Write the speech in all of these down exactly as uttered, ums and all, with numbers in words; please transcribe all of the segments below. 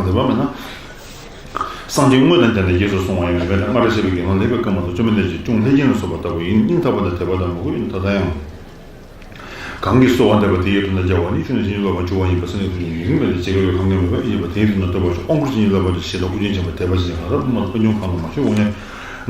གང་དེ་བ་མེད་ན། སངས་རྒྱས་དངོས་དང་ལྡན་ལ་རྗེས་སུ་བཟུང་བ་ཡིན་པས་ན། སྔར་བཤད་པའི་དགེ་སློང་ལེགས་པའི་སྐར་མ་དང་བཅོམ་ལྡན་འདས་ཀྱི་སྐྱོང་ལྷས་བྱིན་ལ་སོགས་པ་ལྟ་བུ་ཡིན། སྙིང་ཐག་པ་དང་དད་པ་དང་མོས་གུས་ཡིན། ད་ལྟ་ཡང་། གང་གིས་གསོལ་བ་འདེབས་པ་དེ་ཡི་དོན་དུ་སྦྱར་བ་ནི། ཆུ་ནི་བྱིན་གྱིས་རློབ་པར་འགྱུར་བ་ཡིན་པས། སེམས་ནི་དུས་གསུམ་ཡུན་རིང་བས་ན། ཇི་སྐད་དུ། གང་གིས་མོས་པ་ཡིས་པ་དེ་ཡི་དོན་དུ་བསྟོད་པར་ཤོག། དབང་བསྐུར་བྱིན་གྱིས་བརླབ་པར་བྱ། ཞེས་དང་དབུགས་འབྱིན་བྱེད་པ། དད་པ་བྱིན་གྱིས་བརླབ་པ་དང་། དབུ་མ་དང་དཔལ་མགོན་གང་དུ་མ་ཞུགས་འོང་ནས།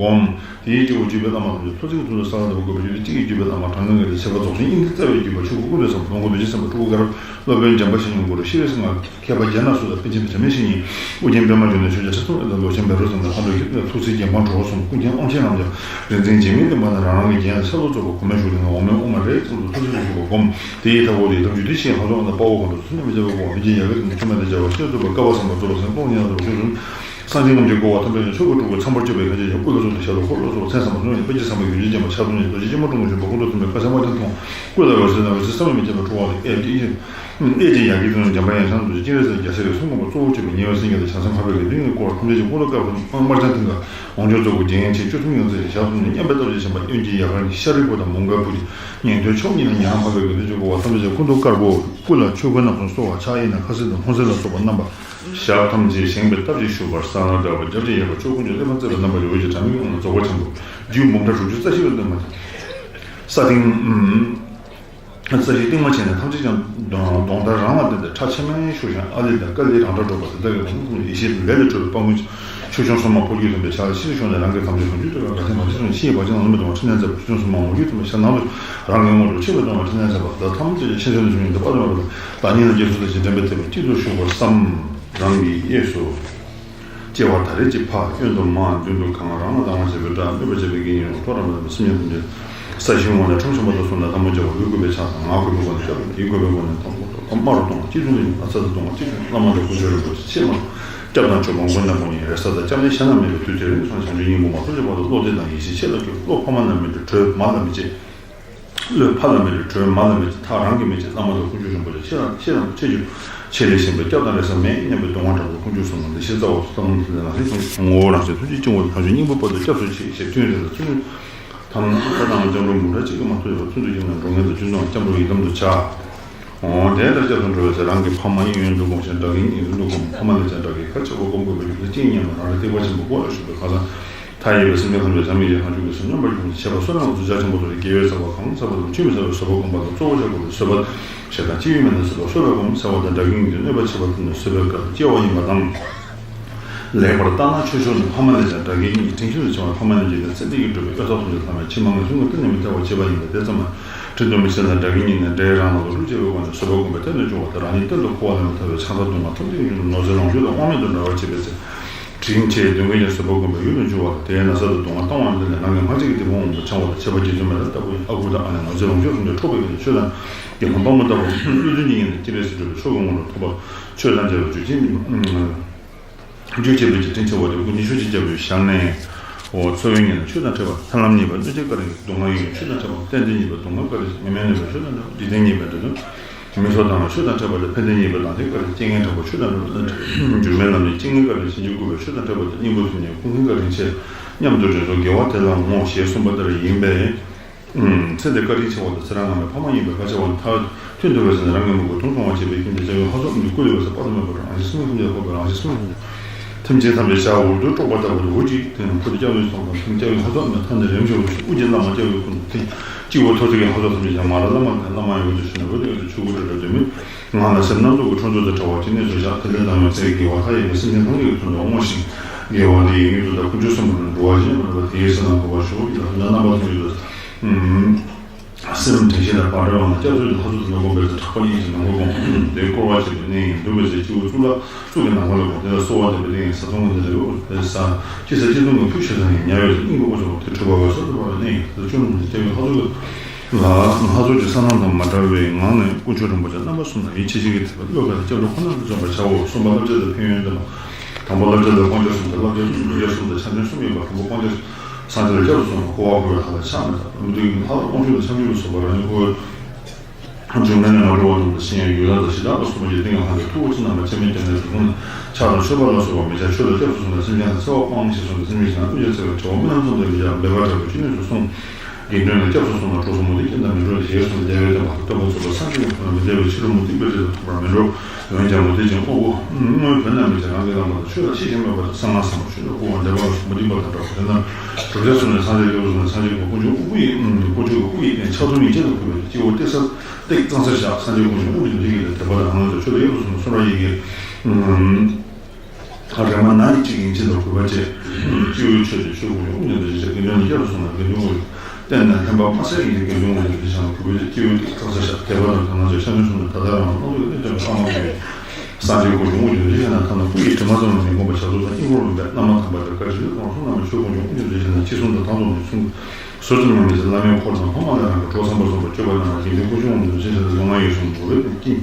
བསྒོམ། དེའི་སྤྱི་བོར་བརྒྱུད་པའི་བླ་མ་ཐམས་ཅད་ལྷུན་གྱིས་གྲུབ་པའི་ས་ལ་བདག་པོ་དགོས་པའི་རྒྱུ་དེ་གཅིག་གིས་བརྒྱུད་པའི་བླ་མ་དྲང་ངེས་ངེས་དང་ཁྱད་པར་རྫོགས་ཆེན་དབྱིངས་ཀྱི་རྩ་བས་བརྒྱུད་པ་ཆོས་སྐུ་ཀུན་ལས་བཟང་པོ་སྟོང་འཁོར་བདེ་གཤེགས་སེམས་དཔའ་སྤྲུལ་སྐུ་མཁས་པ་རྒྱ་ནག་སོགས་ལ་མཁས་པ་རྒྱ་ནག་སོགས་ལ་ཕན་ཆེན་པའི་བྱམས་མའི་བཤེས་གཉེན་ཨོ་རྒྱན་པདྨ་འབྱུང་གནས་ཆོས་རྒྱལ་ཁྲི་སྲོང་ལྡན་དང་མདོ་ཆེན་བཻ་རོ་ཙ་ན་ལྷ་མཛོད་ཀྱི་ཐུགས་སྲས་རྒྱལ་འབངས་གྲོགས་གསུམ་ཀུན་མཁྱེན་དབང་ཆེན་རྣམས་ཀྱང་རིག་འཛིན་འཇིགས་མེད་བསྟན་པ་ནས་རང་རང་གི་རྒྱན་ལ་ཆ་ལུགས་གཙོ་བོ་གོང་མའི་བཞུགས་གནས་འོག་མའི་དབུ་མ་རིགས་གཙོ་བོ་ཐུགས་སྲས་བཞུགས་པ་བསྒོམ། དེའི་མཐའ་འཁོར་དུ་ཡི་དམ་རྒྱུད་སྡེ་བཞིའི་ལྷ་ཚོགས་རྣམས་དཔའ་བོ་གང་དྲག་ཚུལ་ཁྲིམས་མི་འཆལ་བ་བསྒོམ། མི་འཇིགས་ཡ་གི་དང་ཆུ་མེད་དང་བྱ་བ་ཤེས་རབ་ཐོབ་པ་དཀའ་བ་བསམ་པ་རྫོགས་པ་སེམས་སྟོང་ཉིད་རྣམས་སུ་ཆོས་གསུམ། སངས་རྒྱས་ངོམས་ཀྱི་བསྐོར་བ་ཐམས་ཅད་ཀྱང་ཆོས་ཀྱི་སྤྲུལ་སྐུ་ཚངས་པར་སྤྱོད་པའི་ཁ་ཆེ་ཡང་སྐུ་ལ་གསོལ་ཞབས་ལ་འཁོར་ལོ་སོགས་མཚན་བཟང་པོ་གསུམ་ཡང་དཔལ་གྱི་བསམ་པ་ཡོན་ཏན་ཅན་པ་ཕྱག་རྡོར་ནས་རྡོ་རྗེ་སྐྱིལ་མོ་ཀྲུང་གིས་བཞེངས་པ་སྐུ་མདོག་མཐོན་པོའི་ཀ་ཆེན་དབང་ཅན་མཐོང་། སྐུ་ལ་འོད་ཟེར་ན་འོད་ཟེར་བསམ་ཡས་མི་ཁྱབ་པའི་འཕྲོ་བ་ལས་ཨེ་ཏི་ཨེ་ཅེ་ཡ་གི་དོན་འཇམ་པའི་དབྱངས་འཆང་དུ་སྤྱན་རས་གཟིགས་རྒྱལ་སྲས་ལས་གསུང་དགོངས་པ་གཙོ་བོར་གྱུར་པའི་ཉེ་བའི་སེམས་ཅན་དང་བྱང་སེམས་འཕགས་པའི་དགེ་འདུན་གྱི་སྐོར་ཐམས་ཅད་ཀྱི་སྐུ་མདོག་དཀར་པོ་དམར་ལྗང་མཐིང་ག་འོང་སྦྱོར་གཙོ་བོ་རྒྱན་ཆེ་བཅུ་གསུམ་ཡོངས་རྫོགས་ཀྱི་ཞབས་གསུམ་ནས་མཉམ་པའི་སྟོབས་ཀྱིས་བཞེངས་པ་དབྱེན་གྱི་ཡལ་ག་ནི་ཤཱ་རིའི་བུ་དང་མོའུ་འགལ་བུ་ཡི་ཉན་ཐོས་མཆོག་གཉིས་ལ་ཉན་རང་འཕགས་པའི་དགེ་འདུན་གྱི་སྐོར་བ་ཐམས་ཅད་ཀྱི་སྐུ་མདོག་དཀར་པོ། སྐུ་ལ་ཆོས་གོས་རྣམ་གསུམ་གསོལ་བ་ཕྱག་གཡས་ནས་ཁ་ཟས་དང་ལྷུང་བཟེད་ལ་སོགས་པ་བསྣམས་པ། ཞབས་ཐམས་ཅད་བཞེངས་པའི་སྟབས་ཀྱིས་བཞུགས་པར་གསལ་ལ་འདྲ་བ་རྒྱབ་ཀྱི་ཡལ་ག་ཕྱོགས་ཀུན་ཏུ་ཀླད་པ་བརྩེགས་པའི་རྣམ་པ་ལས་འོད་ཀྱི་སྒྲ་མིག་ངོར་རྫོགས་པ་ཆེན་པོ། རྒྱུད་འབུམ་ཕྲག་དྲུག་ཅུ་རྩ་བཞི་པའི་སྟེང་མ། ས་སྟེང་། ས་གཞིའི་སྟེང་མ་ཕྱེད་ནས་ཐམས་ཅད་ཀྱང་གདོང་གདོང་མཐའ་རང་ལ་བརྟེན་ཏེ་ཁྲ་ཆེན་མོའི་ཤུགས་ཤིང་ཨ་ལི་དང་ཀ་ལིའི་རང་སྒྲ་སྒྲོག་པ་དེ་དག་གི་ལུང་ཁུངས་ཡེ་ཤེས་ལས་ལས་གྲུབ་པའི་དཔལ་མགོན་ཆོས་སྐྱོང་སྲུང་མ་ཕོ་རྒྱུད་ལྡན་པའི་ཕྱག་ལ་ཕྱིར་ཞོག་ནས་རང་གི་དམ་ཆོས་གང་བྱུང་ཐོས་པ་དགའ་ལྡན་མ་བྱས་སོང་ཕྱི་ཡི་བར་ཆད་རྣམས་མེད་དུ་མ་ཕྲིན་ལས་མཛད་པ་ཆོས་སྐྱོང་སྲུང་མ་ངོ་བོས་ཐོན་པའི་ཞལ་ནང་དུ་རང་གི་ངོ་སྤྲོད་ཆེད་དུ་གཏོང་བ་ཕྲིན་ལས་མཛད་པ་དག་ཐམས་ཅད་ཀྱང་ཕྱིན་ཆད་དུ་བྱུང་ཡོད་དུ་པ་དུ་མ་བར་བདག་ཉིད་ལ་སྐྱེ་སོ་དེ་བཞིན་དྲན་པའི་ཐེག་པ་གཅིག་ཏུ་ཞུགས་པར་བསམ། རང་གི་གཡས་སུ། དཔྱལ་བ་ད་རེས་ཀྱི་ཕ་གཡོན་དུ་མ་མདུན་དུ་གང་རང་ལ་དང་བ་བྱེད་པའི་སྒྲ་སྨོད་པ་བྱེད་པའི་དགེ་བསྙེན་ཡོངས་ཐོག་རང་མ་དང་སེམས་ཉིད་ཐམས་ཅད་ས་གཞིའི་ངོས་ནས་ཁྲོམ་ཆེན་པོ་དང་གསུམ་ལ་ལྷ་མོ་བྱ་བ་འོད་བཀོད་པའི་ཕྱག་དང་ངག་བཀོད་པའི་སྒོ་ནས་སྐྱབས་དང་དེའི་བཀོད་པའི་སྒོ་ནས་དང་པོ་དང་དམའ་རུ་གཏོང་བ་གཅིག་ཏུ་ནི་ཨ་ཚ་དུ་གཏོང་བ་གཅིག་ཏུ་བླ་མ་དང་དཀོན་མཆོག་རིན་པོ་ཆེ་ཆེས་མང་། སྐྱབས་དང་མཆོད་པ་མགོན་དང་དཔུང་གཉེན་རེ་ས་དང་སྐྱབས་གནས་གཞན་ན་མེད་པའི་དུས་དེར་སངས་རྒྱས་བྱང་ཆུབ་སྙིང་པོ་མ་ཐོབ་ཀྱི་བར་དུ་བློ་གཏད་དང་ཡིད་ཆེས་ཆེ་ལ་སྐྱོ། བློ་ཕ་མ་ལ་མེད་པའི་གྲོས་མ་ལ་མི་བྱེད། བློས་ཕ་ལ་མེད་པའི་གྲོས་མ་ལ་མི་བྱེད། ཐག་རང་གིས་མི་བཅད། བླ་མ་དང་དཀོན་མཆོག་རིན་པོ་ཆེ་ཆེ་རང་ཆེ་རང་ཆེ་རྒྱུ་ཆེ་ལས་གཞན་པའི་སྐྱབས་དང་རེ་ས་མེད་སྙམ་པའི་གདུང་བ་དྲག་པོས་དཀོན་མཆོག་གསུམ་ལ་འདི་ཞེས་བཙལ་བ་སོ། ཐུགས་ངོ་བོ་རང་བཞིན་ཐུགས་རྗེ་སྐྱོང་བ་དང་བྱང་ཆུབ་སྙིང་པོ་དཔལ་དུ་སྐྱབས་སུ་མཆི་ཞེས་ཐུན་རེ་ལ་ཚུལ་ཁྲིམས་ཐ་མ་ཐ་དང་སྐྱབས་འགྲོ་འབུམ་ཕྲག་གཅིག་གིས་མ་ཐུབ་པར་ཚུལ་དུ་བཅུག་ནས་འགྲོ་མཁན་དང་ཅུང་ཙམ་སྐྱབས་འགྲོ་ཡི་དམ་དུ་བྱ། འོ་དེ་ལྟར་སྐྱབས་སུ་འགྲོ་བའི་ཚེ་རང་གི་ཕ་མ་གཡས་གཡོན་དུ་བསྒོམ་ཞིང་དགྲ་བགེགས་གཉིས་མདུན་དུ་བསྒོམ། ཕ་མ་ལས་ཀྱང་དགྲ་བགེགས་ཁ་ཕྱོགས་པ་བསྒོམ་དགོས་པའི་རྒྱུ་མཚན་ཅི་ཡིན་སྙམ་ན་རང་རེ་ཐེག་པ་ཆེན་པོའི་སྒོ་ལ་ཞུགས་པའི་ཁ་སང་མཐའ་ཡས་པའི་སེམས་ཅན་ཐམས་ཅད་བྱམས་སྙིང་རྗེ་བྱང་ཆུབ་ཀྱི་སེམས་མཉམ་པར་བསྒོམས་ཏེ་བྱས་པ་བསོད་ནམས་ཀྱི་ཚུལ་རྒྱ་ཆེན་པོ་ཐོབ་སྟེ་དགེ་བའི་བསགས་པ་གང་བསགས་པ་དང་ཆོས་མི་ཟད་པའི་བཟོད་པ་བསྒོམ་པ་དང་གཙོ་བོ་བྱ་དགོས་པའི་བཟོད་པ་ཞེ་སྡང་སྤྱི་བོའི་མེ་ལྟར་བཟོད་པ་གསོལ་བ་བསྒོམ་ཟེར་བ་དང་དགྲ་བགེགས་གཉིས་ཀྱིས་གནོད་པ་བྱེད་པ་ཐུབ་ནས་བཟོད་པའི་སྐབས་སུ་སྐྱེ་བ་ཡིན་པ་དང་། ལེགས་པར་བརྟགས་ན་ཆོས་མཆོག་ནི་ཕ་མ་ལས་ཀྱང་དགྲ་བགེགས་གཉིས་དྲིན་ཆེན་དུ་བྱུང་བ་ཕ་མ་ལས་ཀྱང་ནི་ཚེ་འདི་ཡི་སྒྲུབ་པའི་ཨོ་ཐོག་ཐམས་ཅད་ལྷ་མོའི་མཆིལ་མ་ངན་སོང་གི་གཏིང་ནས་མི་ཐར་བར་བྱེད་པ་ཡིན་པས་དེ་ཙམ་མ་ཁྲིམས་དུ་མི་བྱེད་ན་དགྲ་བགེགས་གཉིས་ནི་དགྲའི་རང་ལ་ལོ་དྲུག་བྱེད་པའི་སྒོ་ནས་བཟོད་པ་བསྒོམ་པའི་གཏན་དུ་གྱུར་པ་དང་རང་ཉིད་གཏན་དུ་འཁོར་བ་ལས་མི་ཐར་བའི་ཆང་ས་སྡུག་བསྔལ་ཐམས་ཅད་ཀྱི་རྒྱུ་ནོར་རྫས་ལོངས་སྤྱོད་དང་དབང་མེད་དུ་འབྲལ་བར་བྱེད་པའི་ཚེ། དྲིན་ཆེ་གདོན་བགེགས་ཀྱང་བཟོད་པ་བསྒོམ་པའི་ཡུལ་དུ་འགྱུར་བ་ལ་དེའི་ན་ཚ་དང་སྡུག་བསྔལ་བཏང་བ་འདི་ལས་རང་གི་སྔར་བྱས་ཀྱི་སྡིག་པ་དབང་དུ་འཆང་བ་དང་བྱས་པ་རྗེ་བཙུན་མི་ལ་ལྟ་བུ་ཡི་ཨ་ཁུ་དང་ཨ་ནེ་ནོར་རྫས་ལོངས་སྤྱོད་ཐམས་ཅད་འཕྲོག་པའི་གི་ཆོས་དང་། དགེ་སློང་དཔའ་མོ་ལྟ་བུ་བློ་མཐུན་གྱི་ངང་ནས་སྤྱན་རས་གཟིགས་སྒྲུབ་པའི་ཆོས་ཀྱི་དངོས་གྲུབ་ཐོབ་པ། ཆོས་དང་མཇལ་བའི་རྒྱུ་ཅན། རྒྱུ་བྱེད་པའི་ཀྱི་དྲིན་ཆེ་བ་དེ་སྐུ་ཉི་ཤུ་ཅིག་བརྒྱབ་པའི་ཞལ་ནས། འོ་འཚོ་བའི་ཉིན་ལ་ཆོས་དང་འཕྲད་པ། ཐར་ལམ་གཉིས་པ་གནོད་བྱེད་བཀའ་དྲིན་གྱི་སྡུག་བསྔལ་ཡོད་ཆོས་དང་འཕྲད་པ། རྟེན་འབྲེལ་གཉིས་པ་སྡུག་བསྔལ་བཀའ་དྲིན་མི་མེད་གནོད་པའི་ཆོས་དང་འཕྲད་པ། འཇིག་རྟེན་གཉིས་པའི་འདྲེན་སྡུག་མི་ཚོགས་དང་ཆོས་དང་འཕྲད་པ་ལས་ཕན་བདེ་གཉིས་པའི་དང་དེ་བཀའ་དྲིན་རྐྱེན་ངན་དྲག་པོ་ཆོས་དང་འཕྲད་པ། སྒྱུ་མའི་ལམ་ནས་རྐྱེན་ངན་བཀའ་དྲིན་བྱིན་གྱིས་བསྐུལ་བའི་ཆོས་དང་འཕྲད་པ་དང་སྙིང་པོ་ཐུན་ཉེ་ཀུན་མཁྱེན་བཀའ་དྲིན་ཆེ་སྙམ་དུ་དྲན་སོང་དགེ་བ་དེ་ལ་བསྔོ་ཞེས་གསུངས་པ་ལྟར་ཡིན་པས། ཚེ་འདིར་བཀའ་དྲིན་ཆེ་བ་དང་ཚེ་རབས་སྔ་མའི་ཕ་མ་ཡིན་པའི་ཁ་ཆེ་བ་མཐར་ཐུག་འདུལ་བའི་ཚེ་ན་རང་གི་མི་དགོས་དོན་སྤོང་བར་བྱེད་པའི་རྐྱེན་གྱིས་སྐྱབས་ཡུལ་ལྷ་ཚོགས་མི་བསྐུལ་བའི་ཚེ་དཔག་ཏུ་མེད་པ་རང་བཞིན་སེམས་ཐམས་ཅད་ཐོབ་པའི་རང་བཞིན་སེམས་ཐམས་ཅད་ཐམས་ཅད་འོད་དུ་དཀྲོགས་པ་ལྟ་བུ་དེ་འོད་ཀྱི་དེ་ནི་ཁུ་དེ་སྐྱབས་ཡུལ་སོང་ཙང་ཐུན་སྐྱབས་ཡུལ་ལྷ་ཚོགས་མི་ཐ་ནི་རིམ་བྱོན་དབུ་ཅན་བླ་མ་སྐྱབས་ཡུལ་ཀུན་ཏུ་ཐིམ། སྤྱི་བོ་ཐོག་ཐིག་གི་ལྷ་ཚོགས་ཐམས་ཅད་ཀྱང་མ་ར་བླ་མ་ལས་བླ་མ་ཡི་འོད་དུ་ཞུ་ནས་འོད་དུ་འོད་དུ་ཆོས་སྐུ་སྤྲོས་བྲལ་དུ་མི། ངང་ལ་སེམས་སྣ་ཚོགས་ཀྱི་འཕྲོ་འདུ་དང་བྲལ་བ་ཅིག་གནས་སུ་བཞག་དེ་ལས་ལྡང་བའི་ཚེ་དགེ་བ་མཐའ་ཡས་པའི་སེམས་ཅན་ཐམས་ཅད་ཀྱི་དོན་དུ་བསྔོ་ཞིང་། དགེ་བ་འདི་ཡི་དངོས་གྲུབ་དང་དཀོན་མཆོག་གསུམ་པོ་ནི་འགྲོ་བ་གཞན་མ་ལུས་པ་དེའི་སེམས་ལ་འགོད་པར་ཤོག་ཡིད་ལ་དོན་དག་རྣམ་པ་ཐམས་ཅད་དུ། སེམས་དྲན་ཤེས་དང་བག་གྲོས་ངང་ལ་སྐྱབས་གསོལ་གྱི་ལྷ་ཚོགས་དེ་ལ་བསྒོམ་པའི་ཚེ་ཕྲག་པ་གཉིས་ཀྱིས་ནང་ཁོག་བསྒོམ། དེ་བསྐོར་བ་བྱས་པའི་གནས་ཡིན། འདུག་པའི་ཚེ་སྤྱི་བོ་གཙུག་ལག་གཙུག་གི་ནང་ཁོག་ལ་བསྒོམ། དེ་ལ་གསོལ་བ་འདེབས་པའི་གནས་ཡིན། བཟའ་ཚང་གི་འདི་ལ་འོ་དེ་ས་ཅི་ས་ཅི་ཚོང་གི་ཕུད་ཤོད་ས་ཡིན། ཉལ་བའི་ཚེ་སྙིང་གི་དབུ་ཞོག་དེ་འཁྲུལ་པ་བ་སོགས་སུ་བབས་པའི་གནས་ཡིན། དེ་ལ་སྐྱོན་མི་འདུག་སྐྱབས་ཡུལ་ལྷ་ཚོགས་ལ་ལྷ་ཚོགས་ཀྱི་ས་སྣང་དང་མ་བྲལ་བའི་ངང་ནས་དཀོན་མཆོག་རིན་པོ་ཆེ་རྣམ་པ་གསུམ་དང་ཡིད་ཆེས་བཞིན་གྱི་དད་པས་བློ་ཁ་ལ་སྐྱབས་འགྲོ་ཁོ་ན་དུ་བརྩོན་པར་བྱའོ། གསུམ་པ་བསླབ་བྱ་དང་ཕན་ཡོན་དང་། དང་པོ་བསླབ་བྱ་ལ་སྤང་བྱ་གསུམ་དང་བསླབ་བྱ་གསུམ་བསླབ་བྱ་གསུམ་དང་ཆ་མཐུན་གསུམ་ཡོད་པ། དང་པོ་སྤང་བྱ། སངས་རྒྱས་ལ་སྐྱབས་སུ་སོང་བ་འཁོར་བ་འཁོར་བའི་ལྷ་ལ་ཆགས་མེད་ལ། མི་སྡུག་གི་ལྷ་ལ་དབང་ཕྱུག་ལ་ཆགས་མཆོག་ལ་སོགས་པ་རང་ཉིད་འཁོར་བའི་འབྱུང་གནས་ནས་མ་གྲོལ་བ་རྣམས་ལ་གཤེགས་ཡང་ཡུལ་ལྷ་དང་ཞི་དྲག་པ་སོགས་པ་ཀྱི་ཏིང་ངེ་འཛིན་ལྷ་ཚོགས་ཐུགས་ཀྱི་རྣམ་པ་ཆེན་མོའི་རྒྱ་མཚོའི་གཟིགས་ཕུང་ལ་ཕྱག་དང་མཆོད་པ་ལ་སོགས་པ་མི་བྱ། ཆོས་ལ་སྐྱབས་སུ་སོང་ནས་སེམས་ཅན་ལ་འཚེ་བ་སྤངས་ཞེས་གསུངས་ཏེ་སེམས་ཅན་གཞན་ལ་སྐུ་ལས་འཚེ་བའི་དྲི་བ་མི་སྣང་ཙམ་དུ་མི་བྱ། འབད་པ་དྲག་པོས་ཅི་ནུས་སུ་བསྲུང་། དགེ་འདུན་ལ་སྐྱབས་སུ་སོང་ན་གྲོགས་སུ་མུ་སྟེགས་ཅན་དང་མི་འགྲོགས་ཞེས་གསུངས་ཏེ་རྒྱལ་བའི་བསྟན་པ་ལ་སྟོན་པ་ཚོགས་པ་སངས་རྒྱས་ཀྱི་ཐུགས་ལ་མི་འདའ་བའི་ཕྱིར་མུ་སྟེགས་པའི་རིགས་ལ་ཐོགས་པར་མི་འགྲོ། འོན་ཀྱང་མུ་སྟེགས་ཅན་དབང་པོ་དངོས་བོས་ན་མི་བྱ། རང་གི་བླ་མ་དང་ཆོས་ལ་ཆེས་ཆེར་སྨོད་པ་དང་གསང་སྔགས་ཟབ་མོ་ཆོས་ལ་བསྐུལ་བ་འདེབས་པ་ལ་སོགས་མུ་སྟེགས་པ་དང་འདྲ་བ་དེ་ན། གྲུབ་ཆ་གསུམ་ནས་སངས་རྒྱས་སྐྱབས་སུ་སོང་ན་སངས་རྒྱས་ཀྱི་དཀོན་མཆོག་དབུ་ཡི་དཀོན་མཆོག་གི་དབུ་ཡི་སྟེང་ཕྱག་རྡོར་ཉིས་བརྒྱ་དང་གུས་པས་སྤྱི་བོ་སྟེགས་ས་སྟེགས་གཙང་སར་བཞག་སངས་རྒྱས་དཀོན་མཆོག་དབུ་ཡི་འདི་ཡི་ལ་དད་པ་དང་སྣང་ལ་ཆོས་ལ་གཡས་སུ་སོང་ན་གསུང་རབ་ཡི་གེ་རེ་མ་ན་ཡི་གཅིག་ཡིན་ཕྱིར་ལ་གུས་པ་བྱས། སྐྱེ་བོའི་ཆོས་ཏེ་ཆོས་ཀུན་འབྱུང་དབུ་མཉམ་དུ་ཞེས་བྱ། དགེ་འདུན་ནི་སྐྱབས་སུ་སོང་ན་དགེ་འདུན་དབུ་ཡོད། བསྟེན་ནས་ལྷན་པ་མ་ཟད་ཡིན་ཏེ་དགེ་འདུན་དབུ་ཡོད་དེ་བྱ་ན་གུས་པས་སྐྱེ་བོའི་ཏེ་ཁྲག་ས་ཞབས་བདེ་བ་དང་དོན་ལ་བྱ་ཤ་ནུས་གསུམ་དང་ད་ལྟ་རང་ལ་སྣང་དུས་གནོད་བྱ་བའི་ལྷག་མ་ཡོད། སངས་རྒྱས་ཀུན་འབྱུང་དབུ་འབྱུང་དེ་བྱས་ན་ཐ་ན་སྐུ་ཡི་དྲི་མ་ཙམ་ལ་མི་འགོམ་པ་བྱ་ཚུལ་དང་དཀྱིལ་འཁོར་ལ་འབད་བླ་མ་དམ་པ་དང་བཀའ་དྲིན་གོང་གསུམ་རྣམས་ཆོས་ཀུན་འབྱུང་དབུ་འབྱུང་དེ་བྱས་ན་ཅི་གསུང་དང་དང་དུ་མི་གསུང་། ཟུར་ཙམ་ཡང་མི་བྱེད་བླ་མའི་འཁོར་དང་ལྷ་མ་ལས་རང་གི་གྲོགས་བསམ་པར་གསུངས་པ་སྤྱོད་པ་རྣམས་ལ་དགེ་འདུན་ཀུན་འབྱུང་དབུ་འབྱུང་དེ་བྱས་ན་ལུང་མ་ཡིན་གསུང་འགྲོ་བའི་དཀྱིལ།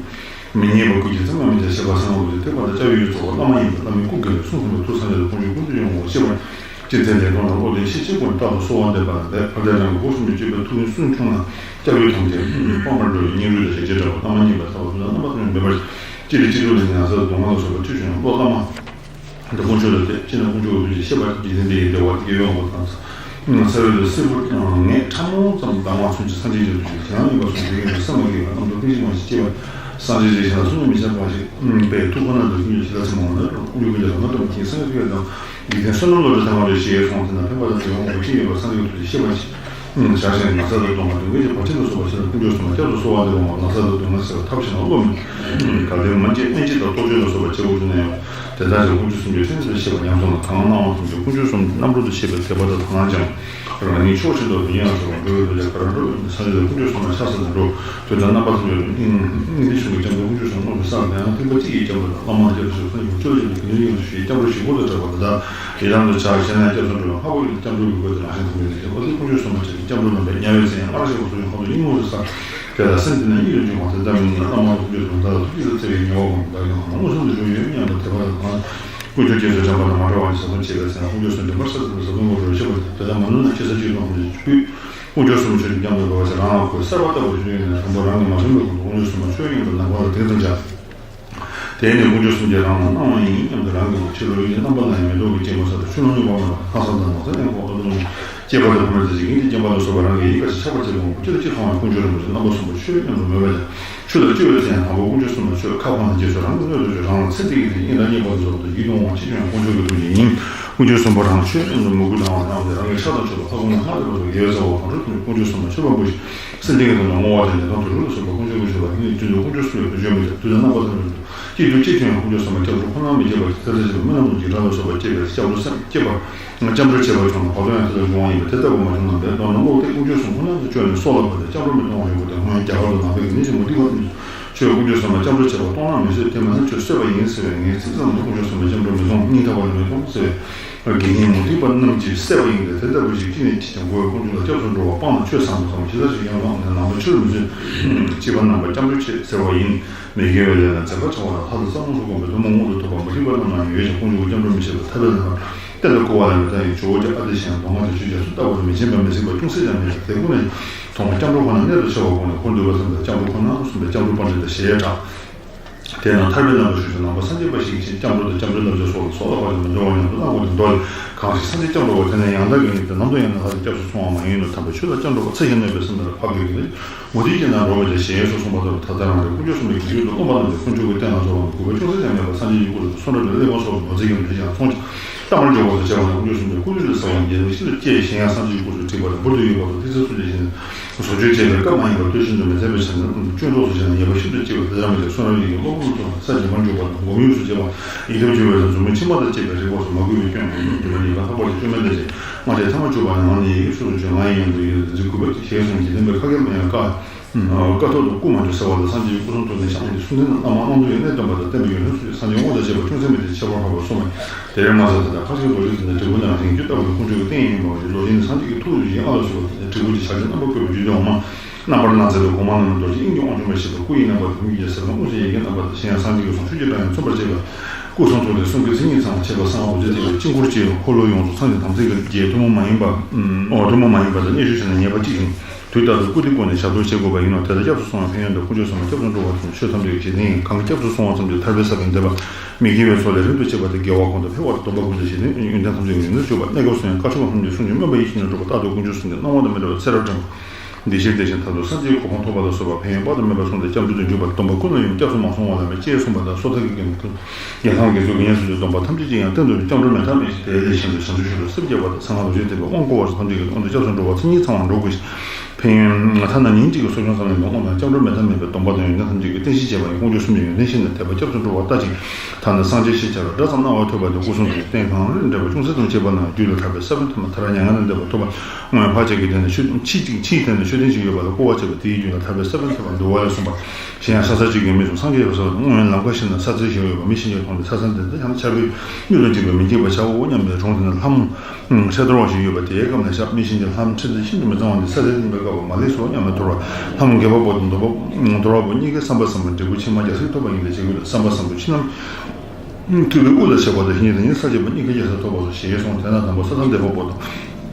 མི་ཉེས་པ་ཀུན་གྱིས་བསམ་ཡང་མི་བྱ་ཞེས་པ་གསང་བ་ལས་ཐེག་པ་དང་སྐྱབས་ཡུལ་རྫོགས་པ་བླ་མ་ཡིན་པས་བླ་མའི་སྐུ་དགེ་ལས་གསུང་གསུམ་པའི་ཐུགས་སངས་རྒྱས་དང་དཀོན་མཆོག་ཀུན་འབྱུང་དབུ་འབྱུང་ངོ་ཤེས་པ། ཅི་མཚན་ལས་དོན་ལ་བློ་ལྡན་ཤེས་བྱེད་ཀུན་རྟག་ཏུ་གསོལ་བ་འདེབས་པ་ལས་འཕགས་པའི་རང་གི་སྒོ་གསུམ་གྱི་སྤྱོད་པའི་ཐུགས་ཉིད་སུན་ཕྱུང་ན་སྐྱབས་ཡུལ་ཐམས་ཅད་སྤངས་པར་འགྲོ་བའི་སྙིང་རུས་དང་ཞལ་བྱེད་འདྲ་བ་བླ་མ་མཉེས་པ་ཐར་པ་ཐུབ་ན་རྣམ་པ་ཐམས་ཅད་མེད་པར་ཅི་སྟེ་སྤྱི་ཚོགས་ལས་ཉན་ས་དུ་མ་ལ་སོགས་པ་ཆོས་བྱུང་བློ་བླ་མ། འདི་དཀོན་མཆོག་ལ་གཏད། ཅི་ན་དཀོན་མཆོག་གི་ཐུགས་རྗེ་ཤེས་པ་འཇིག་རྟེན་འདི་ཡི་བདེ་བ་དགེ་བའི་དབང་པོ་དང་། ས་བོན་དུ་སྲིད་པོ་ངད་ཕྲ་མོ་ཙམ་ལྡང་བ་མཚོན་ཅིང་སངས་རྒྱས་ཀྱི་ཐུགས་རྗེ་ཡང་ཡིན་པར་གསུངས། དེ་ཡང་སེམས་མ་སྐྱེས་པ་རྣམ་རྟོག་ཀུན་གཞི་མ་ཞིག་སྐྱེ་བ། སངས་རྒྱས་ཀྱི་ཞལ་གསུང་མི་ཤེས་པ་ཞིག་པའི་ཐུགས་ཁོ་ན་དུ་ཀུན་གྱི་ཞི་ལ་ཚིམ་མོ་ནི་དཀོན་མཆོག་ལ་ལ་མ་གཏོགས་མཁྱེན་སངས་རྒྱས་ཀྱི་དང་འཇིག་རྟེན་བསོད་ནམས་བློ་གྲོས་ཐ་མ་རེ་ཞེས་གསུངས། དེ་ན་ཕན་པ་དང་དེ་ཡང་འོ་ཅི་ཡོད་པ་སངས་རྒྱས་ཀྱི་ཐུགས་རྗེ་ཤེས་པ་ཞིག་བྱ་ཞིང་ན་ཚ་དང་གདོང་མ་དུང་གི་བར་ཆད་ལ་སོགས་པ་ཆེ་ན་དཀོན་མཆོག་གསུམ་ལ་སྐྱབས་སུ་གསོལ་བ་འདེབས་པ་མ་ན་ཚ་དང་གདོང་མ་སེལ་བ་ཐབས་ཤེས་ན་བློ་མི་གལ་ཏེ་མ་སྐྱེས་དབེན་བྱེད་དང་གཏོར་མཆོད་ལ་སོགས་པ་བྱེད་དགོས་བྱུང་ན་ཡང་དེ་ལྟར་བྱས་དཀོན་མཆོག་གསུམ་གྱི་སེམས་སུ་ཤེས་པ་ཉམས་སོང་ན་གང་སྣང་བ་ཐམས་ཅད་དཀོན་མཆོག་གསུམ་གྱི་རྣམ་རོལ་དུ་ཤེས་པའི་དད་པ་དང་དག་སྣང་སྦྱངས་རང་ཉིད་ཆོས་ཤིན་ཏུ་ཡིན་ཡང་ཟེར་བ་འགྲོ་བའི་བློ་ལས་ག་ར་འགྲོ་བའི་སངས་རྒྱས་དང་དཀོན་མཆོག་གསུམ་ལ་ཕྱག་འཚལ་ནས་འགྲོ། དུས་དང་རྣམ་པ་ཐམས་ཅད་དུ་སྙིང་སྙིང་རྗེ་ཆུང་གི་སྐྱབས་མགོན་དཀོན་མཆོག་གསུམ་དངོས་སུ་བསགས་ནས་ཡང་ཐེག་པ་གཅིག་གི་སྐྱབས་འགྲོ་དང་བླ་མ་ལ་སྐྱབས་སུ་མཆིའོ། སངས་རྒྱས་ཀྱི་ཆོས་ཀྱི་སྐྱབས་འགྲོ་ཞིག་དགོས་ལ་གྲགས་པ་དེ་དག་ཡི་དམ་དུ་བྱ་ཞེ་ན་སྐྱབས་སུ་འགྲོ་བའི་འཕགས་པ་ཡི་སྐྱབས་འགྲོ་གི་སྒོ་དེ་རང་བཞིན་དུ་མེད་དེ། དེ་ལྟར་དཀོན་མཆོག་གསུམ་ལ་ཕྱག་ནས་སྐྱབས་འགྲོ་རྣམ་པའི་དམྱལ་བའི་ཚེ་ཡང་སྔར་བཞིན་དུ་སོ་སྐྱེ་ཁོང་དུ་སྙིང་རྗེ་བསགས། དེ་ལ་སེམས་བསྐྱེད་ནས་སྙིང་རྗེ་འབྱུང་བ་དེ་ལྟ་མིན་ན་བླ་མ་དང་དཀོན་མཆོག་གསུམ་ད་ལ་ཐུགས་རྗེ་ལ་བརྩེ་བའི་ཉེ་བ་ཀུན་བདག་གི་ངང་མངོན་སུམ་དུ་བྱུང་ཡོད་སྙམ་པའི་དད་པ་དང་། དཀོན་མཆོག་རྗེས་སུ་འབྲངས་པ་དང་མ་བྲལ་བ་ནི་བཟའ་བཏུང་བྱེད་པའི་ཚེ་ན་དཀོན་མཆོག་གསུམ་དྲན་པར་གསལ་ཏེ་བཟའ་བཏུང་གི་རོལ་ཆས་པ་དེ་ལྟར་མ་ནུས་ན་ཁྱེད་ས་གཅིག་ཏུ་འོང་ཞིག་གུས། དཀོན་མཆོག་གསུམ་མཆོད་ཅིང་སྐྱབས་འགྲོ་དགོས་པ་ཞིག་རང་ལ་གོས་སེར་པ་ལྟ་བུ་ཞིག་ཡོད་ན་དང་པོ་རང་གིས་མ་བསྲུངས་པའི་གོང་དུ་དཀོན་མཆོག་གསུམ་མཆོད་སྙམ་དུ་ནམ་མཁའ་ལ་དེ་ཙམ་བྱ། དེ་ནས་དཀོན་མཆོག་གསུམ་གྱིས་རང་ལ་གནང་བ་ཡིན་སྙམ་དུ་རང་གི་ཕྱི་རོལ་ཡུལ་གྱི་རྣམ་པ་ལ་ཡང་མེ་ཏོག་གི་སྐྱེད་མོས་ཚལ་དུ་ཆུ་ཀླུང་གཉུག་མ་མ་ལ་ཁང་བཟང་དང་ནགས་ཚལ་གཡང་འཁོགས་ཨ་ལུ་ཀླུང་སྐྱེས་པ་དང་ཁོ་ན་དེ་ཞིག་ཡིན་ཏེ་སྐྱེམས་པ་ལ་སོགས་པ་རང་གི་ཡིད་ཁ་ཞིག་ཆགས་པར་བྱེད་པ་མང་པོ་ཅི་ལ་ཅི་མཐོང་བའི་དཀོན་མཆོག་རིན་པོ་ཆེ་རྣམ་པ་གསུམ་པོ་མཆོད་སྙམ་དུ་མོས་པ་ཡང་། ཆུ་དང་སྤྱི་བོའི་ཚེ་ཡང་དང་པོ་དཀོན་མཆོག་གསུམ་ལ་མཆོད། ཁ་ཕངས་ནས་རྗེས་སུ་རང་གི་སྣོད་དུ་གྱུར། རང་ལ་ཚེ་འདི་ཡི་དེ་ཉིད་ལ་བརྙས་པ་ལ་སོགས་པ་དང་ཡིད་དུ་འོང་བ་ཅི་བྱུང་ཡང་དཀོན་མཆོག་གི་ཐུགས་རྗེ་ཉིད། དཀོན་མཆོག་གསུམ་པོ་རང་མཆོད་སྙམ་དུ་མོས་གུས་དང་བ་དང་དེ་རང་གི་ཕྱག་དང་མཆོད་པ་ལྷ་གུང་ནས་སྔར་ལས་པ་སོགས་དགེ་བའི་རྩ་བ་གང་འགྲོ་ཐུབ་ནས་དཀོན་མཆོག་གསུམ་ལ་མཆོད་པ་འབུལ་ཞིང་། སེམས་གཏིང་གི་དོན་དུ་བསྔོ་བ་དང་ཉེས་ལྟུང་དུད་འགྲོ་ལ་སོགས་པ་དཀོན་མཆོག་གི་མཆོད་པ་ཡིན་ནས་དུས་དུ་དཀོན་མཆོག་གསུམ་ལ་བེད་སྤྱོད་མི་བྱ། དུས་དང་རྣམ་པ་ཐམས་ཅད་དུ་སྐྱིད་སྡུག་ཅི་བྱུང་ཡང་དཀོན་མཆོག་གསུམ་ལ་སྐྱབས་འགྲོ་ཁོ་ན་མི་བྱེད་པར་དེ་ལྟར་བྱས་པའི་རྨི་ལམ་དུ་འཇིགས་སྐྲག་ལ་སོགས་པ་སྐྱེས་པའི་སྐྱབས་འགྲོ་སེམས་བསྐྱེད་པ། སྐྱབས་འགྲོ་བྱེད་པ་བྱུང་ན་བར་དོ་ཡང་དེ་ལྟར་འབྱུང་བ་ཡིན་པས་དེ་ལྟ་བུ་མ་བྱུང་ན་འབད་མདོར་ན་བློ་གཏད་དཀོན་མཆོག་གསུམ་ཁོ་ན་དུ་བཅོལ་ནས་སྲོག་ལ་བབས་ཏེ་སྐྱབས་འགྲོ་མི་གཏོང་བ་ཡོང་དགོས་ཏེ། སྔོན་རྒྱ་གར་དུ་ནང་པའི་དགེ་འདུན་ཞིག་མུ་སྟེགས་པ་རྣམས་ཀྱིས་ཆོས་དཀོན་མཆོག་གསུམ་ལ་སྐྱབས་འགྲོ་བྱེད་པ་གཏོང་ན་མི་བཟོད། དེ་མིན་ན་ཆོས་གསོད་པ་ཡིན་ཟེར་བས་ངས་ཚིག་ཙམ་དུ་དཀོན་མཆོག་གསུམ་ལ་སྐྱབས་འགྲོ་མི་གཏོང་། སྙིང་ཐག་པ་ནས་མི་གཏོང་ཟེར་བས་དགེ་བསྙེན་མུ་སྟེགས་པ་རྣམས་ཀྱིས་བསད་པ་ཡིན་ཏེ། དེ་ལྟ་བུ་ཞིག་ཅི་ནས་ཅི་ཀྱང་དགོས་པའི་དཀོན་མཆོག་ལ་སྐྱབས་སུ་འགྲོ་བ་སྤངས་ལ་ཆོས་བཟང་པོ་བཟང་པོ་ཇི་ལྟར་ཞིག་ཡང་བསླངས་ནས་ནང་པའི་ཆོས་ལ་མི་བཟོད། སྐྱེས་པ་རྣམ་པར་སྐྱབས་འགྲོ་བྱེད་ཟེར་བ་ཡིན། མི་དགེ་བའི་ལས་ལ་འཛེམ་པར་བྱ་བ་དང་། ལྷ་དང་ས་དང་སོགས་གོམས་པའི་གཏུམ་མོ་མངོན་དུ་ཐུབ་པ་མུ་སྟེགས་པ་རྣམས་ལའང་ཡོད་ཅིང་དཀོན་མཆོག་གི་སྐྱབས་འགྲོ་མི་བྱེད་པར་ཐར་པའི་ལམ་པར་གཏན་དུ་བཀོལ་བ་ལ་མི་ལྟ་ཡང་ཇོ་བོ་རྗེ་ཨ་ཏི་ཤའི་མདོ་སྔགས་ཀྱི་ཆོས་རྒྱ་མཚོ་ལྟ་བུར་མི་འབྱེད་པ་མི་གཟིགས་པ་ཅུང་ཟད་ཀྱང་མེད་པས་དེ་ཀུན་ནས་མཐོང་བ་སྐྱབས་འགྲོ་ཁོ་ན་གནད་དུ་ཆེ་བ་དགོངས་ནས་འཁོར་འདུལ་བ་ཙམ་དུ་སྐྱབས་འགྲོ་ཁོ་ན་གསུངས་པས་སྐྱབས་འགྲོ་སྤངས་ཏེ་ཞེས་གྲགས། དེས་ན་ཐར་པའི་ལམ་པར་ཞུགས་ཤིང་ནང་པ་སངས་རྒྱས་པ་ཞིག་གིས་སྐྱབས་འགྲོ་དང་སྐྱབས་འགྲོའི་བསླབ་བྱ་སོགས་ལ་སོགས་ལ་བར་དུ་མི་འབྱོར་བ་ཉམས་སུ་བླང་དགོས་ཏེ། མདོ་ལས། གང་ཞིག་སངས་རྒྱས་སྐྱབས་འགྲོ་བ་དེ་ནི་ཡང་དག་གི་ཡིན་ཏེ། ནམ་དུ་ཡང་ན་ལྷ་དང་སྐྱབས་སུ་སོང་བ་མ་ཡིན་ནོ། དམ་པའི་ཆོས་ལ་སྐྱབས་འགྲོ་བ་ཚེ་ཞིང་གནས་པའི་སེམས་དེ་ལ་ཕབ་དགོས་ཀྱི་མོ། དེའི་རྐྱེན་ན་འགྲོ་བ་ལས་ཞེས་སུ་གསུངས་པ་ལྟར་ད་ལྟ་རང་རེ་དཀོན་མཆོག་གསུམ་པའི་དགེ་སྦྱོར་དུ་རློམ་པ་རྣམས་ཀྱིས་དཀོན་མཆོག་གི་རྟེན་ལ་སོགས་པ་ལ་གུས་པ་ཅུང་ཟད་ཀྱང་མེད་པར་སངས་རྒྱས་ཀྱི་སྐུ་ལ་སོགས་པ་མཛད་ཀྱང་མཛད་ཀྱང་མཐོང་ཅིང་གཏམ་པར་འཇོག་པ་དང་བཅས་པ་ལ་དཀོན་མཆོག་གསུམ་པའི་སྐུ་ཡི་ས་བོན་རྒྱས་པའི་ཕྱིར་སྐྱེས་ཤིང་ཡང་སངས་རྒྱས་ཀྱི་སྐུ་ཚུལ་ཁྲིད་པ་དང་འབུར་དུ་ཡོད་པ་དང་ཏི་སེ་སུ་ལས་བཞིན་བཟོ་བཅོས་བྱས་པའི་སྐབས་མ་ཡིན་པར་ལྟོས་ཤིན་ཏུ་མི་འཛེམ་པའི་ཕྱིར་ན་སྐྱོན་རྫོགས་སུ་བྱས་ན་ཉེས་པ་ཤིན་ཏུ་ལྕི་བས་དེ་ལྟར་མ་བྱས་བསོད་ནམས་ཡིན་གྱི་སློབ་དཔོན་དུ་ས་བྱེ་བ་འཇུག་པ་དང་སྒོམ་ཡུལ་སུ་བྱེད་པ་ཡི་དམ་འཇུག་པའི་མཛུབ་མོ་མཆིལ་མ་དང་བཅས་པའི་རིགས་སྐོར་སུ་མ་གུས་པའི་སྐྱོན་ཡིན་ནོ། སྒྲུབ་པ་ཉེས་པ་ལྷག་པར་དུ་སྐྱོན་མེད་ལས་བྱེད། སྔ་ཕྱི་ཐ་མ་བཅུ་པ་ནས་ང་ནི་ཡི་གེ་སུ་རུ་བྱོན། ང་ཡི་ཡང་དུ་ཡི་དུ་འཛིན་གུས་པ་ཞེས་གསུངས། འཇིག་རྟེན་པའི་ཁ་སྐད་ལ་ཡང་བཀའ་ཀ་ཐོག་ཏུ་སྐུ་མ་འགྲོ་ཟེར་བ་ལ་སངས་རྒྱས་ཀྱི་སྐུ་གསུང་ཐུགས་ལྡན་ཞིང་དབང་གི་གསུང་རྟེན་རྣམས་བླ་མ་དབང་དུ་ཡོད་གནས་སྟོན་པ་དང་བསྟན་པའི་ཡོན་ཏན་སོགས་ཀྱི་སངས་རྒྱས་དབང་དང་བཅས་པ་ཅུང་ཟད་མེད་དེ་ཁྱད་པར་འཕགས་པར་གསུངས་པས། དེར་མ་ཟད་ད་ལྟ་ཁ་ཆེ་རྡོ་རྗེ་འདི་ནི་དྲིལ་བུ་ནང་བཞིན་རྒྱུ་ལྟ་བུའི་དཀོན་མཆོག་གི་རྟེན་ཡིན་པ་འདི་རྡོ་རྗེ་ནི་སངས་རྒྱས་ཀྱི་ཐུགས་རྗེ་ཨ་ལ་སོགས་པ་དྲིལ་བུ་གྱི་ཕྱག་རྒྱ་རྣམ་པར་བཀོད་པའི་རྒྱུད་སྡེ་འོག་མ་རྣམ་པར་སྣང་མཛད་པའི་གོང་མ་རྣམས་ནི་རྡོ་རྗེ་དབྱིངས་ཀྱི་དབང་ཕྱུག་མ་ཞེས་པ་སྐུ་ཡི་རྣམ་པ་དང་ཐུགས་ཀྱི་རྒྱལ་སྲས་དང་དངོས་སུ་ཡི་གེའི་རྣམ་པ་དང་། གཞན་ཡང་སངས་རྒྱས་ཀྱི་གསུང་ཆོས་ཀྱི་སྒྲ་ཡང་མཚོན་པར་བྱེད་པ། སྐུ་གསུང་ཐུགས་ལྡན་གསུང་གི་མཚན་ཉིད་ཚང་བར་བྱེད་པ་གསང་བ་རྡོ་རྗེ་ཐེག་པའི་དཀྱིལ་འཁོར་གྱི་འཁོར་ལོ་ཡོངས་སུ་ཚང་ཞིང་དམ་ཚིག་གི་རྒྱས་ཐུན་མོང་མ་ཡིན་པ། ཨོ་ཐུན་མོང་མ་ཡིན་པ་དང་མཉེས་གཤོག་ཆེ་ན་ཉེས་པ་གཅིག་ཀྱང་དུས་རྟག་ཏུ་སྐུ་སྟེ་བཀོད་ནས་ཞབས་ཏོག་བྱེད་དགོས་པ་ཡིན་ནོ། དེ་ལྟར་སྐྱབས་སུ་སོང་བའི་ཕན་ཡོན་དང་དཀོན་མཆོག་གསུམ་ལ་སྐྱབས་སུ་འགྲོ་བ་དང་ཆོས་ཐམས་ཅད་ཀྱི་གཞི་རྟེན་ཡིན། གང་གིས་སྐྱབས་སུ་སོང་བ་ཙམ་གྱིས་ཐར་པའི་ས་བོན་འདེབས་པ། མི་དགེ་བའི་ཚོགས་ལས་རིང་དུ་གཅོད་པ་དང་དགེ་བ་གོང་དུ་འཕེལ་བ་དང་སྡོམ་པ་ཀུན་ཏུ་ཞི་སྟེ་ཡོན་ཏན་ཐམས་ཅད་ཀྱི་ཡུལ་དུ་གྱུར་པ། གནས་སྐབས་སུ་ཡང་དཀར་ཕྱོགས་ཀྱི་ལྷ་མོ་ནི་གསུང་གི་སྨོན་པ་ཡིད་བཞིན་དུ་འགྲུབ་པ། རྟག་ཏུ་དཀོན་མཆོག་གསུམ་གྱི་སྣང་བ་དང་མི་འབྲལ་བར་ཚེ་རབས་བགྲང་བ། འདི་ཕྱིར་དེ་བཞིན་མཐར་ཐུག་སངས་རྒྱས་གོ་འཕང་ཐོབ་པ་ལ་སོགས་པ་ཕན་ཡོན་དཔག་ཏུ་མེད་པ་གསུངས་ཏེ། སྐྱབས་འགྲོ་དུ་འཇུག་པ་དང་སྡོམ་པ་ཀུན་ལ་ཡང་སྐྱབས་སུ་མ་སོང་བ་ལ་མེད་ཅེས་གསུངས་པ་དང་། སོ་ཐར་གྱི་རྒྱན་དུ་རྒྱན་ཐམས་ཀྱི་གཟུགས་ཀྱི་ཉེས་སུ་འཇུག་སྡོམ་པ་ཐམས་ཅད་ཀྱིས་ཡང་གཏན་དུ་སྐྱབས་འགྲོ་མེད་ཐབས་མེད་ཅིང་། དེ་ལས་གཞན་དུ་བྱང་ཆུབ་མཆོག་ཏུ་སེམས་བསྐྱེད་པ་དང་། གསང་སྔགས་རྡོ་རྗེ་ཐེག་པའི་དབང་བསྐུར་བ་སོགས་ཐམས་ཅད་ཀྱི་དབང་དུ་སྐྱབས་སུ་འགྲོ་བ་མཚན་ཉིད་ཚང་བར་འགྲོ་དགོས་ཤིང་། ཕན་ཡོན། ཐ་ན་ཉིན་གཅིག་གི་གསོ་སྦྱོང་ཙམ་ལས་མི་འོང་ན་སྐྱབས་འགྲོ་མེད་ཐབས་མེད་པའི་སྡོམ་པ་དང་ཡོན་ཏན་ཐམས་ཅད་ཀྱི་རྟེན་གཞི་བྱས་པ་ཡི་དཀོན་མཆོག་གསུམ་གྱི་ཡོན་ཏན་ཤེས་ནས་དད་པ་སྐྱབས་སུ་འགྲོ་བ་ལྟ་ཅི། ཐ་ན་སངས་རྒྱས་ཤེས་བྱ་བའི་སྒྲ་ཙམ་རྣ་བར་ཐོས་པ་དེ་སྐུ་གསུང་ཐུགས་ཀྱི་རྟེན་གང་རུང་འདྲེན་པ་ཅུང་ཟད་ཙམ་བྱས་པ་ན་རྒྱུད་ལ་ཐར་པའི་ས་བོན་ཐོབ་པ། མཐར་མྱ་ངན་ལས་འདས་པ་ཐོབ་པ། སྔོན་འཕགས་སྐྱེས་ཀྱི་སྟེང་ནས་ཆོས་ཕྱིའི་སྟེང་ནས་ཆོས་ལྡན་ཞིག་ཡོད་པ་ལ་སྐུར་བ་བྱས་པ་དེའི་རྒྱུད་ལ་ཐར་པའི་ས་བོན་ཐོབ་པ་འདུལ་བ་ལས་གསུངས་པ། གཞན་ཡང་ས་ས་ཆུ་གི་མིག་གསུམ་སངས་རྒྱས་ཡོད་ས་ལ་སྔོན་ལམ་ཁ་ཞིག་ན་ས་རྩེ་ཞིག་ཡོད་པ་མི་གཤིན་རྗེས་མཐོང་སྟེ་ས་ས་འདི་ཚོ་ཡང་ཆར་པའི་དབྱུག་ཏུ་འཇིག་པས་མི་འཇིགས་པར་བྱའོ་སྙམ་པའི་གྲོང་དེ་ན་ལྷ་མོ། ཧྲེ་གཏོར་བ་ཞིག་ཡོད་པ་དེའི་སྐབས་ནས་ཞབས་མི་གཤིན་གྱི་ལྷམ་ཁྲི་ཚོ་ཤིན་ཏུ་མི་གཙང་བ་འདི་ས་དེར་ཐིམ་པའི་སྐབས་མ་ལེགས་སོ་སྙམ་ནས་དོར་བ། ལྷ་མོ་དགྱེས་པ་པོ་དང་འདོར་བ་འདོར་བ་པོ་གཉིས་ཀའི་བསམ་པ་བསམ་པ་འབྲས་བུ་ཕྱི་མ་རྒྱལ་སྲིད་ཐོབ་པ་ཡིན་ཏེ་བྱེད་དགོས་ལ་བསམ་པ་བསམ་པ་ཕྱི་ནང་ཐུབ་པའི་དབུ་ལ་བཞག་པ་དང་ཞིང་དེ་ཉིད་ས་བཅད་པ་གཉིས་ཀའི་རྒྱལ་སྲིད་ཐོབ་པ་སོ་ཞེས་གསུངས། དེས་ན་དང་པོ་ས་དང་འདས་པ་པོ་དང་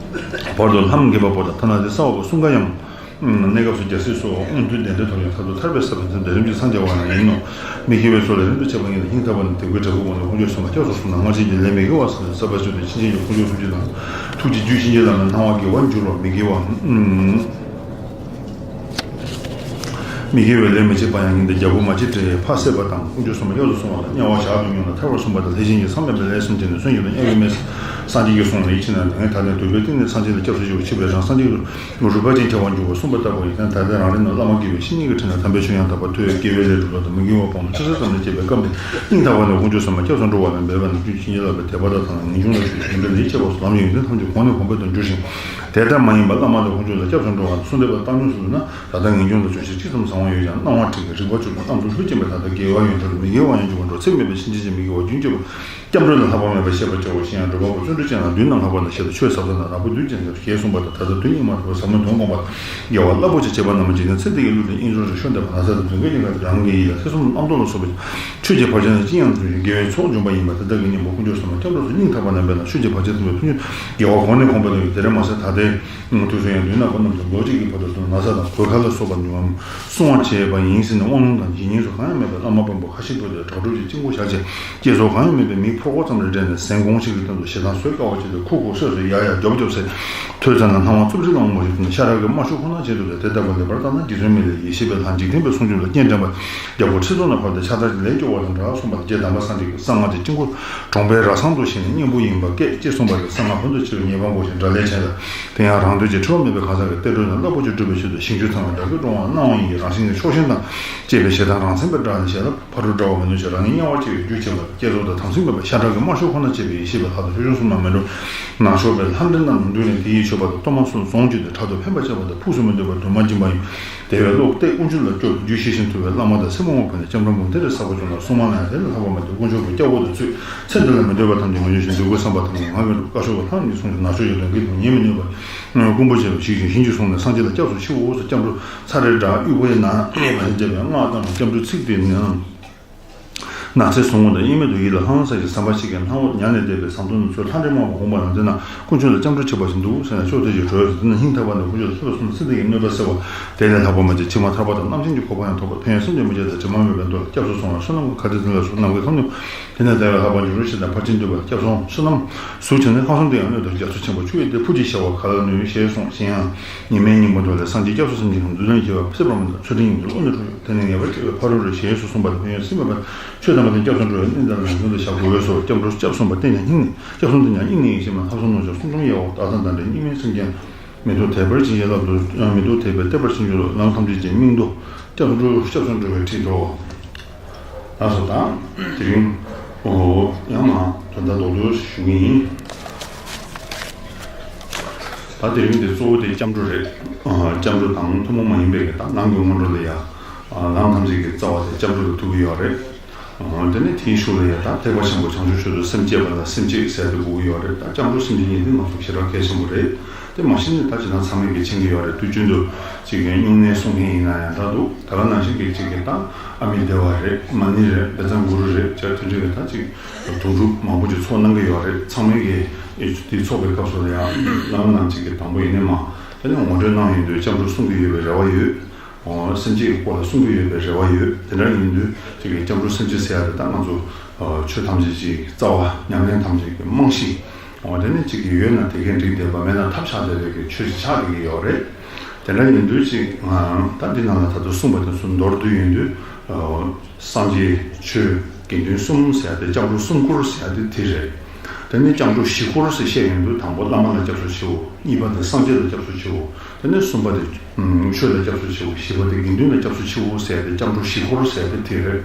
བར་དུ་ལྷ་མོ་དགྱེས་པ་པོ་དང་ཐ་ན་དེ་ས་འོག་པོ་གསུམ་ཀ་ཡང་། གནས་སྐབས་སུ་རྒྱལ་སྲིད་སོགས་མངོན་མཐོའི་གདན་འདྲེན་ཐོབ་ཀྱང་མཐར་ཐུག་ཐར་པའི་ས་བོན་ཟེར་འདོད་རིམ་གྱིས་སངས་རྒྱ་བ་ཡང་ཡིན་ནོ། མི་དགེ་བའི་ཚོགས་ལས་རིམ་གྲོ་བྱེད་པ་ཉིད་ལ་སྙིང་ཐག་པ་ནས་དད་གུས་དྲག་པོས་དགོངས་ནས་དཀོན་མཆོག་གསུམ་ལ་སྐྱབས་སུ་སོང་ན་སྔར་བཞིན་གྱི་ལས་མི་དགེ་བ་སེལ་ནས་ཟབ་པར་གྱུར་ཏེ་ཕྱིན་ཆད་ཀྱི་དཀོན་མཆོག་ཐུགས་རྗེ་དང་ཐུགས་ཀྱི་རྒྱུད་ཕྱིན་ཆད་ལ་ནི་སྣང་བ་དགེ་བར་འགྱུར་རོ། མི་དགེ་བ། མི་དགེ་བའི་ལས་མི་བྱེད་པ་ཡང་ཡིན་ཏེ་རྒྱལ་པོ་མ་གཅིག་དྲེ་ཕ་བསད་པ་དང་དཀོན་མཆོག་གསུམ་ལ་སྐྱབས་སུ་སོང་བ་དང་དམྱལ་བ་ཞག་ཏུ་སྙུང་ལ་ཐར་བར་གསུངས་པ་དང་ལྷས་བྱིན་གྱིས་བསམ་པའི་ལས་གསུམ་བྱས་ནས་གསོན་གྱི་དང་དམྱལ་བའི་མེ་སངས་རྒྱས་ཀྱིས་གསུངས་ལ་ཡིད་ཆེས་ན་དེ་ནས་ད་ནི་འདོད་པའི་གཏིང་ནས་སངས་རྒྱས་ལ་སྐྱབས་སུ་མཆིའོ། མཆིས་པས་རང་སངས་རྒྱས་ཀྱི་རུས་པ་ཅན་ཁྱབ་པར་འགྱུར་བར་གསུངས་པ་ལྟ་བུ་ཡིན་ན། ད་ལྟ་རང་རེ་ནང་བླ་མ་དགེ་བའི་བཤེས་གཉེན་གྱི་ཁྲི་ན་དམ་པའི་ཆོས་ཡང་དག་པར་ཐོས། དགེ་བའི་ལས་སྒྲུབ་པ་དང་མི་དགེ་བ་སྤོང་བ་ཆུད་ཟོས་ཙམ་ལས་བྱེད་པའི་སྐབས་ནི་སྙིང་ཐག་པ་ནས་དཀོན་མཆོག་གསུམ་ལ་སྐྱབས་སུ་འགྲོ་བ་ལ་འབད་པ་ནི་རྒྱུད་ཕྱིན་ཆད་ལ་བའི་དད་པ་དང་ཐ་ན་ངེས་འབྱུང་ལ་ཞུགས་ཤིང་འདི་ལས་སྐྱེ་བ་སོགས་ལམ་ཡོན་ཏན་ཐམས་ཅད་གོང་ནས་གོང་འཕེལ་དུ་འགྱུར་ཞིང་། དེ་ལྟར་མ་ཡིན་པ་བླ་མ་དང་དཀོན་མཆོག་ལ་སྐྱབས་སུ་འགྲོ་བ་གསོལ་འདེབས་ལ་བཏང་སྙོམས་སུ་བསྡུ་ན། ད་ལྟ་ངེས་འབྱུང་ལ་སྦྱོར་ཞིང་ཅི་ཙམ་བཟང་བ་ཡོད་ཀྱང་སྣང་བ་འཁྲུལ་གྱི་རིག་པ་བཅུག་པ་རྣམ་རྟོག་ལྷུར་བཅས་པའི་ལྷ་དང་དགེ་བ་ཡོན་ཏན་མི་དགེ་བ་ཡང་འགྲོ་མི་དགེ་བ་ཡང་འགྲོ་བ་འགྲོ་ཚད་མེད་པའི་ཕྱིན་ཆད་ཀྱི་མི་དགེ་བ་རྒྱུན་གཅོད་པ། སྐྱབས་འགྲོ་ལ་ལྷག་པ་མེད་པར་ཤེས་པར་བྱའོ་ཞེས་ཡང་སྒྲུབ་པ་པོ་བརྩོན་འགྲུས་ཅན་ལ་དུས་རྣམས་ལྷག་པ་དང་ཞེས་པ་ཆོས་ཟབ་ས་ན་རགས་པ་དུས་ཅན་ཞེས་གསུངས་པ་དང་། ད་ལྟ་དུས་སྙིགས་མ་ཐོབ་པའི་ཟབ་མོའི་དོན་བསྒོམ་པ་དང་དགེ་བ་རླབས་པོ་ཆེ་བྱེད་པ་རྣམས་ཀྱིས་ནི་ཚེ་འདི་ཡི་གླུ་ལྡན་དབྱིངས་སུ་རེག་ཤོ་འདེབས་པ་ན་ཚ་དང་གདོན་བགེགས་ཀྱི་ཁ་དང་རང་གི་ཡིད་ལ་ཐེ་ཚོམ་རྣམ་རྟོག་ལ་སོགས་པ་ཆོས་ཀྱི་བར་ཆད་རྣམས་ཅི་ཡང་འཁྲུལ་ཞིང་དགེ་བའི་ཚོགས་འབྱུང་བ་ཡིན་པ་དེ་དག་གི་གཉེན་པོ་དཀོན་མཆོག་གསུམ་ལ་སྐྱབས་འགྲོ་ཚུལ་སྙིང་ཐག་པ་ནས་འབད་ན་ཆོས་ཀྱི་བར་ཆད་ཐམས་ཅད་ཕུང་ཞིང་དགེ་བ་གོང་ནས་གོང་འཕེལ་དུ་ཡོད། དེ་རེད་མ་ཟད་ད་ལྟའི་དུས་སུ་ཡང་དུས་ན་ཁོ་རྣམས་ཀྱི་ལོ་གཅིག་གི་བར་དུ་ན་ཚ་དང་གོད་ཁ་ལ་སོགས་པ་ཉུང་བ་སྲུང་བ་བྱས་པ་ཡིན་ཟེར་ནས་དབང་ལུང་དང་ཇི་སྙེད་སུ་གང་ཡང་མེད་པའི་བླ་མ་དཔོན་པོ་ཁ་ཤས་བོས་ཏེ་དྲག་སྒྲུབ་ཀྱི་དཀྱིལ་འཁོར་བཞག་བྱས། བསྐྱེད་རྫོགས་གང་ཡང་མེད་པའི་མིའི་ཕོ་རྒོད་ཙམ་རེ་སྦྲན་ནས་ཟན་གོང་ཞིག་གི་སྟེང་དུ་ཞེ་སྡང་གསོད་དཀའ་བ་བྱས་ཏེ་ཁུག་ཁུག་སོད་སོད་ཡ་ཡ་རྒྱོབ་རྒྱོབ་ཟེར། ཐོས་ཙམ་ན་སྣང་བ་རྩུབ་ཅིག་ལ་འོང་བ་ཞིག་དང་ཤ་ཁྲག་གི་དམར་ཤོག་ཁོ་ན་བྱེད་དུ་ལས། དེ་ལྟ་བུ་ལེགས་པར་བརྟགས་ན་རྗེ་བཙུན་མི་ལས་ཡེ་ཤེས་པའི་ལྷ་འཇིག་རྟེན་པའི་སྲུང་སྐྱོབ་ལ་རྐྱེན་འདྲེན་པ་རྒྱལ་པོ་ཁྲི་ཚོ་ན་ཕབ་སྟེ་ཕྱག་དར་གྱི་ལས་སྐྱོ་བ་དང་འདྲ་གསུངས་པ་ལ་རྗེ་དམ་པ་སངས་རྒྱས་ཀྱིས་གསང་སྔགས་ཀྱི་དཀྱིལ་འཁོར་གྲོང་པའི་ར་ཚང་དུ་བཞེངས་ནས་གཉེན་པོ་ཡིན་པ་སྐད་ཅེས་གསུངས་པ་ལས་གསང་སྔགས་ཕུན་དུ་ཕྱིན་པའི་ཉེས་པ་འགོག་ཅིང་དགྲ་ལས་བྱས་ལ། དེ་ཡང་རང་དོན་གྱི་འཁྲུལ་བ་མེད་པའི་གང་ཟག་གི་གཏད་གྲོལ་ནི་རླབས་པོ་ཆེ་སྒྲུབ་པའི་ཆེད་དུ་ཞིང་བཅུ་ཚང་བའི་དགྲ་བགེགས་བཀྲོང་བ་སྣང་བ་ཡི་རང་བཞིན་གྱི་ཕྱོགས་ཞེན་དང་བཅས་པའི་ཞེ་སྡང་རང་མཚན་པའི་དགྲ་ནི་ཞེ་ལ། ཕ་རོལ་དགྲ་བོ་མི་གནོད་ཅིང་རང་ཉིད་དམྱལ་བར་སྐྱེ་བའི་རྒྱུ་བྱེད་པ། བསྐྱེད་རྫོགས་དང་དམ་ཚིག་མེད་པ་ཤ་ཁྲག་གི་དམར་ཤོག་ཁོ་ན་བཅས་པའི་ཡེ་ཤེས་པའི་ལྷ་དང་ཆོས་སྐྱོང་གསུམ་ལ་མི་འགྲོ་ནག་ཕྱོགས་པའི་ལྷ་འདྲེ་རྣམས་ལ་འདུས་ནས་དེ་ཡི་མཆོད་པ་དང་གཏོར་མ་གསུམ་བཟུང་བྱས་ཏེ་དྲག་ཏུ་ཕན་པར་བྱ་བ་དང་ཕུགས་སུ་མི་འདོད་པར་དུ་མ་སྦྱིན་པ་ཡིན། དེ་བས་བློ་གཏད་དཀོན་མཆོག་ལ་སྐྱོབ་རྒྱུ་ཤེས་ཤིང་ཐུབ་པའི་བླ་མ་དང་སྲས་མོ་ངོ་འཕེན་ནས་སྐྱབས་འགྲོ་འབུམ་སྡེ་རེ་བསགས་པ་བྱུང་ན་སྲུང་མ་ལ་ཡང་དེ་ལས་ལྷག་པ་མ་སྟེར། དཀོན་མཆོག་གི་སྐྱབས་འོག་ཏུ་ཚུད། ཚེ་འདི་ལ་མི་འདོད་པ་ཐམས་ཅད་མི་འབྱུང་ཞིང་འདོད་དགུའི་བསམ་པ་ཐམས་ཅད་ངག་གི་འགྲོ། བཀའ་ཤོག་གི་ལྷ་རྣམས་ཀྱིས་བཟུང་ཞིང་ནག་ཕྱོགས་ཀྱི་གདོན་བགེགས་དང་ཉེས་མི་གནོད་པ། སྐུ་འབུལ་བྱས་པ་ཞིག་ཅིང་བཞིན་གྱིས་བཟུང་ནས་སངས་རྒྱས་ལ་སྐྱབས་སུ་མཆིའོ་ཟེར། སྐྱབས་འགྲོ་ཚར་རེ་བསྒྲགས་དབུལ་པོའི་ནང་ལ་བསྡད་པའི་སྔགས་དང་སྐྱབས་འགྲོའི་ཚིག་དེ་ནི་ནགས་ཚལ་སྲུང་བ་དང་དབྱེར་མེད་དུ་ཡིད་ལ་ལྷང་ལྷང་ས་ཞིང་ཟམ་པ་ཞིག་གི་སྣང་ངོར་ཉལ་ནས་བསྡད་པའི་ཟམ་གདོང་དུ་ཚུར་ལྷ་འདྲེ་དམར་པོ་འོངས་པ་ན་དེ་ན་དཀོན་མཆོག་ལ་སྐྱབས་འགྲོ་བྱེད་པ་ཞིག་འདུག་ཟེར་ནས་ཕྱོགས་དེ་ཞིག་བྲོས་ཏེ་དེ་ན་སྙིང་ཐག་པ་ནས་དཀོན་མཆོག་ལ་ཐུགས་ལ་བསམ་ཚེ་འདི་ཡི་གནོད་པ་སེལ་བ། དེ་ལས་ལྷག་པ་མ་བྱས་ཕྱི་མ་ཐར་པ་དང་རྣམ་མཁྱེན་གྱི་གོ་འཕང་ཡང་ཐོབ་པར་ཕན་ཡོན་སེམས་ཀྱིས་མི་ཁྱབ་སྟེ་དྲི་མ་མེད་པའི་མདོ་ལ་སྐྱབས་སུ་སོང་བ། བསོད་ནམས་ཀྱི་མཁའ་སྤྱོད་དེ་ལ་སོགས་ནམ་མཁའི་ཁམས་ནི། དེ་ནས་ལྟ་བའི་ལྷག་པར་འབྱུང་རུང་ཞེ་སྡང་ཕར་ཕྱིན་འདུལ་བ་ལ་སྐྱབས་སོང་བསོད་ནམས་གཟུགས་ཆེ་ནས་ཁམས་གསུམ་དུ་ཡང་གནོད་དོ། རྒྱ་མཚོ་ཆེན་པོ་ཆུ་ཡི་གཏེར་ཕུ་ཅིག་བྱ་བ་ག་ལ་ནུས་ཞེས་གསུངས་ཤིང་ཡང་ཉི་མའི་སྙིང་པོ་མདོ་ལས་སངས་རྒྱས་སྐྱབས་སུ་སེམས་ཅན་གྱི་འདུལ་དོན་བྱེད་པ་སྲིད་པ་མ་ནུས་ཚུལ་ཁྲིམས་ཉིད་དུ་བློ་ནི་འཁྲུགས་ཡོད། དེ་ནས་ངེས་པར་སྐྱེ་བའི་ཕ་རོལ་རོལ་ཞེས་སུ་གསུངས་པ་དང་ཕན་ཡོན་སེམས་མེད་པར་ཆོས་དམ་པ་དང་སྐྱབས་སུ་འགྲོ་བའི་གནས་དེ་ལ་ངེས་འབྱུང་དུ་བཞག་དགོས་པས་སོ། སྐྱབས་འགྲོ་སྐྱབས་སོང་བ་བསྟེན་ཀྱང་སྙིང་ནས་སྐྱབས་སོང་དེ་ཀྱང་སྙིང་ནས་ཡིན་ཞེས་མ་ལྷག་བསམ་རྣོ་ཕྱོགས་སུ་འཁྲུངས་ཡོད། ད་ལྟ་ད་འདྲའི་སྙིགས་མའི་སེམས་ཅན། མི་ཐུབ་དད་པར་བྱིན་གྱིས་བརླབ་ཏུ། མི་ཐུབ་དད་པས་བསྟོད་པར་བྱིན་གྱིས་རློབས། ལམ་ཐམས་ཅད་ཀྱི་སྙིང་པོ། སྐྱབས་སུ་འགྲོ། སྐྱབས་སུ་འགྲོ་བའི་ཁྲིད་དོ། ལགས་སོ། ད་དེ་རིང་། ཨོ། ཡང་མ་དོན་དག་རྡོག་རྡོག་ཞུ་གི་ཡིན། ད་དེ་རིང་འདི་གཙོ་བོ་དེ་སྐྱབས་འགྲོ་རེད། ཨ། སྐྱབས་འགྲོ་དང་ཐུན་མོང་མ་ཡིན་པའི་གི་ད་ལམ་གྱི་སྔོན་འགྲོ་ལ་ཡ། ཨ། ལམ་ཐམས་ཅད་ཀྱི་རྩ་བ་དེ་སྐྱབས་འགྲོ་ལ་ཐུག་གི་ཡོད་རེད། ཨ། དེ་ནས་དེའི་ཤུལ་ལ་ཡ་ད་ཐེག་པ་ཆེན་པོ་བྱང་ཆུབ་མཆོག་ཏུ་སེམས་བསྐྱེད་པ་ལ་སེམས་བསྐྱེད་ཟེར་དུ་གོ་གི་ཡོད་རེད། ད་སྐྱབས་འགྲོ་སེམས་བསྐྱེད་གཉིས་དེ་ང་ཚོ་ཞེ་དྲག་གལ་ཆེན་པོ་རེད། དེ་མ་གཞི་ནས་ད་ཇི་ལྟར་ཚང་མས་ཀྱིས་མཁྱེན་གྱི་ཡོད་རེད། དུས་རྒྱུན་དུ་ཅིག་གི་སྨྱུང་གནས་གསུང་མཁན་ཡིན་ན་ཡང་འདྲ་འདུག་ད་ག་ནང་བཞིན་གྱི་ཅིག་གི་ད་ཨ་མི་བདེ་བ་རེད། མ་ཎི་རེད། བཛྲ་གུ་རུ་རེད། བྱས་དེ་འདྲ་གི་ད་ཅིག་དུག་སྦྲུལ་མང་པོ་ཅིག་ཚོགས་གནང་གི་ཡོད་རེད། ཚང་མས་ཀྱིས་དེ་ཚོགས་པའི་སྐབས་སུ་ལ་ཡང་བླ་མ་རྣམས་ཅིག་གི་དང་པོ་ཡིན་ནས་མ་དེ་ནས་ངོ་སྤྲོད་གནང་ཡོང་དུས་སྐྱབས་འགྲོ་གསུང་གི་ཡོད་པའི་རེ་བ་ཡོད། ཨོ། སེམས་བསྐྱེད་ཀྱི་སྐོར་ལ་གསུང་གི་ཡོད་པའི་རེ་བ་ཡོད། དེ་འདྲ་ཡིན་དུས་ཅིག་གི་སྐྱབས་འགྲོ་སེམས་བསྐྱེད་ཟེར་ཡ་དེ་ད་ང་ཚོ་ཆོས་ཐམས་ཅད་ཀྱི་རྩ་བ། ཉམས་ལེན་ཐམས་ཅད་ཀྱི་རྨང་གཞི། འོ། དེ་ནི་གཅིག་གི་ཡོད་ན་དེ་གས་འགྲིག་བསྡད་པ། མེད་ན་ཐབས་ཆག་བསྡད་པའི་གི་ཆོས་ཤིག་ཆགས་བསྡད་ཀྱི་ཡོད་རེད། དེ་འདྲ་ཡིན་དུས་ཅིག་ང་ད་འདི་ནང་ལ་ད་དུང་གསུངས་པ་དེ་ཚོ་མདོར་བསྡུས་ཡིན་དུས། ཨོ། སངས་རྒྱས་ཆོས་དགེ་འདུན་གསུམ་ཟེར་ཡ་དེ། སྐྱབས་འགྲོ་གསུམ་བསྐུར་ཟེར་ཡ་དེ་དེ་རེད། དེ་ནས་སྐྱབས་འགྲོ་བཞི་སྐོར་ཟེར་བཤད་ཡོང་དུས། དང་པོ་བླ་མ་ལ་སྐྱབས་སུ་མཆིའོ། གཉིས་པ་དེ་སངས་རྒྱས་ལ་སྐྱབས་སུ་མཆིའོ། དེ་ནས་གསུམ་པ་དེ་ཆོས་ལ་སྐྱབས་སུ་མཆིའོ། བཞི་པ་དེ་དགེ་འདུན་ལ་སྐྱབས་སུ་མཆིའོ་ཟེར་ཏེ། སྐྱབས་འགྲོ་བཞི་སྐོར་ཟེར་ཏེ་དེ་རེད།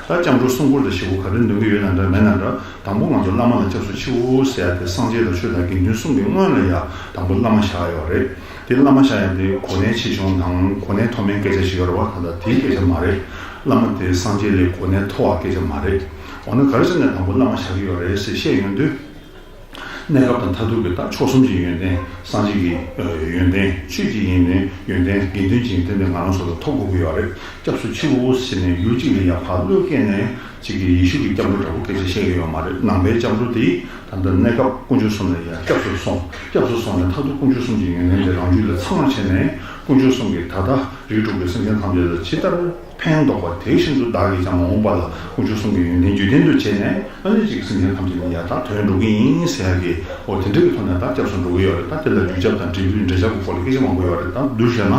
ད་སྐྱབས་འགྲོ་གསུམ་སྐོར་དང་བཞི་སྐོར་ག་རེ་འདོན་གྱི་ཡོད་ན་འདྲ་མེད་ན་འདྲ། དང་པོ་ང་ཚོ་བླ་མ་ལ་སྐྱབས་སུ་མཆིའོ་ཟེར་ཏེ། སངས་རྒྱས་དང་ཆོས་དང་དགེ་འདུན་གསུམ་གྱི་སྔོན་ལ་ཡ་དང་པོ་བླ་མ་བཞག་ཡོད་རེད། དེ་བླ་མ་བཞག་ཡ་དེ་གོ་གནས་ཆེ་ཆུང་དང་གོ་གནས་མཐོ་དམན་སྐད་ཆ་ཞིག་ཡོད་རེད་བ། ད་ལྟ་དེའི་སྐད་ཆ་མ་རེད། བླ་མ་དེ་སངས་རྒྱས་ལས་གོ་གནས་མཐོ་བ་སྐད་ཆ་མ་རེད། འོ་ན་ག་རེ་བྱས་ནས་དང་པོ་བླ་མ་བཞག་གི་ཡོད་རེད་ཟེར་བཤད་ཡོང་དུས། གནས་སྐབས་དང་མཐར་ཐུག་གི་ད་མཆོག་གསུམ་གྱི་ཡོན་ཏན། སངས་རྒྱས་ཀྱི་ཡོན་ཏན། ཆོས་ཀྱི་ཡོན་ཏན། ཡོན་ཏན་དགེ་འདུན་གྱི་ཡོན་ཏན་དེ་ང་རང་ཚོ་ལ་ཐོབ་དགོས་ཀྱི་ཡོད་རེད། སྐྱབས་སུ་མཆིའོ་ཟེར་ནས་ཡུལ་གཅིག་ལ་ཡ་ཕར་བློས་བཀལ་ནས་གཅིག་གི་ཡེ་ཤུ་གི་སྐྱབས་འགྲོ་འདྲ་པོ་སྐད་ཆ་བཤད་ཀྱི་ཡོད་མ་རེད། ནང་པའི་སྐྱབས་འགྲོ་དེ་ད་ལྟ་གནས་སྐབས་དཀོན་མཆོག་གསུམ་ལ་ཡ་སྐྱབས་སུ་སོང་། སྐྱབས་སུ་སོང་ནས་མཐར་ཐུག་དཀོན་མཆོག་གསུམ་གྱི་ཡོན་ཏན་དེ་རང་རྒྱུད་ལ་ཚང་བར་བྱས་ནས། དཀོན་མཆོག་གསུམ་གྱིས་ད་ལྟ་རིགས་དྲུག་གི་སེམས་ཅན་ཐམས་ཅད་ལ་ཇི་ལྟར་ཕན་འདོགས་པ་དེ་བཞིན་དུ་བདག་གིས་ཀྱང་མ་འོངས་པ་ལ་དཀོན་མཆོག་གསུམ་གྱི་ཡོན་ཏན་རྒྱུད་ལྡན་དུ་བྱས་ནས། ཨ་ནི་ཅིག་སེམས་ཅན་ཐམས་ཅད་ནི་ཡར་ཐོན་འགྲོ་གི་ཡིན་ཟེར་ཡ་གི། འོ་དེ་འདྲ་གི་ཐོག་ནས་ད་སྐྱབས་སུ་འགྲོ་གི་ཡོད་རེད། ད་དེ་ལ་རྒྱུ་ཆ་དང་འབྲས་བུའི་འབྲས་ཆ་གི་སྐོར་ལ་སྐད་ཆ་མང་པོ་ཡོད་རེད། ད་བསྡུས་བཤད་ན།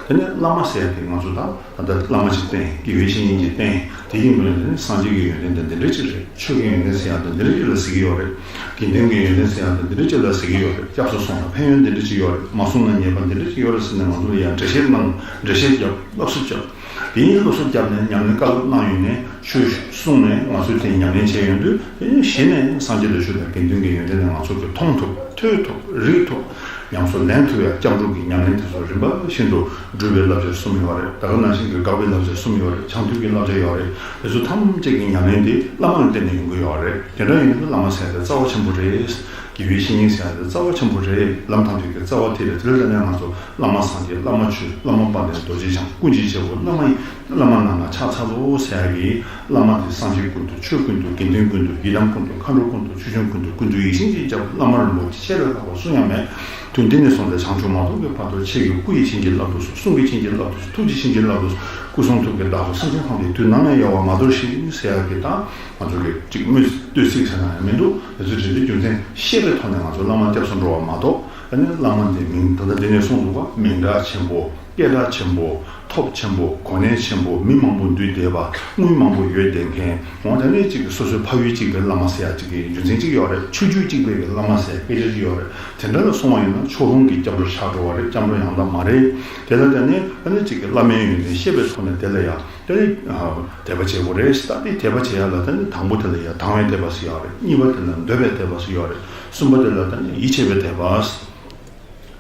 དེ་ནས་བླ་མ་ཟེར་ཡ་དེ་ང་ཚོ་ད་ད་ལྟ་བླ་མ་ཅིག་བསྟེན། དགེ་བའི་བཤེས་གཉེན་ཅིག་བསྟེན། དེ་ཡིན་དུས་ནས་དེ་ནི་སངས་རྒྱས་ཀྱི་ཡོན་ཏན་དེ་འདི་འདྲ་ཅིག་རེད། ཆོས་ཀྱི་ཡོན་ཏན་ཟེར་ཡ་དེ་འདི་འདྲ་ཅིག་ལ་ཟེར་གྱི་ཡོད་རེད། དགེ་འདུན་གྱི་ཡོན་ཏན་ཟེར་ཡ་དེ་འདི་འདྲ་ཅིག་ལ་ཟེར་གྱི་ཡོད་རེད། སྐྱབས་སུ་སོང་ན་ཕན་ཡོན་འདི་འདྲ་ཅིག་ཡོད་རེད། མ་སོང་ན་ཉེས་པ་འདི་འདྲ་ཅིག་ཡོད་རེད་ཟེར་ནས་ང་ཚོ་ལ་ཡང་འགྲེལ་བཤད་གནང་། འགྲེལ་བཤད་བརྒྱབ། སློབ་གསོ་བརྒྱབ། དེ་ཡིན་སློབ་གསོ་བརྒྱབ་ནས་ཉམས་ལེན་བཀའ་སློབ་གནང་ཡོད་ནས། ཆོས་གསུངས་ནས་ང་ཚོས་དེ་ཉམས་ལེན་བྱས་ཡོང་དུས། དེ་ནས་གཞི་ནས་སངས་རྒྱས་དང་ཆོས་དང་དགེ་འདུན་གྱི་ཡོན་ཏན་དེ་ང་ཚོ་གིས་མཐོང་ཐུབ། ཐོས་ཐུབ། རིག་ཐུབ། ཉམས་སུ་ལེན་ཐུབ་ཡ། སྐྱབས་འགྲོ་གི་ཉམས་ལེན་དེ་ཚོ་རིམ་པ་བཞིན་དུ་སྒྲུབ་པའི་བསླབ་བྱ་གསུམ་ཡོད་རེད། ད་ག་ནང་བཞིན་གྱི་དགག་པའི་བསླབ་བྱ་གསུམ་ཡོད་རེད། བྱང་ཐོས་ཀྱི་བསླབ་བྱ་ཡོད་རེད། དེ་ཚོ་ཐམས་ཅད་ཀྱི་ཉམས་ལེན་དེ་བླ་མ་ལ་བརྟེན་ནས་ཡོང་གི་ཡོད་རེད། དེ་འདྲ་ཡིན་དུས་བླ་མ་ཟེར་ཡ་དེ་རྩ་བ་ཆེན་པོ་རེད། དགེ་བའི་བཤེས་གཉེན་ཟེར་ཡ་དེ་རྩ་བ་ཆེན་པོ་རེད། ལམ་ཐམས་ཅད་ཀྱི་རྩ་བ་དེ་རེད། དེ་ལ་བརྟེན་ནས་ང་ཚོ་བླ་མ་སངས་རྒྱས། བླ་མ་ཆོས། བླ་མ་དཔལ་ལྡན་རྡོ་རྗེ་འཆང་། ཀུན་གྱི་རྒྱལ་པོ། བླ་མ་ཡི། བླ་མ་རྣམས་ལ་ཕྱག་འཚལ་ལོ་ཟེར་ཡ་གི། བླ་མ་དེ་སངས་རྒྱས་ཀུན་ཏུ། ཆོས་ཀུན་ཏུ། དགེ་འདུན་ཀུན་ཏུ། ཡི་དམ་ཀུན་ཏུ། མཁའ་འགྲོ་ཀུན་ཏུ། ཆོས་སྐྱོང་ཀུན་ཏུ། ཀུན་ཏུ་ཡིད་བཞིན་གྱི་རྒྱལ་པོ། བླ་མ་རིན་པོ་ཆེ། ཆེ་ལས་ལྷག་པ་སུ་ཡང་མེད། དུས་འདི་ནས་བཟུང་སྟེ་བྱང་ཆུབ་མ་ཐོབ་ཀྱི་བར་དུ། ཁྱེད་ཀྱི་སྐུ་ཡིས་བྱིན་གྱིས་བརླབ་ཏུ་གསོལ། གསུང་གིས་བྱིན་གྱིས་བརླབ་ཏུ་གསོལ། ཐུགས་ཀྱིས་བྱིན་གྱིས་བརླབ་ཏུ་གསོལ། སྐུ་གསུང་ཐུགས་ཀྱི་བདག་པོ་སེམས་ཅན་ཐམས་ཅད་དུས་ནམ་ཡང་ཡལ་བར་མ་དོར་ཞིག་ཟེར་ཡ་གི། ད་ང་ཚོ་གི་ཅིག་སྨོན་བསྟོད་ཚིག་ཟེར་ན་ཡང་མི་འདུག། དེ་ཚོ་དྲན་དུས་རྒྱུ་མཚན་ཤེས་པའི་ཐོག་ནས་ང་ཚོ་བླ་མ་སྐྱབས་སུ་འགྲོ་བ་མ་གཏོགས། ཨ་ནི་བླ་མ་འདི་མིང་ད་ལྟ་འདི་ནས་གསུངས་འདུག་ག། མིང་གྲགས་ཆེན་པོ། སྐད་གྲགས་ཆེན་པོ། ཐོབ་ཆེན་པོ། གོ་གནས་ཆེན་པོ། མི་མང་པོ་འདུས་བསྡད་པ། དངུལ་མང་པོ་ཡོད་བསྡད་མཁན། འོ་དེ་ནས་ཅིག་སོ་སོའི་ཕ་ཡུལ་གཅིག་པའི་བླ་མ་ཟེར་ཡ་ཅིག་གི་རྒྱུ་མཚན་ཅིག་ཡོད་རེད། ཆོས་བརྒྱུད་གཅིག་པའི་གི་བླ་མ་ཟེར་སྐད་ཆ་ཅིག་ཡོད་རེད། དེ་འདྲ་ལ་སོང་བ་ཡིན་ན་ཕྱོགས་ལྷུང་གི་སྐྱབས་འགྲོ་ཆགས་འགྲོ་བ་རེད། སྐྱབས་འགྲོ་ཡང་དག་མ་རེད། དེ་ལ་བརྟེན་ནས་ཨ་ནི་ཅིག་གི་བླ་མའི་ཡོན་ཏན་ཤེས་པའི་ཐོག་ནས་དེ་ལ་ཡ། དེ་ནི་དད་པ་བྱེད་དགོས་རེད། ད་དེ་དད་པ་བྱེད་ཡ་ལ་ད་ནི་དང་པོ་དེ་ལ་ཡ་དང་བའི་དད་པ་ཟེར་ཡ་རེད། གཉིས་པ་དེ་ལ་འདོད་པའི་དད་པ་ཟེར་ཡ་རེད། གསུམ་པ་དེ་ལ་ད་ནི་ཡིད་ཆེས་པའི་དད་པ།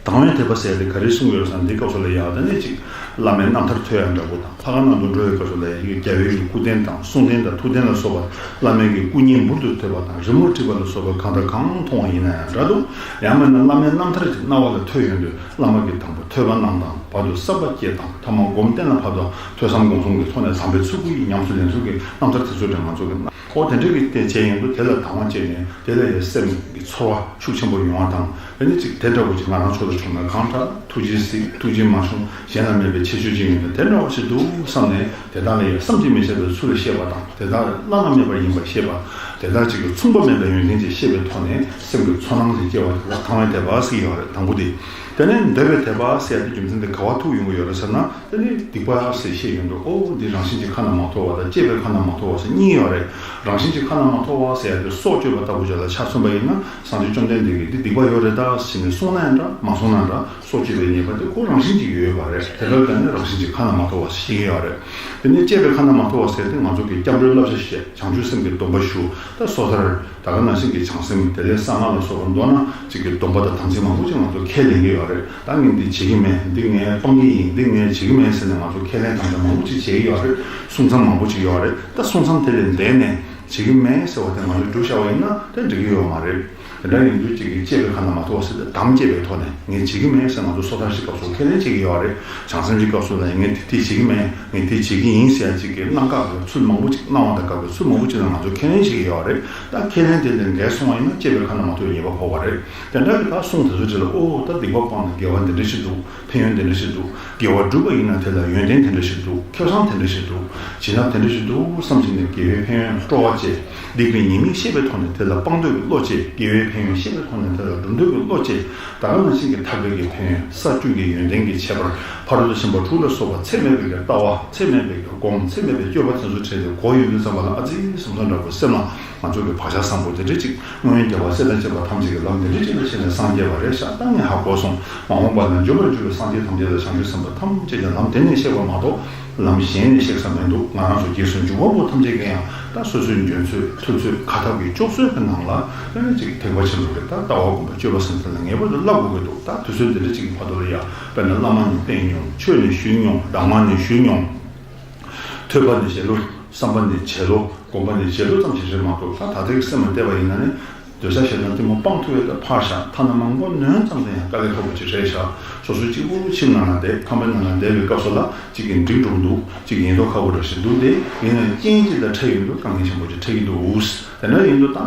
དང་བའི་དད་པ་ཟེར་ཡ་དེ་ག་རེ་གསུངས་ཡོད་ཟེར་ན། འདི་སྐབས་སུ་ལ་ཡ་ད་ནི་ཅིག་བླ་མའི་རྣམ་ཐར་ཐོས་ཡ་འདྲ་པོ་དང་། ལྷ་ཁང་ནང་དུ་འགྲོ་བའི་སྐབས་སུ་ལ་ཡ་རྒྱལ་བའི་གི་སྐུ་རྟེན་དང་གསུང་རྟེན་དང་ཐུགས་རྟེན་ལ་སོགས་པ། བླ་མའི་གི་སྐུ་བརྙན་འབུར་དུ་ཐོན་པ་དང་། རི་མོར་བྲིས་པ་ལ་སོགས་པ་གང་དང་གང་མཐོང་བ་ཡིན་ན་ཡང་འདྲ་འདུག། ཡང་མིན་ན་བླ་མའི་རྣམ་ཐར་ཅིག་རྣ་བ་ལ་ཐོས་ཡོང་དུས། བླ་མ་གིས་དང་པོ་ཐོས་པ་གནང་དང་། བར་དུ་བསམ་པ་བསྐྱེད་དང་། ཐ་མ་སྒོམ་གཏན་ལ་ཕབ་དང་། ཐོས་བསམ་སྒོམ་གསུམ་གྱི་ཐོག་ནས་དམ་པའི་ཚུལ་དགུ་ཡི་ཉམས་སུ་ལེན་ཚུལ་གྱི་རྣམ་ཐར་དེ་ཚོ་འདྲ་ང་ཚོ་གི། ཨོ་དེ་འདྲ་གི་དེ་བྱས་ཡོང་དུས། དེ་ལ་དང་བ་བྱས་ནས་དེ་ལ་ཡང་སེམས་ཀྱི་ཚོར་བ་ཤུགས་ཆེན་པོ་ཡོང་བ་དང་། དེ་ནི་ཅིག་དེ་འདྲ་པོ་ཅིག་ང་རང་ཚོ་ལ་བྱུང་ན་གང་དྲག་ཐུགས་རྗེ་གཟིགས། ཐུགས་རྗེ་མ་བྱུང་གཞན་ལ་མེད་པའི་ཁྱད་ཆོས་ཅིག་ཡོང་དུས། དེ་འདྲ་པོ་ཞིག་འདུག་བསམ་ནས། དེ་དག་ལ་ཡང་བསམ་གྱིས་མི་ཁྱབ་པའི་ཚུལ་ལ་ཤེས་པ་དང་། དེ་དག་བླ་ན་མེད་པར་ཡིན་པར་ཤེས་པ། དེ་དག་ཅིག་གིས་མཚུངས་པ་མེད་པའི་ཡོན་ཏན་ཅིག་ཤེས་པའི་ཐོག་ནས་སེམས་ཀྱི་ཚོར་སྣང་ཞིག་སྐྱེ་བ་དེ་ལ་དང་བའི་དད་པ་ཟེར་གྱི་ཡོད་རེད། དང་པོ་དེ། དེ་ནས་འདོད་པའི་དད་པ་ཟེར་ཡ་དེ་རྒྱུ་མཚན་དེ་ག་བ་ཐུག་ཡོང་གི་ཡོད་རེད་ཟེར་ན། དེ་ནི་སྡིག་པ་ཟེར་བཤད་ཡོང་དུས། ཨོ་འདི་རང་བཞིན་གྱིས་ཁ་ན་མ་ཐོ་བ་དང་། སྤྱད་པས་ཁ་ན་མ་ཐོ་བ་ཟེར་གཉིས་ཡོད་རེད། རང་བཞིན་གྱིས་ཁ་ན་མ་ཐོ་བ་ཟེར་ཡ་དེ་སྲོག་གཅོད་པ་ལྟ་བུ་ཅིག་ལ་ཆ་མཚོན་པ་ཡིན་ན། སངས་རྒྱས་བཅོམ་ལྡན་འདས་ཀྱིས་འདི་སྡིག་པ་ཡོད་རེད་ད་ཟེར་ནས་གསུངས་ན་ཡང་འདྲ། མ་གསུངས་ན་འདྲ། སྲོག་གཅོད་པའི་ཉེས་པ་དེ་ཁོ་རང་བཞིན་གྱིས་ཡོད་པ་རེད། དེ་ལ་བརྟེན་ནས་རང་བཞིན་གྱིས་ཁ་ན་མ་ཐོ་བ་ཟེར་གྱི་ཡོད་རེད། དེ་ནས་སྤྱད་པས་ཁ་ན་མ་ཐོ་བ་ཟེར་ཏེ། ང་ཚོ་གིས་སྐྱབས་འགྲོའི་བསླབ་བྱ་བཤད། བྱང་ཆུབ་སེམས་ཀྱི་སྡོམ་པ་ཞུ། ད་སོ་ཐར། ད་ག་ནང་བཞིན་གྱི་བྱང་སེམས། དེ་ལས་གསང་སྔགས་ལ་སོགས་པ་མདོར་ན་ཅིག་གི་སྡོམ་པ་དང་དམ་ཚིག་མང་པོ་ཅིག་ང་ཚོ་ཁས་ལེན་གྱི་ཡོད་རེད། ད་ངས་འདི་བྱེད་ཀྱི་མེད། འདི་ངས་སྤང་གི་ཡིན། འདི་ངས་བྱེད་ཀྱི་མེད་ཟེར་ནས་ང་ཚོ་ཁས་ལེན་དམ་བཅའ་མང་པོ་ཅིག་བྱེད་ཀྱི་ཡོད་རེད། སྲུང་མཚམས་མང་པོ་ཅིག་ཡོད་རེད། ད་སྲུང་མཚམས་དེ་ལས་འདས་ནས་བྱེད་ཀྱི་མེད་ཟེར་བ་དེ་ང་ཚོས་སྒྲུབ་བཞག་པ་ཡིན་ན་དེ་འགྲིག་གི་ཡོད་མ་རེད། དེ་འདྲ་ཡིན་དུས་ཅིག་གིས་སྤྱད་པས་ཁ་ན་མ་ཐོ་བ་ཟེར་ཏེ། དམ་བཅས་པའི་ཐོག་ནས་ངས་བྱེད་ཀྱི་མེད་ཟེར། ང་ཚོ་སོ་ཐར་ཞིག་སྐབས་སུ་ཁས་ལེན་བྱེད་ཀྱི་ཡོད་རེད། བྱང་སེམས་ཀྱི་སྐབས་སུ་ལ་ངས་དེ་བྱེད་ཀྱི་མེད། ངས་དེ་བྱེད་ཀྱི་ཡིན་ཟེར་ཡ་ཅིག་གི་གནང་བཀག་གི་ཚུལ་མང་པོ་ཅིག། གནང་བ་དང་བཀག་པའི་ཚུལ་མང་པོ་ཅིག་ལ་ང་ཚོས་ཁས་ལེན་བྱེད་ཀྱི་ཡོད་རེད། ད་ཁས་ལེན་དེ་ལས་འགལ་སོང་བ་ཡིན་ན་སྤྱད་པས་ཁ་ན་མ་ཐོ་བའི་ཉེས་པ་ཕོག་པ་རེད། དེ་འདྲ་གི་ད་གསུང་དེ་ཚོ་ཅིག་ལ། ཨོ་ད་སྡིག་པ་སྤངས་ན་དགེ་བ་འདི་འདྲ་ཞིག་འདུག། ཕན་ཡོན་དེ་འདྲ་ཞིག་འདུག། དགེ་བ་བསྒྲུབས་པ་ཡིན་ན་དེ་ལ་ཡོན་ཏན་དེ་འདྲ་ཞིག་འདུག། ཁེ་བཟང་དེ་འདྲ་ཞིག་འདུག། བྱིན་རླབས་དེ་འདྲ་ཞིག་འདུག་བསམ་བྱས་ནས་དགེ་བའི་ཕན་ཡོན་སྤྲོ་བ་བསྐྱེད། སྡིག་པའི་ཉེས་དམིགས་ཤེས་པའི་ཐོག་ནས་དེ་ལ་སྤང་འདོད་ཀྱི་བློ་བསྐྱེད། དགེ་བའི་ ཕན་ཡོན་ཤེས་པའི་ཐོག་ནས་དེ་ལ་སྒྲུབ་འདོད་ཀྱི་བློ་སྐྱེ། ད་ག་ནང་བཞིན་གྱི་ཐར་པའི་གི་ཕན་ཡོན་ས་བཅུ་གི་ཡོན་ཏན་གྱི་ཁྱད་པར་ཕ་རོལ་ཏུ་ཕྱིན་པ་དྲུག་ལ་སོགས་པ་ཚད་མེད་པའི་གི་ལྟ་བ། ཚད་མེད་པའི་གི་སྒོམ། ཚད་མེད་པའི་སྤྱོད་པ་དེ་ཚོ་འཕྲད་དེ་གོ་ཡོང་དུས་ཙམ་པ་ལ་ཨ་ཙི་སོང་ཙང་འདྲ་པོ་སེམས་ལ་ང་ཚོ་གི་བག་ཆགས་བཟང་པོ་དེ་འདྲ་ཅིག་སྔོན་རྒྱལ་བ་སྲས་དང་བཅས་པ་ཐམས་ཅད་ཀྱི་ལམ་དེ་འདྲ་ཅིག་ལ་ཞེན་ནས་སངས་རྒྱས་པ་རེད་ཤག་ད་ངས་ཧ་གོ་སོང་། མ་འོངས་པ་ན་འབྱོན་པར་འགྱུར་བའི་སངས་རྒྱས་ཐམས་ཅད་དང་བྱང་ཆུབ་སེམས་དཔའ་ཐམས་ཅད་ཀྱི་ལམ་དེ་ནས་གཤེགས་པ་མ་གཏོགས། ལམ་གཞན་ནས་གཤེགས་ས་མི་འདུག་ང་རང་ཚོ་རྗེས་སུ་འཇུག་པ་པོ་ཐམས་ཅད་ཀྱིས་ཡང་ད་སོ་སོའི་འཇོན་ཚོད་ཐུབ་ཚོད་ག་ཐབས་ཀྱིས་ལྕོགས་ཚོད་ཀྱི་ནང་ལ་ཨ་ནི་ཅིག་ཐེག་པ་ཆེན་པོའི་གི་ད་ལྟ་བ་སྒོམ་པ་སྤྱོད་པ་ཟེར་དེ་ལ་ངེས་པར་དུ་བསླབ་དགོས་ཀྱི་འདུག་ད་དུས་ཚོད་འདི་འདྲ་ཅིག་གི་བར་དུ་ལ་ཡ་དཔེར་ན་བླ་མ་ནས་བསྟེན་མྱོང་། ཆོས་ནས་ཞུས་མྱོང་། གདམས་ངག་ནས་ཞུས་མྱོང་། ཐོས་པ་ནས་བྱས་ལོ། བསམ་པ་ནས་བྱས་ལོ། སྒོམ་པ་ནས་བྱས་ལོ་ཙམ་ཞིག་རེད་མ་གཏོགས། ད་ད་ལྟའི་སེམས་ལ་བལྟས་པ་ཡིན་ན་ནི། འདོད་ཆགས་ཞེ་སྡང་གཏི་མུག་སྤང་ཐུབ་ཡས་དེ་ཕར་བཞག་ཐ་ན་མ་མགོ་ནོན་ཙམ་དེ་ཡང་དཀའ་ལས་ཁག་པོ་ཅིག་རེད་ཤག་སོ་སོ་གཅིག་པུ་ཁྱིམ་ནང་ལ་བསྡད། ཁང་པའི་ནང་ལ་བསྡད་པའི་སྐབས་སུ་ལ་གཅིག་གིས་འགྲིག་འགྲོ་གི་འདུག་གཅིག་གིས་ཡིན་མདོག་ཁ་པོ་འདྲ་ཞིག་འདུག་དེ་ཡིན་ན་རྐྱེན་གཅིག་དང་འཕྲད་ཡོང་དུས་དཀའ་ངལ་ཆེན་པོ་ཅིག་འཕྲད་ཀྱི་འདུག་དེ་འདྲ་ཡིན་དུས་ད་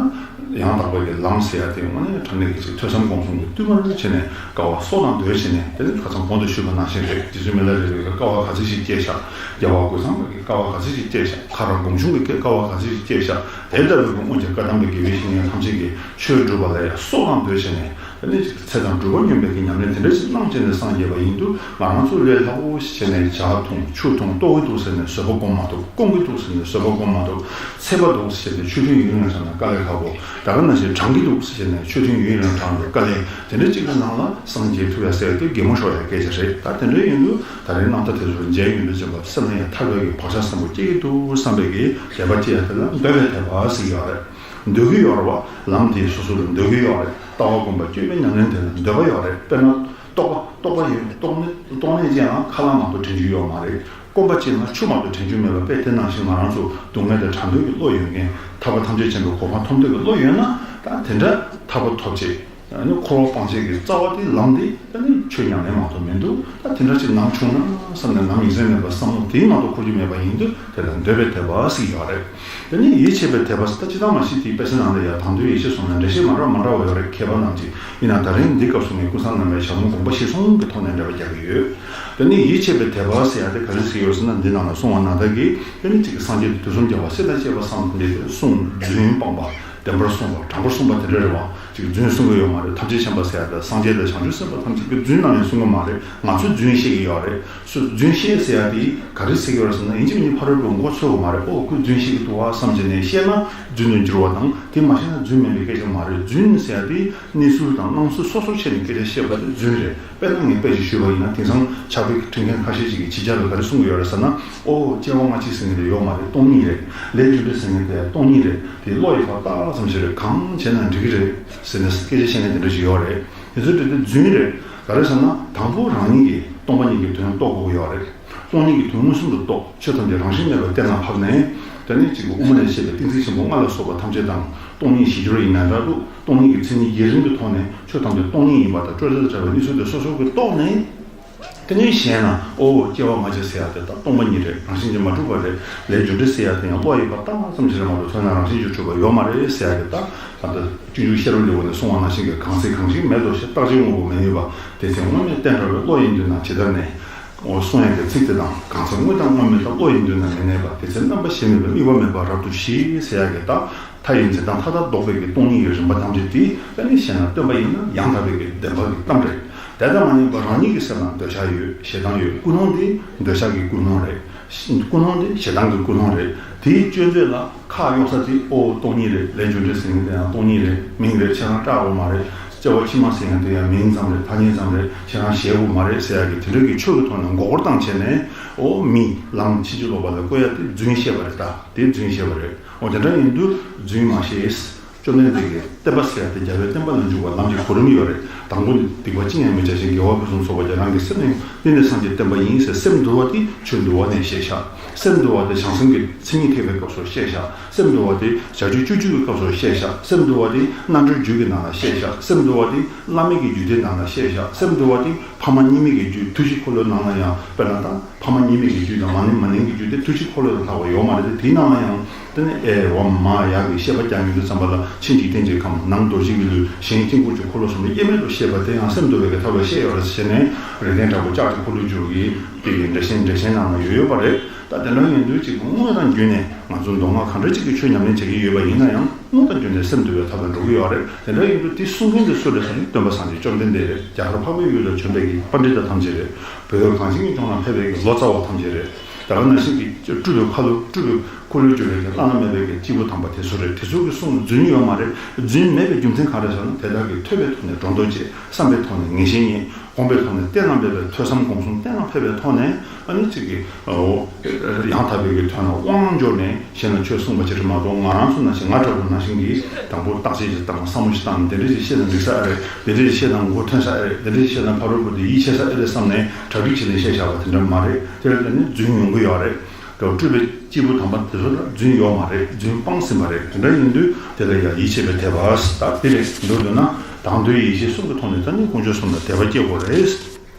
ཡང་དག་པ་གི་ལམ་ཟེར་ཡ་དེ་དངོས་གནས་དྲང་གནས་ཀྱི་ཅིག་ཐོས་བསམ་སྒོམ་གསུམ་གྱི་བསྟུད་མར་བྱས་ནས་དཀའ་བ་སྲོག་དང་བསྡོས་བྱས་ནས། དེ་ནི་ཁ་སང་གོང་དུ་ཞུས་པ་ནང་བཞིན་རེད། རྗེ་བཙུན་མི་ལ་རས་པའི་དཀའ་བ་ག་ཚོད་ཅིག་སྤྱད་ཤག་རྒྱལ་བ་རྒོད་ཚང་པའི་དཀའ་བ་ག་ཚོད་ཅིག་སྤྱད་ཤག་མཁའ་རག་སྒོམ་ཆུང་གི་དཀའ་བ་ག་ཚོད་ཅིག་སྤྱད་ཤག་དེ་ལྟ་བུའི་སྔོན་གྱི་བཀའ་གདམས་པའི་དགེ་བའི་བཤེས་གཉེན་ཐམས་ཅད་ཀྱིས་ཆོས་སྒྲུབ་པ་ལ་ཡང་སྲོག་དང་བསྡོས་བྱས་ནས། དེ་ནས་ཚེ་དང་སྒྲུབ་པ་སྙོམས་པའི་གི་ཉམས་ལེན་དེ་འདྲ་ཞིག་གནང་བྱས་ནས་སངས་རྒྱས་པ་ཡིན་དུས། ང་རང་ཚོ་ལས་སླ་པོ་ཞིག་བྱས་ནས་ཇ་འཐུང་ཆུ་འཐུང་ལྟོགས་ཀྱི་འདུག་ཟེར་ནས་བཟོད་པ་སྒོམ་མ་ཐུབ། སྐོམ་གྱི་འདུག་ཟེར་ནས་བཟོད་པ་སྒོམ་མ་ཐུབ། ཚད་པ་འདུག་ཟེར་ནས་ཆོས་མཐུན་ཡུན་རིང་བྱས་ན་དཀའ་ལས་ཁག་པོ། ད་ག་ནང་བཞིན་གྲང་གི་འདུག་ཟེར་ནས་ཆོས་མཐུན་ཡུན་རིང་གྲང་བའི་དཀའ་ལས་དེ་འདྲ་གཅིག་གི་ནང་ལ་སངས་རྒྱས་ཐུབ་ཡ་ཟེར་ཡ་དེ་གད་མོ་ཤོར་ཡ་སྐད་ཆ་རེད། ད་དེ་འདྲ་ཡིན་དུས་ད་རེས་རྣམ་ཐར་དེ་ཚོ་མཇལ་ཡོང་དུས་ཙམ་པ་སེམས་ལ་ཡང་ཐར་པའི་གི་བག་ཆགས་བཟང་པོ་སྐྱེ་གི་འདུག་བསམ་པའི་གི་དད་པ་སྐྱེ་ཡ་དེ་ལ་འདོད་པའི་དད་པ་ཟེར་གྱི་ཡོད་རེད། འདོད་ཀྱི་ཡོད་རེད་བ། ལམ་དེ་སོ་སོ་ལ་འདོད་ཀྱི་ཡོད་རེད། ལྟ་བ་སྒོམ་པ་སྤྱོད་པའི་ཉམས་ལེན་དེ་ལ་འདོད་པ་ཡོད་རེད། དཔེར་ན། རྟོགས་པ་རྟོགས་པ་ཡོད། རྟོགས་མེད་རྟོགས་མེད་ཅན་ལ་ཁ་ལག་མ་གཏོགས་དྲན་རྒྱུ་ཡོད་མ་རེད། སྐོམ་པ་ཅན་ལ་ཆུ་མ་གཏོགས་དྲན་རྒྱུ་མེད་པ་དཔེ་དེ་ནང་བཞིན་ང་རང་ཚོ་སྡུག་བསྔལ་དང་བྲལ་འདོད་ཀྱི་བློ་ཡོད་མཁན། ཐར་པ་ཐམས་ཅད་མཁྱེན་པའི་གོ་འཕང་ཐོབ་འདོད་ཀྱི་བློ་ཡོད་ན། ད་དེ་འདྲ་ཐར་པ་ཐོབ་བྱེད། ཨ་ནི་འཁོར་བ་སྤང་བྱེད་ཀྱི་རྩ་བ་དེ་ལམ་དེ་ད་ནི་ཆོས་ཉམས་ལེན་མ་གཏོགས་མི་འདུག་ད་དེ་འདྲ་ཅིག་ནམ་བྱུང་ན་བསམ་ནས་ནམ་ཡིན་ཟེར་མེད་པར་བསམ་བློ་དེ་མ་གཏོགས་འཁོར་རྒྱུ་མེད་པ་ཡིན་དུས། དེ་ལ་འདོད་པའི་དད་པ་ཟེར་གྱི་ཡོད་རེད། དེ་ནས་ཡིད་ཆེས་པའི་དད་པ་ཟེར། ད་སྤྱིར་བཏང་མ་གཞི་དེའི་དཔེ་ཆ་ནང་ལ་ཡང་དང་དོད་ཡིད་ཆེས་སོགས་ལ་འགྲེལ་བཤད་མ་འདྲ་མ་འདྲ་བ་ཡོད་རེད། མཁས་པ་རྣམས་ཀྱིས། ཡིན་ནའང་ད་རིང་འདི་སྐབས་སུ་ངས་ཀུན་བཟང་རྣམ་པའི་ཞལ་ལུང་དགོངས་པ་གཞིར་བཟུང་གི་ཐོག་ནས་འགྲེལ་པ་རྒྱག་གི་ཡོད། དེ་ནས་ཡིད་ཆེས་པའི་དད་པ་ཟེར་ཡ་དེ་ག་རེ་ཟེར་ཡོད་ཟེར་ན། འདི་ནང་ལ་གསུངས་པ་ནང་ལྟར་གྱི་དེ་ནི་གཅིག་གི་སངས་རྒྱས་དུས་གསུམ་རྒྱལ་བ་སྲས་དང་བཅས་པ་བསམ་པ་འདི་གསུངས། རྫུན་སྤངས་པ། བདེན་པར་གསུངས་པ། དྲང་པོར་གསུངས་པ་དེ་འདྲ་རེད་བ། གཅིག་རྫུན་གསུང་གི་ཡོད་མ་རེད། ཐམས་ཅད་མཁྱེན་པ་ཟེར་ཡ་དང་སངས་རྒྱས་དང་བྱང་ཆུབ་སེམས་དཔའ་ཐམས་ཅད་ཀྱིས་རྫུན་ནམ་ཡང་གསུང་གི་མ་རེད། ང་ཚོས་རྫུན་བཤད་ཀྱི་ཡོད་རེད། སུ་རྫུན་བཤད་ཟེར་ཡ་དེ་ག་རེ་ཟེར་གྱི་ཡོད་རེད་ཟེར་ན། ཡིན་གཅིག་མིན་གཅིག་ཕ་རོལ་པོས་མགོ་ཚོས་ཀྱི་མ་རེད། ཨོ་ཁོས་རྫུན་བཤད་ཀྱི་འདུག་བ་བསམ་བྱས་ནས་བཤད་ན་རྫུན་དུ་འགྱུར་བ་དང་། དེ་མ་བཤད་ན་རྫུན་མིན་པའི་སྐད་ཆ་མ་རེད། རྫུན་ཟེར་ཡ་དེ་གནས་ཚུལ་དང་སྣང་ཚུལ་སོ་སོར་ཕྱེ་ནས་སྐད་ཆ་བཤད་པ་དེ་རྫུན་རེད། དཔེར་ན་ངས་དཔེ་ཞིག་ཞུས་པ་ཡིན་ན། དེང་སང་ཕྱག་དཔེ་འབྲི་མཁན་ཁ་ཤས་ཤིག་གིས་ཕྱི་རྒྱལ་ལ་ག་རེ་གསུང་གི་ཡོད་རེད་ཟེར་ན། ཨོ་སྐྱེ་བ་སྔ་ཕྱི་ཟེར་མཁན་དེ་ཡོད་མ་རེད། སྟོང་ཉིད་རེད། ལས་རྒྱུ་འབྲས་ཟེར་མཁན་དེ་སྟོང་ཉིད་རེད། དེ་བློ་ཡིས་ཕར་བཏགས་ཙམ་ཞིག་རེད། གང་བྱས་ན་འགྲིག་གི་རེད་ཟེར་ནས་སྐད་ཆ་བཤད་མཁན་དེ་འདྲ་ཞིག་ཡོད་རེད། དེ་ཚོའི་གྲས་དེ་རྫུན་རེད། ག་རེ་ཟེར་ན། དང་པོ་རང་ཉིད་ཀྱིས་སྟོང་པ་ཉིད་ཀྱི་དོན་རྟོགས་དགོས་ཀྱི་ཡོད་རེད། སྟོང་ཉིད་ཀྱི་དོན་མངོན་སུམ་དུ་རྟོགས། ཆོས་ཐམས་ཅད་རང་བཞིན་མེད་པར་གཏན་ལ་ཕབ་ནས། དེ་ནས་གཅིག་གི་དབུ་མ་ལས་བཤད་པའི་ཏིང་འཛིན་ཆེན་པོ་ལྔ་ལ་སོགས་པ་ཐམས་ཅད་དང་སྟོང་ཉིད་གཞི་སྦྱོར་ཡིན་ན་འདྲ་འདུག་སྟོང་ཉིད་ཀྱི་མཚན་ཉིད་ཡུན་རིང་གི་ཐོག་ནས་ཆོས་ཐམས་ཅད་སྟོང་ཉིད་ཡིན་པ་དང་སྤྲོས་བྲལ་དུ་བྲལ་བའི་གནས་ཚུལ་དེ་སོ་སོ་གིས་རྟོགས་ནས། དེ་ནས་གཞན་ལ་ཨོ་སྐྱེ་བ་སྔ་ཕྱི་ཟེར་ཡ་དེ་ད་སྟོང་པ་ཉིད་རེད། རང་བཞིན་གྱིས་མ་གྲུབ་པ་རེད། ལས་རྒྱུ་འབྲས་ཟེར་ཡ་དེ་ཡང་བློ་ཡིས་ཕར་བཏགས་ཙམ་ཞིག་རེད་མ་གཏོགས། དོན་ལ་རང་བཞིན་གྱིས་གྲུབ་པ་ཡོད་མ་རེད་ཟེར་ཡ་དེ། ད་ད་ལྟ་སྤྱོད་འཇུག་ཤེས་རབ་ལེའུ་ནས་གསུངས་པ་ནང་བཞིན་གྱི། གང་ཚེ་གང་ཞིག་མེད་དོ་ཞེས། རྟག་གཅིག་དངོས་པོ་མི་གནས་པ། དེ་ཚེ་དངོས་མེད་བསྟན་འགྲོ་བའི། བློ་ཡིས་མདུན་ན་ཇི་ལྟར་གནས། འོ་གསུང་ཡག་གི་ཚིག་དེ་དང་། གང་ཚེ་དངོས་དང་དངོས་མེད་ལྟ། བློ་ཡིས་མདུན་ན་མི་གནས་པ། དེ་ཚེ་རྣམ་པ་གཞན་མེད་པའི། དམིགས་པ་མེད་པར་རབ་ཏུ་ཞི་ཟེར་ཡག་གི། ད་མཐའ་ཡི་འཛིན་སྟངས་མཐའ་དག་ལྡོག་པའི་གི་སྟོང་ཉིད་ཀྱི་རིམ་པ་ཐམས་ཅད་དེ་ཨ་ནི་གཞན་ལ་སྟོན་པ་ཡིན་ན་ཡང་དག་པའི་གི་བདེན་པ་གི་གཏམ་རེད། དེ་ལྟ་མ་ཡིན་པར་རང་ཉིད་ཀྱི་སེམས་ལ་འདོད་ཆགས་ཡོད། ཞེ་སྡང་ཡོད། ཀུན་སློང་དེ་འདོད་ཆགས་ཀྱི་ཀུན་སློང་རེད། ཀུན་སློང་དེ་ཞེ་སྡང་གི་ཀུན་སློང་རེད། དེའི་སྤྱོད་ཚུལ་ལ་ཁ་གཡོག་ས་དེ་ཨོ་སྟོང་ཉིད་རེད། ལས་རྒྱུ་འབྲས་ཟེར་མཁན་དེ་ཡང་སྟོང་ཉིད་རེད། མིང་རེད། ཁྱེད་རང་སྐྲག་དགོས་མ་རེད། སྐྱེ་བ་ཕྱི་མ་ཟེར་མཁན་དེ་ཡང་མིང་ཙམ་རེད། ཐ་སྙད་ཙམ་རེད། ཁྱེད་རང་ཞེད་དགོས་མ་རེད་ཟེར་ཡག་གི་དེ་འདྲ་གི་ཆོས་ཀྱི་ཐོག་ནས་མགོ་སྐོར་བཏང་བྱས་ནས། ཨོ་མི་ལམ་ཕྱིན་ཅི་ལོག་པ་ལ་བཀོད་ཡ་དེ་རྫུན་བཤད་པ་རེད། ད་དེ་རྫུན་བཤད་པ་རེད། ཨོ་དེ་འདྲ་ཡིན་དུས་རྫུན་མ་བཤད། བཅོམ་ལྡན་འདས་ཀྱིས་བསྟན་པ་ཟེར་ཡ་དེ་རྒྱལ་བའི་བསྟན་པ་ལ་འཇུག་པ་ལམ་གྱི་གོ་རིམ་ཡོད་རེད། དང་པོ་ནི་སྡིག་པ་ཅི་ཡང་མི་བྱ་ཞིང་། དགེ་བ་ཕུན་སུམ་ཚོགས་པར་སྤྱད། རང་གི་སེམས་ནི་ནི་སངས་རྒྱས་བསྟན་པ་ཡིན་ཟེར། སེམས་འདུལ་བ་དེ་ཆོས་འདུལ་བ་ནས་བཤད་ཤག་སེམས་འདུལ་བ་དེ་བྱང་སེམས་ཀྱི་མཚན་ཉིད་ཐེག་པའི་སྐབས་སུ་བཤད་ཤག་སེམས་འདུལ་བ་དེ་བྱ་སྤྱོད་སྤྱོད་བརྒྱུད་ཀྱི་སྐབས་སུ་བཤད་ཤག་སེམས་འདུལ་བ་དེ་རྣལ་འབྱོར་རྒྱུད་ཀྱི་ནང་ལ་བཤད་ཤག་སེམས་འདུལ་བ་དེ་བླ་མེད་ཀྱི་རྒྱུད་སྡེའི་ནང་ལ་བཤད་ཤག་སེམས་འདུལ་བ་དེ་ཕ་མ་གཉིས་མེད་ཀྱི་རྒྱུད་ཐུགས་ཀྱི་འཁོར་ལོའི་ནང་ལ་ཡང་། དཔེར་ན་ད་ཕ་མ་གཉིས་མེད་ཀྱི་རྒྱུད་དང་མ་ནིང་མ་ནིང་གི་རྒྱུད་དེ་ཐུགས་ཀྱི་འཁོར་ལོ་དང་ལྷག་པ་ཡོད་མ་རེད་དེ། དེའི་ནང་ལ་ཡང་དེ་ནི་ཨེ་ཝ་མ་ཡ་གི་བཤད་པ་རྒྱག་ཡོང་དུས་ཙམ་པ་ལ། ཕྱི་འཇིག་རྟེན་གྱི་ཁམས། ནང་རྡོ་རྗེ་གི་ལུས། གཞན་དཀྱིལ་འཁོར་གྱི་འཁོར་ལོ་གསུམ་དེ་དབྱེར་མེད་དུ་བཤད་པ་དེ་ཡང་སེམས་འདུལ་བའི་གི་ཐབས་ལ་བཤད་ཡོད་རེད་ཟེར་ནས། རིགས་ལྡན་དྲག་པོ་ལྕགས་ འཁོར་ལོས་སྒྱུར་བའི་དེ་གི་འགྲེལ་བཤད་འགྲེལ་བཤད་ནང་ལ་ཡོད་ཡོད་པ་རེད། ད་དེ་འདྲ་ཡིན་དུས་ཅིག་དངོས་དང་བརྒྱུད་ནས་ང་ཚོ་མདོ་སྔགས་གང་འདྲ་ཅིག་གི་ཆོས་ཉམས་ལེན་བྱེད་ཀྱི་ཡོད་པ་ཡིན་ན་ཡང་དངོས་དང་བརྒྱུད་ནས་སེམས་འདུལ་བའི་ཐབས་ལ་འགྲོ་གི་ཡོད་རེད། དེ་འདྲ་ཡིན་དུས་དེ་གསུང་མཁན་དེ་སུ་རེད་ཟེར་ན་སྟོན་པ་སངས་རྒྱས་བཅོམ་ལྡན་འདས་རེད། རྒྱ་གར་འཕགས་པའི་ཡུལ་ལ་བྱོན་པའི་གི་པཎྜི་ཏ་ཐམས་ཅད་རེད། བོད་གངས་ཅན་གྱི་ལྗོངས་ལ་ཕེབས་པའི་གི་ལོ་ཙཱ་བ་ཐམས་ཅད་རེད། ད་ག་ནང་བཞིན་གྱི་སྤྲུལ་པའི་ཁ་ལོ་སྤྲུལ་པའི་འཁོར་ལོས་སྒྱུར་བའི་གི་བླ་ན་མེད་པའི་གི་སྐྱེས་བུ་དམ་པ་དེ་ཚོ་རེད། དེ་ཚོ་གི་གསུང་རྫུན་ཡོད་མ་རེད། རྫུན་མེད་པའི་རྒྱུ་མཚན་གང་རེད་ཟེར་ན་དེ་དག་གིས་ཐོས་པའི་ཐོག་ནས་སྒྲོ་འདོགས་བཅད། བསམ་པའི་ཐོག་ནས་ངེས་ཤེས་རྙེད། སྒོམ་པའི་ཐོག་ནས་གཏན་ལ་འབེབས་པའི་ཐོས་བསམ་སྒོམ་གསུམ་གཏན་ལ་ཕེབས་པའི་ཐོག་ནས་ཨ་ནི་གཅིག་གིས་ཡང་དག་པའི་གི་དོན་ལ་དབང་འབྱོར་ནས་གཞན་ལ་ཆོས་གསུངས་པ་ཅིག་རེད་མ་གཏོགས། ང་རང་ཚོ་ནང་བཞིན་ང་འདྲ་པོ་ནང་བཞིན་གྱིས་དང་པོ་བརྟག་དཔྱད་ཅིག་བཏང་། བསམ་བློ་ཞིག་བཏང་། དེ་འདྲ་ཞིག་བཤད་ན་འགྲིག་ས་ཨེ་རེད། དེ་འདྲ་ཞིག་བཤད་ན་མགོ་ཐོན་ས་ཨེ་རེད། དེ་འདྲ་ཞིག་བཤད་ན་ཕ་རོལ་པོ་དེ་ཡིད་ཆེས་ས་ཨེ་རེད་བསམ་ནས་གྲ་སྒྲིག་བྱས་ནས་བཤད་བཞག་པ་དེ་འདྲ་མ་རེད། དེ་ལ་བརྟེན་ནས་རྫུན་ཡོང་གི་ཡོད་རེད། དེ་སྤྲུལ་པའི་སྐྱེས་བུ་དམ་པ་དེ་ཚོ་ལ་རྫུན་ཡོད་མ་རེད། རྫུན་སྤངས་ཟིན་པ་རེད། དེ་འདྲ་ཡིན་དུས་དེ་ལ་ཡང་ཡིད་ཆེས་པའི་དད་པ་ད་དེ་རེད། མདོར་བསྡུ་ན་དང་དོན་ཡིད་བྱེད་གསུམ་གྱི་ཐོག་ནས་ད་ནི་དཀོན་མཆོག་གསུམ་ལ་དད་པ་སྐྱེ་དགོས་རེད།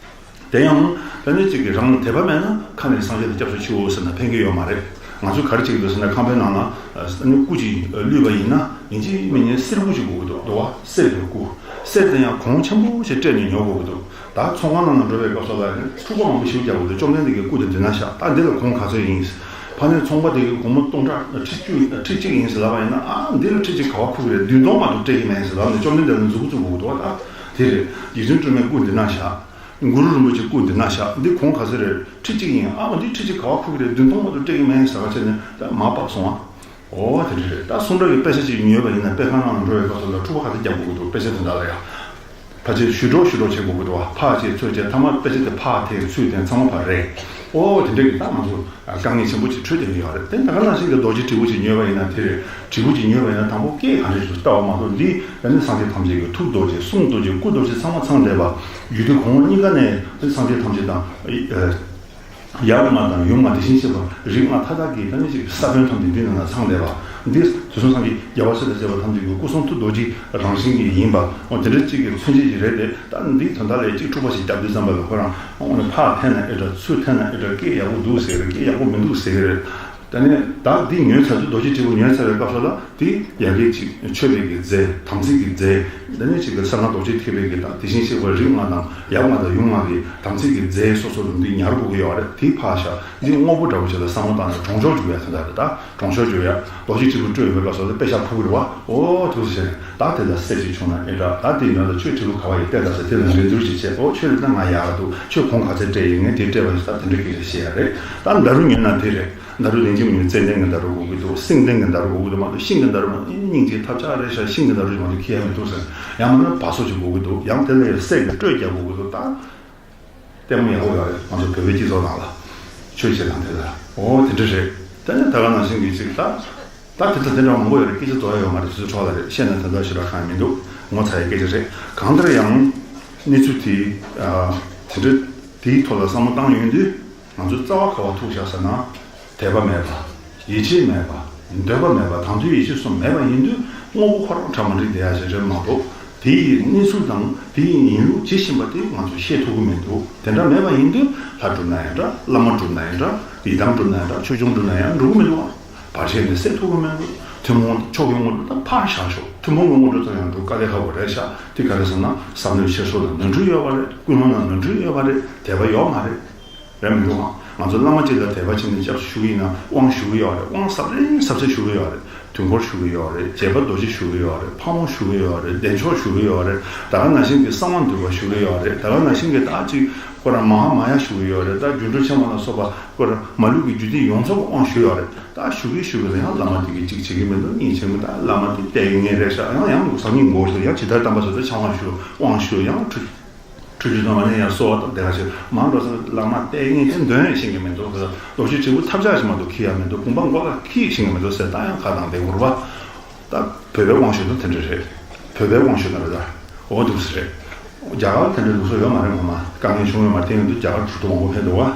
དེ་ཡང་ད་ནི་གཅིག་གིས་རང་ལ་དད་པ་མེད་ན་ཁ་ནས་སངས་རྒྱས་ལ་སྐྱབས་སུ་མཆིའོ་ཟེར་ན་ཕན་གྱི་ཡོད་མ་རེད། ང་ཚོས་ག་རེ་བྱེད་ཀྱི་འདུག་ཟེར་ན་ཁང་པའི་ནང་ལ་ཨ་ནི་སྐུ་ཅིག་བླུགས་པ་ཡིན་ན་ཡིན་གཅིག་མིན་གཉིས་གསེར་སྐུ་ཅིག་དགོས་ཀྱི་འདུག་འདུག་བ། གསེར་གྱི་སྐུ། གསེར་དེ་ཡང་གོང་ཆེན་པོ་ཞིག་སྤྲད་ནས་ཉོ་དགོས་ཀྱི་འདུག་ད་ཚོང་ཁང་ནང་ལ་འགྲོ་བའི་སྐབས་སུ་ལ་འཁྲུག་པ་མང་པོ་ཞིག་རྒྱག་དགོས་འདུག་བཅོམ་ལྡན་འདས་ཀྱི་སྐུ་དེ་འདི་ན་བཞག་ད་འདི་ལ་གོང་ག་ཚོད་ཡིན། ཕ་ནས་ཚོང་པ་དེ་གིས་སྒོར་མོ་སྟོང་ཕྲག་ཁྲི་བཅུ་ཁྲི་གཅིག་ཡིན་ཟེར་ལབ་པ་ཡིན་ན། ཨ་འདི་ལ་ཁྲི་གཅིག་ག་པར་ཁུག་གི་རེད། བདུན་སྟོང་མ་གཏོགས་སྤྲད་ཀྱི་མེད་ཟེར་ལབ་ནས་བཅོམ་ལྡན་འདས་ལ་མཛུབ་གུ་བཙུགས་དགོས་ཀྱི་འདུག་ད་དེ་རེད། རྗེ་བཙུན་སྒྲོལ་མའི་སྐུ་འདི་ན་བཞག་གུ་རུ་རིན་པོ་ཆེའི་སྐུ་འདི་ན་བཞག་འདི་གོང་ག་ཚོད་རེད། ཁྲི་གཅིག་ཡིན། ཨ་འདི་ཁྲི་གཅིག་ག་པར་ཁུག་གི་རེད། བདུན་སྟོང་མ་གཏོགས་སྤྲད་ཀྱི་མེད་ཟེར་བ་བྱས་ནས་ད་མར་བབས་སོང་ཨ། འོ་དེ་འདྲ་རེད། ད་གསུང་རབ་ཀྱི་དཔེ་ཆ་ཅིག་ཉོས་པ་ཡིན་ན་དཔེ་ཁང་ནང་ལ་འགྲོ་བའི་སྐབས་སུ་ལ་འཁྲུག་པ་ག་ཚོད་རྒྱག་དགོས་ཀྱི་འདུག་དཔེ་ཆ་དེ་འདྲ་ལ་ཡ། ཕལ་ཆེར་ཞུ་སྒྲོག་ཞུ་སྒྲོག་བྱེད་དགོས་ཀྱི་འདུག་བ། ཕར་བྱེད་ཚུར་བྱེད་ཐ་མ་དཔེ་ཆ་དེ་ཕར་འཐེན་ཚུར་འཐེན་ཚང་མ་ཕར་རེད། འོ་དེ་འདྲ་གི་ད་ང་ཚོ་དཀའ་ངལ་ཆེན་པོ་ཅིག་འཕྲད་བསྡད་ཀྱི་ཡོད་རེད། དེ་ད་ག་ནང་བཞིན་གྱི་རྡོ་རྗེ་དྲིལ་བུ་ཅིག་ཉོས་པ་ཡིན་ན་དེ་རེད། དྲིལ་བུ་ཅིག་ཉོས་པ་ཡིན་ན་དང་པོ་སྐད་ག་འདྲ་ཞིག་ལྟ་བ་མ་གཏོགས། འདི་ཡང་ནི་སངས་རྒྱས་ཐམས་ཅད་ཀྱི་ཐུགས་རྡོ་རྗེ། གསུང་རྡོ་རྗེ། སྐུ་རྡོ་རྗེ་ཚང་མ་ཚང་བསྡད་པ། རྒྱུད་སྡེ་གོང་འོག་གཉིས་ཀ་ནས་ནི་སངས་རྒྱས་ཐམས་ཅད་དང་། ཡབ་ལྔ་དང་ཡུམ་ལྔ་དེ་བཞིན་གཤེགས་པ་རིགས་ལྔ་མཐའ་དག་གི་ད་ནི་ཅིག་ས་བོན་ཐམས་ཅད་འདི་ནང་ན་ཚང་བསྡད་པ། འདི་དུས་གསུམ་སངས་རྒྱས་རྒྱལ་བ་སྲས་དང་བཅས་པ་ཐམས་ཅད་ཀྱི་སྐུ་གསུང་ཐུགས་རྡོ་རྗེ་རང་བཞིན་གྱིས་ཡིན་པ། འོ་དེ་འདྲ་ཅིག་གི་མཚོན་བྱེད་ཅིག་རེད་དེ། ད་འདིའི་དོན་དག་ལ་ཅིག་འཁྲུག་པ་ཞིག་བརྒྱབ་དུས་ཙམ་པ་ལ་ཁོ་རང་འོ་ནི་ཕར་འཐེན་ན་ཨེ་འདྲ་ཚུར་འཐེན་ན་ཨེ་འདྲ། སྐད་ཡག་པོ་འདུག་ཟེར་གི་རེད། སྐད་ཡག་པོ་མི་འདུག་ཟེར་གི་རེད། ད་ནི་ད་འདི་ཉོས་ཚར་དུས་རྡོ་རྗེ་དྲིལ་བུ་ཉོས་ཚར་བའི་སྐབས་སུ་ལ། དེ་ཡ་གི་ཅིག་མཆོད་པའི་གི་རྫས། དམ་ཚིག་གི་རྫས། འདི་ནི་ཅིག་གི་གསང་སྔགས་རྡོ་རྗེ་ཐེག་པའི་གི་དང་དེ་བཞིན་གཤེགས་པ་རིགས་ལྔ་དང་ཡབ་ལྔ་དང་ཡུམ་ལྔ་གི་དམ་ཚིག་གི་རྫས་སོ་སོ་ལ་འདི་ཉར་དགོས་ཀྱི་ཡོད་རེད། དེ་ཕར་བཞག་འདི་དངོས་པོ་འདྲ་བོ་ཞིག་ལ་བསམ་བློ་བཏང་ནས་གྲོང་ཆོག་འཇུག་ཡ་དེ་འདྲ་རེད། ད་གྲོང་ཆོག་འཇུག་ཡ་རྡོ་རྗེ་དྲིལ་བུ་སྤྲོད་ཡོད་པའི་སྐབས་སུ་ལ་དཔེ་ཤག་ཕུབ་ཀྱི་རེད་བ། ཨོ་དེ་བྱས་ནས་ད་དེ་ལ་གསེར་ཅིག་བྱུང་ན་ཨེ་འདྲ། ད་དེ་ཡོད་ལ་ཁྱོད་དྲིལ་བུ་ག་བ་ཡི་སྟེར་ད་ཟེར། དེ་ལ་འགྲན་བསྡུར་ཅིག་བྱས། ཨོ་ཁྱོད་ལ་ད་ང་ཡག་འདུག་ཁྱོད་གོང་ག་ཚད་སྤྲད་ཡིན། ངས་དེ་སྤྲད་པ་ཡིན། ད་དེ་འདྲ་སྐད་ཆ་བཤད་ཡ་རེད། ད་ནཱ་རོ་ཉོས་ན་དེ་རེད། ནཱ་རོ་ལན་གཅིག་མིན་ཙན་དན་གྱི་ནཱ་རོ་དགོས་ཀྱི་འདུག་སེང་ལྡེང་གི་ནཱ་རོ་དགོས་ཀྱི་འདུག་མ་གཏོགས་ཤིང་གི་ནཱ་རོ་མ་གཏོགས། སྙིང་རྗེ་ཐབས་ཆག་རེད་ཤག་ཤིང་གི་ནཱ་རོ་ཞིག་མ་གཏོགས་ཁྱེར་ཡ་མི་འདུག་ཟེར། ཡང་མིན་ན་བ་སོ་ཞིག་དགོས་ཀྱི་འདུག་ཡང་དེ་ལ་ཡང་གསེར་གྱི་སྤྲོས་རྒྱག་དགོས་ཀྱི་འདུག་ད་ལྟད་མོ་ཡག་པོ་ཡོད་རེད། ང་ཚོ་བོད་པའི་སྤྱི་ཚོགས་ནང་ལ་ཆོས་བྱེད་སྟངས་དེ་ལ། འོ་དེ་འདྲ་རེད། ད་ནི་ད་ག་ནང་བཞིན་གྱི་ཅིག་ད་ད་དེ་ཚོ་དེ་འདྲ་མང་པོ་ཡོད་རེད། སྐད་ཆ་རྫོགས་ཡ་ཡོད་མ་རེད། དུས་ཚོད་འཕྲོ་བ་རེད། བཤད་ན་དོན་དག་ཞེ་དྲག་གང་ཡང་མི་འདུག་ངོ་ཚ་ཡའི་སྐད་ཆ་རེད། གང་ལྟར་ཡང་གནས་ཚུལ་དེ་ཨ་དེ་འདྲ་དེའི་ཐོག་ལ་བསམ་བློ་བཏང་ཡོང་དུས། ང་ཚོ་རྩ་བ་ག་བ་ཐུག་བཞག་ཟེར་ན། དད་པ་མེད་པ། ཡིད་ཆེས་མེད་པ། འདོད་པ་མེད་པ། དང་དོན་ཡིད་ཆེས་གསུམ་མེད་པ་ཡིན་དུས་དངོས་པོ་ཁོ་རང་གྲ་མ་འགྲིག་བསྡད་ཡ་ཞིག་རེད་མ་གཏོགས། དེ་ཡི་གནས་ཚུལ་དང་དེ་ཡི་ཡིན་ལུགས་ཇི་བཞིན་པ་དེ་ང་ཚོ་ཤེས་ཐུབ་ཀྱི་མི་འདུག་དེ་འདྲ་མེད་པ་ཡིན་དུས་ལྷ་སྒྲུབ་ན་ཡང་འདྲ། བླ་མ་སྒྲུབ་ན་ཡང་འདྲ། ཡི་དམ་སྒྲུབ་ན་ཡང་འདྲ། ཆོས་སྐྱོང་སྒྲུབ་ན་ཡང་འགྲོ་གི་མི་འདུག་ཨ། བར་ཆད་ནི་སེལ་ཐུབ་ཀྱི་མི་འདུག་ཐུན་མོང་མཆོག་གི་དངོས་གྲུབ་དང་ཕར་བཞག་ཤོག་ཐུན་མོང་གི་དངོས་གྲུབ་ཙམ་ཡང་འགྲོ་དཀའ་ལས་ཁག་པོ་རེད་ཤག་དེ་ག་རེ་ཟེར་ན་བསམ་བློའི་འཁྱེར་སོ་ལ་ནོར་འཁྲུལ་ཡོད་པ་རེད། ཀུན་སློང་ལ་ནོར་འཁྲུལ་ཡོད་པ་རེད། དད་པ་ཡོད་མ་རེད། རེད་མི་འདུག་གམ། ང་ཚོ་བླ་མ་གཅིག་ལ་དད་པ་བྱས་ནས་སྐྱབས་སུ་ཞུ་གི་ཡིན་ན་དབང་ཞུ་གི་ཡོད་རེད། དབང་ཟབ་རིམ་ཟབ་ཚད་ཞུ་གི་ཡོད་རེད། དུས་འཁོར་ཞུ་གི་ཡོད་རེད། རྗེ་བཙུན་རྡོ་རྗེ་ཞུ་གི་ཡོད་རེད། ཕག་མོ་ཞུ་གི་ཡོད་རེད། བདེ་མཆོག་ཞུ་གི་ཡོད་རེད། ད་ག་ནང་བཞིན་གྱི་གསང་བ་འདུས་པ་ཞུ་གི་ཡོད་རེད། ད་ག་ནང་བཞིན་གྱི་ད་ཅིག་ཁོ་རང་མ་ཧཱ་མ་ཡ་ཞུ་གི་ཡོད་རེད། ད་སྒྱུ་འཕྲུལ་ཆེན་མོ་ལ་སོགས་པ་ཁོ་རང་མ་ལུས་ཀྱི་རྒྱུད་སྡེ་ཡོངས་རྫོགས་ལ་དབང་ཞུ་ཡོད་རེད། ད་ཞུ་གི་ཞུ་གི་ལ་ཡང་བླ་མ་དེ་གིས་གཅིག་བྱེད་ཀྱི་མི་འདུག་གཉིས་བྱེད་མི་འདུག་བླ་མ་དེ་བལྟས་ངན་རེད་ཤག་ཡང་ཡང་ཟང་ངེ་མགོ་ཞུ། ཡང་ཇི་ལྟར་དམ་པ་སོགས་ལ་ཆང་བ་ཞུ། དབང་ཞུ། ཡང་ཁྲུས། ཁྲུས་ཆུ་ཚང་མ་ནས་ཡང་གསོལ་བ་བཏབ་བསྡད་པ་ཞིག་མ་འགྲོ་ས་བླ་མ་ལྟས་ངན་དེ་འདོན་ཤེས་ཀྱི་མི་འདུག་དོ་ཤི་དྲིལ་བུ་ཐབས་ཆག་ཞིག་མ་གཏོགས་འཁྱེར་ཡ་མི་འདུག་དགོངས་པ་མགོ་ལ་འཁྱེར་ཤེས་ཀྱི་མི་འདུག་ཟེར། ད་ཡང་ཁ་གདངས་བསྡད་དགོས་རེད་པ། ད་བོད་པའི་དབང་ཞུ་ན་དེ་འདྲ་རེད། བོད་པའི་དབང་ཞུ་ན་རེད། ད་འོ་འདུག་སེ་རེད། རྒྱ་གར་དེ་འདྲའི་ལུགས་སྲོལ་ཡོད་མ་རེད། ངོ་མ་དཀའ་ངལ་བྱུང་ཡོད་མ་རེད། དེ་ཡིན་དུས་རྒྱ་གར་གྲུབ་ཐོབ་མང་པོ་ཕེབས་འདུག་བ།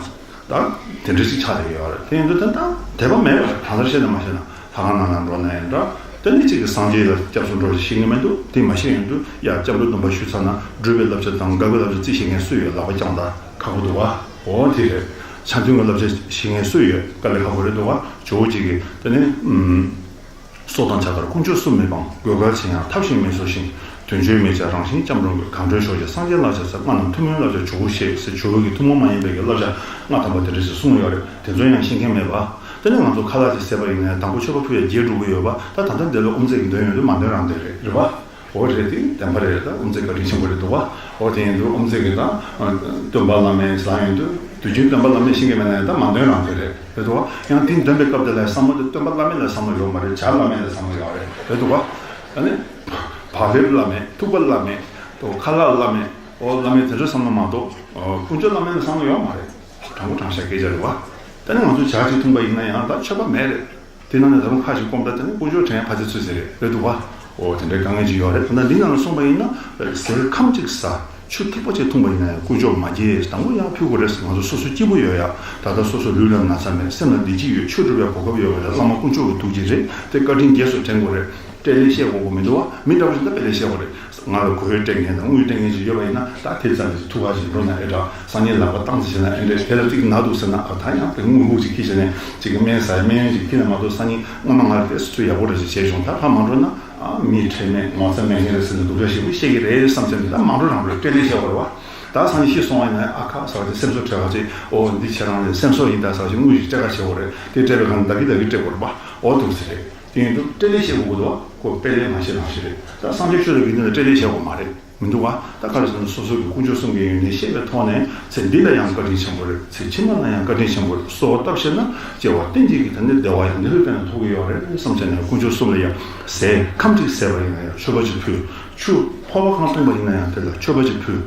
ད་དེ་འདྲ་ཞིག་ཆགས་བསྡད་ཡོད་རེད། དེ་ཡིན་དུས་ད་ད་དད་པ་མེད་པ་རེད། གང་ལྟར་བཤད་ན་མ་བཤད་ན་ལྷ་ཁང་ནང་ལ་འགྲོ་ན་ཡང་འདྲ། དེ་ནི་གཅིག་གི་སངས་རྒྱས་ལ་སྐྱབས་སུ་འགྲོ་ཞེས་ཤེས་ཀྱི་མི་འདུག་དེ་མ་ཤེས་ཡོང་དུས་ཡ་སྐྱབས་འགྲོ་སྡོམ་པ་ཞུས་ཚར་ན་སྒྲུབ་པའི་བསླབ་བྱ་དང་དགག་པའི་བསླབ་བྱ་རྩིས་ཤེས་མཁན་སུ་ཡོད། ལག་པ་བརྐྱངས་ད་ཁག་པོ་འདུག་བ། འོ་དེ་རེད། ཆ་མཐུན་གྱི་བསླབ་བྱ་ཤེས་མཁན་སུ་ཡོད། དཀའ་ལས་ཁག་པོ་རེད་འདུག་བ། ཇོ་བོ་གཅིག་གིས་དེ་ནི་ཨུམ། སྲོག་དང་ཕྱག་རྒྱར་དཀོན་མཆོག་གསུམ་མི་སྤང་། དགོས་གལ་ཆེ་ཡང་ཐབས་གཞན་མེད་ཟེར་ཞིང་། དོན་བཅོས་མེད་ཅིང་རང་བཞིན་སྐྱབས་འགྲོ་གི། གང་འགྲོའི་ཕྱོགས་ཀྱི་སངས་རྒྱས་ལ་ཕྱག་འཚལ། སྔགས་རྣམས་ཐུན་མོང་ལ་ཕྱག་ཇོ་བོ་ཞེས་ཟེར། ཇོ་བོ་གི་ཐུན་མོང་མ་ཡིན་པའི་གི་བསླབ་བྱ་ལྔ་ཐམ་པ་དེ་འདྲ་ཞིག་གསུངས་ཡོད་རེད། དེ་ཚོ་ཡང་ཤེས་མཁན་མེད་པ། དེ་ནས་ང་ཚོ་ཁ་ལག་ཅིག་བཟས་པ་ཡིན་ན་ཡང་དང་པོ་མཆོད་པ་ཕུལ་ཡ་བརྗེད་འགྲོ་གི་ཡོད་པ། ད་ད་ལྟ་འདི་ལ་དབུ་མཛད་ཀྱིས་འདོན་ཡོང་དུས་མ་འདོན་རང་འདོན་རེད། རེད་པ། འོ་རེད། དེ་བདེན་པ་རེད། ད་དབུ་མཛད་བཀའ་དྲིན་ཆེན་པོ་རེད་འདུག་བ། འོ་དེ་ཡིན་དུས་དབུ་མཛད་ཀྱིས་ད་སྟོན་པ་བླ་མས་ལབ་ཡོང་དུས་དུས་རྒྱུན་སྟོན་པ་བླ་མས་ཤེས་ཀྱི་མེད་ན་ཡང་ད་མ་འདོན་རང་འདོན་རེད། རེད་འདུག་བ། ཡང་དེ་འདོན་པའི་སྐབས་དེ་ལ་བསམ་བློ་དེ་སྟོན་པ་བླ་མ་ལ་བསམ་བློ་ཡོད་མ་རེད། བྱ་བླ་མ་ལ་བསམ་བློ་ཡོད་རེད། རེད་འདུག་བ། ཨ་ནི། བག་ལེབ་བླ་མ། ཐུག་པ་བླ་མ། ཁ་ལག་བླ་མ། འོ་བླ་མ་དེ་ཚོའི་བསམ་བློ་མ་གཏོགས། ཨོ། དཀོན་མཆོག་བླ་མ་ལ་བསམ་བློ་ཡོད་མ་རེད། དྲང་པོ་དྲང་བཞག་སྐད་ཆ་རེད་བ། ད་ནི་ང་ཚོ་ཇ་གཅིག་འཐུང་པ་ཡིན་ན་ཡང་ད་མཆོད་པ་མེད་རེད། དེ་ནང་ནས་ད་རུང་ཁ་ཞིག་སྐོམ་ད་དེ་ནི་དཀོན་མཆོག་དྲན་ཡ་ཕ་ཚེ་ཚུད་ཟེར་རེད། རེད་འདུག་བ། འོ་དེ་འདྲའི་དཀའ་ངལ་ཅིག་ཡོད་རེད། ད་ནི་འདི་ནང་ལ་གསུངས་པ་ཡིན་ན། ཟས་ཁམ་གཅིག་ཟ། ཆུ་ཐིགས་པ་གཅིག་འཐུང་པ་ཡིན་ན་ཡང་དཀོན་མཆོག་མ་དགྱེས། དང་པོ་ཡང་ཕུལ་དགོས་རེད། ང་ཚོ་སོ་སོ་སྐྱིད་པོ་ཡོད་ཡ། ད་ལྟ་སོ་སོ་ལུས་ལ་ན་ཚ་མེད། སེམས་ལ་བདེ་སྐྱིད་ཡོད། ཆོས་སྒྲུབ་ཡ་གོ་སྐབས་ཡོད་པ་ལ་བླ་མ་དཀོན་མཆོག་གི་ཐུགས་རྗེ་རེད། དེ་བཀའ་དྲིན་རྗེས་སུ་དྲན་དགོས་རེད། སྤྲེལ་ལད་བཤད་དགོས་དགོས་མི་འདུག་བ། མི་འདྲ་བོ་ཞིག་ད་སྤྲེལ་ལད་བཤད་དགོས་རེད། ང་ལ་གོས་སྤྲད་མཁན་དང་དངུལ་སྤྲད་མཁན་ཞིག་ཡོད་པ་ཡིན་ན་ད་དེ་ཙམ་ཞིག་ཐུགས་ཁ་ཞིག་འགྲོ་ན་ཨེ་དྲག་སང་ཉིན་ལག་པ་བཏང་ཚེ་བྱས་ན་ཨེ་འདྲས། དེ་ལ་ཅིག་ན་འདུག་ཟེར་ན་ཨ་ད་ཡང་དེ་དངུལ་ལྷུག་ཅིག་ཁྱེར་བྱས་ནས་ཅིག་སྨན་ཟ་སྨན་ཡོན་ཅིག་ཁྱེར་ན་མ་གཏོགས། སང་ཉིན་སྔོན་མ་ང་ལ་དེ་ཚོ་ཡག་པོ་འདྲ་ཞིག་བྱས་བྱུང་། ད་ཕར་མ་འགྲོ་ན་ཨ་མི་ཁྲེལ་མེད་ངོ་ཚ་མེད་མཁན་རེད་ཟེར་ནས་སྡུག་ཅག་ཞེ་པོ་བཤད་ཀྱི་རེད་བསམ་བསམ་གྱི། ད་མ་འགྲོ་རང་འགྲོ་སྤྲེལ་ལད་བཤད་དགོས་རེད་བ། ད་སང་ཉིན་ཤི་སོང་བ་ཡིན་ན་ཨ་ཁ་ཟེར་བ་དེ་སེམས་གསོ་སྤྲད་ག་ཅིག་འོ་འདི་ཁྱེད་རང་ལས་སེམས་གསོ་ཡིན་ད་ཟེར་བ་ཞིག་དངུལ་ཞིག་སྤྲད་ག་བྱེད་དགོས་རེད། དེ་སྤྲད་པའི་སྒང་ལ་ད་གི་ད་གི་སྤྲད་དགོས་རེད་བ། འོ་འདུག་ཟེར་རེད། དེ་ཡིན་དུས་སྤྲེལ་ལད་བཤད་དགོས་ཀྱི་འདུག་བ། ཁོ་སྤེལ་ལད་མ་བཤད་རང་བཤད་རེད། ད་སངས་རྒྱས་ཆོས་དང་དགེ་འདུན་ལ་སྤྲེལ་ལད་བཤད་དགོས་མ་རེད། མི་འདུག་བ། ད་ག་རེ་ཟེར་ན་སོ་སོ་གི་དཀོན་མཆོག་གསུམ་གྱི་ཡོན་ཏན་ཤེས་པའི་ཐོག་ནས་ཚེ་འདི་ལ་ཡང་བཀའ་དྲིན་ཆེན་པོ་རེད། ཚེ་ཕྱི་མ་ལ་ཡང་བཀའ་དྲིན་ཆེན་པོ་རེད། གསོལ་བ་བཏབ་ཤེས་ན་སྐྱེ་བ་གཏན་གྱི་གི་ད་ནི་བདེ་བ་ཡང་འདི་ལས་བརྟེན་ནས་ཐོབ་ཀྱི་ཡོད་རེད་བསམ་བྱས་ནས་དཀོན་མཆོག་གསུམ་ལ་ཡང་ཟས་ཁམ་གཅིག་བཟས་པ་ཡིན་ན་ཡང་མཆོད་པ་ཅིག་ཕུལ། ཆུ་ཕོར་པ་གང་འཐུང་པ་ཡིན་ན་ཡང་དེ་ལ་མཆོད་པ་ཅིག་ཕུལ།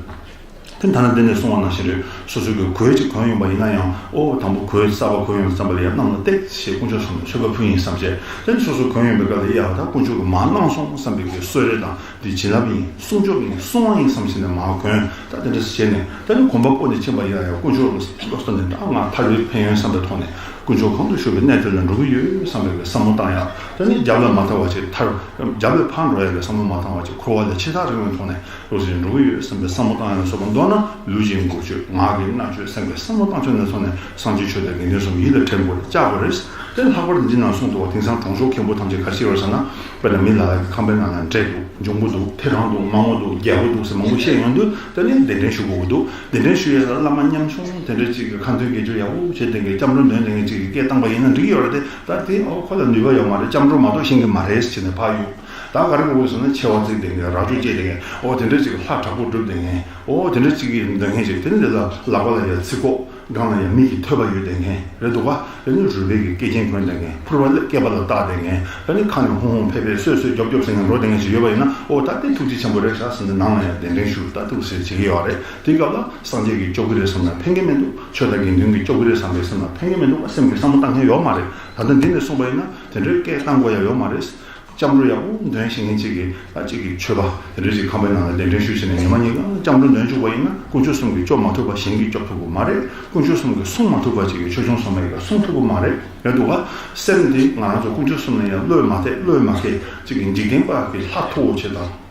དེ་ད་ནི་འདི་ནས་གསུངས་པ་ནང་བཞིན་རེད། སོ་སོ་གི་གོས་ཅིག་གོན་ཡོང་པ་ཡིན་ན་ཡང་། ཨོ་དང་པོ་གོས་གསར་པ་གོན་ཡོང་བསམ་པ་ལ་ཡང་གནམ་ལ་བཏེག་ཞེས་དཀོན་མཆོག་གསུམ་ལ་མཆོད་པ་ཕུལ་ཡིན་བསམ་བྱས། དེ་ནས་སོ་སོ་གོན་ཡོང་པའི་སྐབས་ལ་ཡ་ད་དཀོན་མཆོག་གིས་མར་གནང་སོང་བསམ་པའི་གི་གསོལ་རས་དང་འདི་བྱིན་རླབས་ཡིན། སྲུང་སྐྱོབ་ཡིན། སྲུང་བ་ཡིན་བསམ་བྱས་ནས་མར་གོན། ད་དེ་འདྲ་བྱས་ནས་ད་ནི་གོམ་པ་སྤོ་ནས་ཕྱིན་པ་ཡིན་ན་ཡང་དཀོན་མཆོག་ལ་བསམ་ནས་ད་ང་ཐར་པའི་ཕན་ཡོན་བསམ་པའི་ཐོག་ནས། དཀོན་མཆོག་གང་དུ་བཞུགས་པའི་གནས་དེ་ལ་འགྲོ་གི་ཡོད་བསམ་པའི་བསམ་བློ་བཏང་ཡག་ད་ནི་རྒྱབ་ལ་མ་ལྟ་བ་ཅིག་ཐར། རྒྱབ་ལ་ཕར་འགྲོ་ཡག་གི་བསམ་བློ་མ་བཏང་བ་ཅིག་འཁོར་བ་ལས་ཕྱི་ཐག་རིང་བའི་ཐོག་ནས་འགྲོ་ཞིག་འགྲོ་གི་ཡོད་བསམ་པའི་བསམ་བློ་བཏང་ཡག་ལ་སོགས་པ། མདོར་ན་ལུས་ཀྱི་འགུལ་སྐྱོད། ངག་གི་སྨྲ་བརྗོད། སེམས་ཀྱི་བསམ་བློ་བཏང་ཕྱོགས་ནས་ཐོག་ནས་སངས་རྒྱས་ཆོས་དང་དགེ་འདུན་གསུམ་ཡིད་ལ་དྲན་དགོས་རེད། བཅག་དགོས་རེད། དེ་ལྷག་པར་དུ་འདི་ནང་གསུངས་འདུག་བ། དེང་སང་གྲོང་ཆོག་མཁན་པོ་ཐམས་ཅད་ག་རེ་བྱེད་པ་རེད་ཟེར་ན། དཔེར་ན་མི་ལ་ལ་གི་ཁང་པའི་ནང་ན་འབྲས་འདུག་འབྱུང་པོ་འདུག་ཐེའུ་རང་འདུག་མ་མོ་འདུག་རྒྱལ་པོ་འདུག་ཟེར་མང་པོ་བཤད་ཡོང་དུས། དེ་ནི་གདན་འདྲེན་ཞུ་དགོས་ཀྱི་འདུག་གདན་འདྲེན་ཞུ་ཡས་ལ་བླ་མ་ཉམ་ཆུང་དེ་འདྲ་ཅིག་གི་ཁ་འདོན་དགེ་སྦྱོར་ཡག་པོ་བྱེད་མཁན་གྱི་སྐྱབས་འགྲོ་འདོན་མཁན་གྱི་ཅིག་གི་སྐད་བཏང་པ་ཡིན་ན་འགྲིག་གི་ཡོད་རེད་དེ། ད་དེ་ཨོ་ཁོ་ལ་ནུས་པ་ཡོད་མ་རེད། སྐྱབས་འགྲོ་མ་གཏོགས་ཤེས་ཀྱི་མ་རེད་ཟེར་ནས་ཕར་གཡུག་ད་ག་རེ་དགོས་ཟེར་ན་མཆེ་བ་གཙིགས་བསྡད་མཁན། རྭ་ཅོ་བཅད་བསྡད་མཁན། ཨོ་དེ་འདྲ་ཅིག་གི་ལྷ་དྲག་པོ་སྒྲུབ་བསྡད་མཁན། ཨོ་དེ་འདྲ་ཅིག་གི་འདོན་མཁན་ཅིག་དེ་ནི་དེ་ལ་ལག་པ་ལ་ཡ་ཚིགས་ཁོག་སྒང་ལ་ཡང་མི་གི་ཐོད་པ་ཡོད་བསྡད་མཁན་རེད་འདུག་ག་དེ་ནི་རུས་སྦལ་གྱི་སྐེ་རྒྱན་གོན་བསྡད་མཁན། ཕུར་པ་སྐེད་པ་ལ་བཏགས་བསྡད་མཁན། དེ་ནི་ཁ་ནས་ཧུང་ཧུང་ཕེ་ཕེ་སོད་སོད་རྒྱོབ་རྒྱོབ་ཟེར་མཁན་འགྲོ་བསྡད་མཁན་ཞིག་ཡོད་པ་ཡིན་ན། ཨོ་ད་དེ་ཐུགས་རྗེ་ཆེན་པོ་རེད་ཤག་ཟེར་ནས་ནང་ལ་ཡང་གདན་འདྲེན་ཞུ། ད་ཐུགས་སེ་བྱེད་ཀྱི་ཡོད་རེད། དེའི་སྐབས་ལ་སངས་རྒྱས་ཀྱིས་སྐྱོབ་ཀྱི་རེད་བསམ་ན་ཕན་གྱི་མི་འདུག་ཆོས་དང་དགེ་འདུན་གྱིས་སྐྱོབ་ཀྱི་རེད་བསམ་པའི་སེམས་ལ་ཕན་གྱི་མི་འདུག་སེམས་ཀྱི་བསམ་བློ་བཏང་མཁན་ཡོད་མ་རེད། ད་ལྟ་འདི་ནས་གསུངས་པ་ཡིན་ན་དེ་འདྲའི་སྐད་བཏང་དགོས་ཡ་ཡོད་མ་རེད། སྐྱབས་འགྲོ་ཡག་པོ་འདོན་ཤེས་མཁན་ཅིག་གིས་ད་ཅིག་གིས་མཆོད་པ་དེ་འདྲ་ཅིག་ཁང་པའི་ནང་ལ་གདན་འདྲེན་ཞུས་བྱས་ནས་ཉི་མ་གཉིས་ཀ་སྐྱབས་འགྲོ་འདོན་བཅུག་པ་ཡིན་ན། དཀོན་མཆོག་གསུམ་གྱིས་སྐྱོབ་མ་ཐུབ་པ་གཞན་གྱིས་སྐྱོབ་ཐུབ་ཀྱི་མ་རེད། དཀོན་མཆོག་གསུམ་གྱིས་སྲུང་མ་ཐུབ་པ་ཅིག་གིས་ཆོས་སྐྱོང་སྲུང་མ་ཡིན་ཀ་སྲུང་ཐུབ་ཀྱི་མ་རེད། རེད་འདུག་ག་སེམས་འདི་ང་རང་ཚོ་དཀོན་མཆོག་གསུམ་ལ་ཡང་བློས་མ་གཏད། བློས་མ་འཁེལ། ཅིག་གིས་འཇིག་རྟེན་པ་གི་ལྷ་མཐུ་བོ་ཆེ་དང་།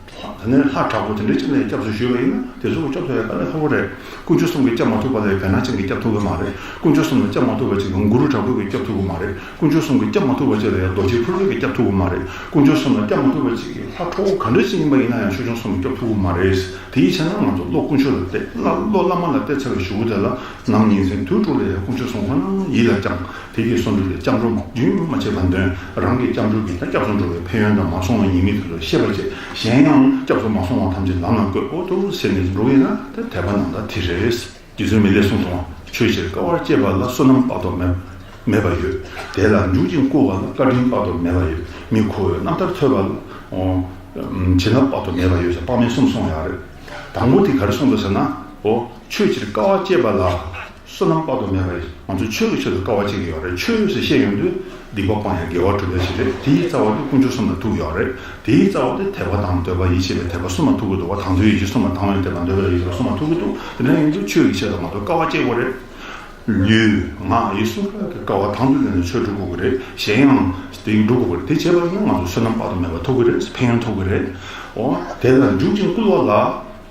དེ་ནས་ལྷ་དྲག་པོ་དེ་འདྲ་ཅིག་ལ་སྐྱབས་སུ་ཞུས་པ་ཡིན་ན་དེ་ཚོ་གིས་སྐྱོབ་ཐུབ་ཡ་དཀའ་ལས་ཁག་པོ་རེད། དཀོན་མཆོག་གསུམ་གྱིས་སྐྱབས་མ་ཐུབ་པ་ལ་བེར་ནག་ཅན་གྱིས་སྐྱོབ་ཐུབ་ཀྱི་མ་རེད། དཀོན་མཆོག་གསུམ་ལ་སྐྱབས་མ་ཐུབ་པ་ཅིག་གིས་གུ་རུ་དྲག་པོ་གིས་སྐྱོབ་ཐུབ་ཀྱི་མ་རེད། དཀོན་མཆོག་གསུམ་གྱིས་སྐྱབས་མ་ཐུབ་པ་ཅིག་ལ་ཡང་རྡོ་རྗེ་ཕུར་པ་གིས་སྐྱོབ་ཐུབ་ཀྱི་མ་རེད། དཀོན་མཆོག་གསུམ་ལ་སྐྱབས་མ་ཐུབ་པ་ཅིག་གིས་ལྷ་ཁྲོ་བོ་ག་འདྲ་ཅིག་ཡིན་པ་ཡིན་ན་ཡང་ཆོས་སྐྱོང་སྲུང་མས་སྐྱོབ་ཐུབ་ཀྱི་མ་རེད། དེའི་ཕྱིར་ན་ང་ཚོ་བློ་དཀོན་མཆོག་ལ་གཏད། བླ་བློ་བླ་མ་ལ་གཏད་ཚར་བའི་གཞུག་གུ་དེ་ལ་ནམ་ཉིན་མཚན་དུས་དྲུག་ལ་ཡང་དཀོན་མཆོག་གསུམ་ཁོ་ན་ཡིད་ལ་བཅངས། དེ་གི་སོ་འདུལ་ལས་སྐྱབས་འགྲོ་རྒྱུན་མ་ཆད་པར་འདོན། རང་གི་སྐྱབས་འགྲོ་གི་ད་སྐྱབས་སུ་འགྲོ་བའི་ཕན་ཡོན་དང་མ་སོང་བའི་ཉེས་དམིགས་དེ་ཚོ་ཤེས་པར་བྱེད། གཞན་ཡང་སྐྱབས་སུ་མ་སོང་བ་ཐམས་ཅད་ལམ་ལ་བཀོད། ཨོ་ཏོ་ཟེར་ནས་འགྲོ་ཡིན་ན་དེ་དད་པ་ནང་ད་དེ་རེད། རྗེ་བཙུན་མི་ལས་གསུངས་སོང་བ། ཆོས་ཕྱིར་དཀའ་བ་སྤྱད་པ་ལ་བསོད་ནམས་དཔག་ཏུ་མེད་མེད་པ་ཡོད། དེ་ལ་འཇུག་ཅིང་བསྐུལ་བ་ལ་བཀའ་དྲིན་དཔག་ཏུ་མེད་པ་ཡོད། མི་ཁོ་བོའི་རྣམ་ཐར་ཐོས་པ་ལ་ཨོ་བྱིན་རླབས་དཔག་ཏུ་མེད་པ་ཡོད་ཟེར་དཔག་མེད་གསུམ་གསུངས་ཡོད་རེད། དང་པོ་དེ་ག་རེ་གསུངས་འདུག་ཟེར་ན། ཨོ་ཆོས་ཕྱིར་དཀའ་བ་སྤྱད་པ་ལ། བསོད་ནམས་དཔག་ཏུ་མེད་པ་ཡིན། ང་ཚོ་ཆོས་ཀྱི་ཆེད་དུ་དཀའ་བ་སྤྱད་ཀྱི་ཡོད་རེད། ཆོས་ཟེར་བཤད་ཡོང་དུས་སྡིག་པ་སྤང་ཡ་དགེ་བ་སྒྲུབ་ཡ་ཞིག་རེད། དེའི་རྩ་བ་དེ་དཀོན་མཆོག་གསུམ་ལ་ཐུག་ཡོད་རེད། དེའི་རྩ་བ་དེ་དད་པ་དང་འདོད་པ་ཡིད་ཆེས་པའི་དད་པ་གསུམ་ལ་ཐུག་གི་འདུག་བ། དང་འདོད་ཡིད་ཆེས་གསུམ་ལ་དང་བའི་དད་པ་འདོད་པའི་ཡིད་ཆེས་གསུམ་ལ་ཐུག་གི་འདུག་དེ་འདྲ་ཡིན་དུས་ཆོས་ཀྱི་ཆེད་དུ་ང་ཚོ་དཀའ་བ་སྤྱད་དགོས་རེད། ལུས་ངག་ཡིད་གསུམ་ཀ་གི་དཀའ་བ་དང་དུ་ལེན་ནས་ཆོས་སྒྲུབ་དགོས་ཀྱི་རེད། གཞན་ཡང་དེ་སྒྲུབ་དགོས་ཀྱི་རེད། དེ་བྱས་པ་ཡིན་ན་ང་ཚོ་བསོད་ནམས་དཔག་ཏུ་མེད་པ་ཐོབ་ཀྱི་རེད། ཕན་ཡོན་ཐོབ་ཀྱི་རེད། འོ་དེ་ལ་འཇུག་ཅིང་བསྐུལ་བ་ལ།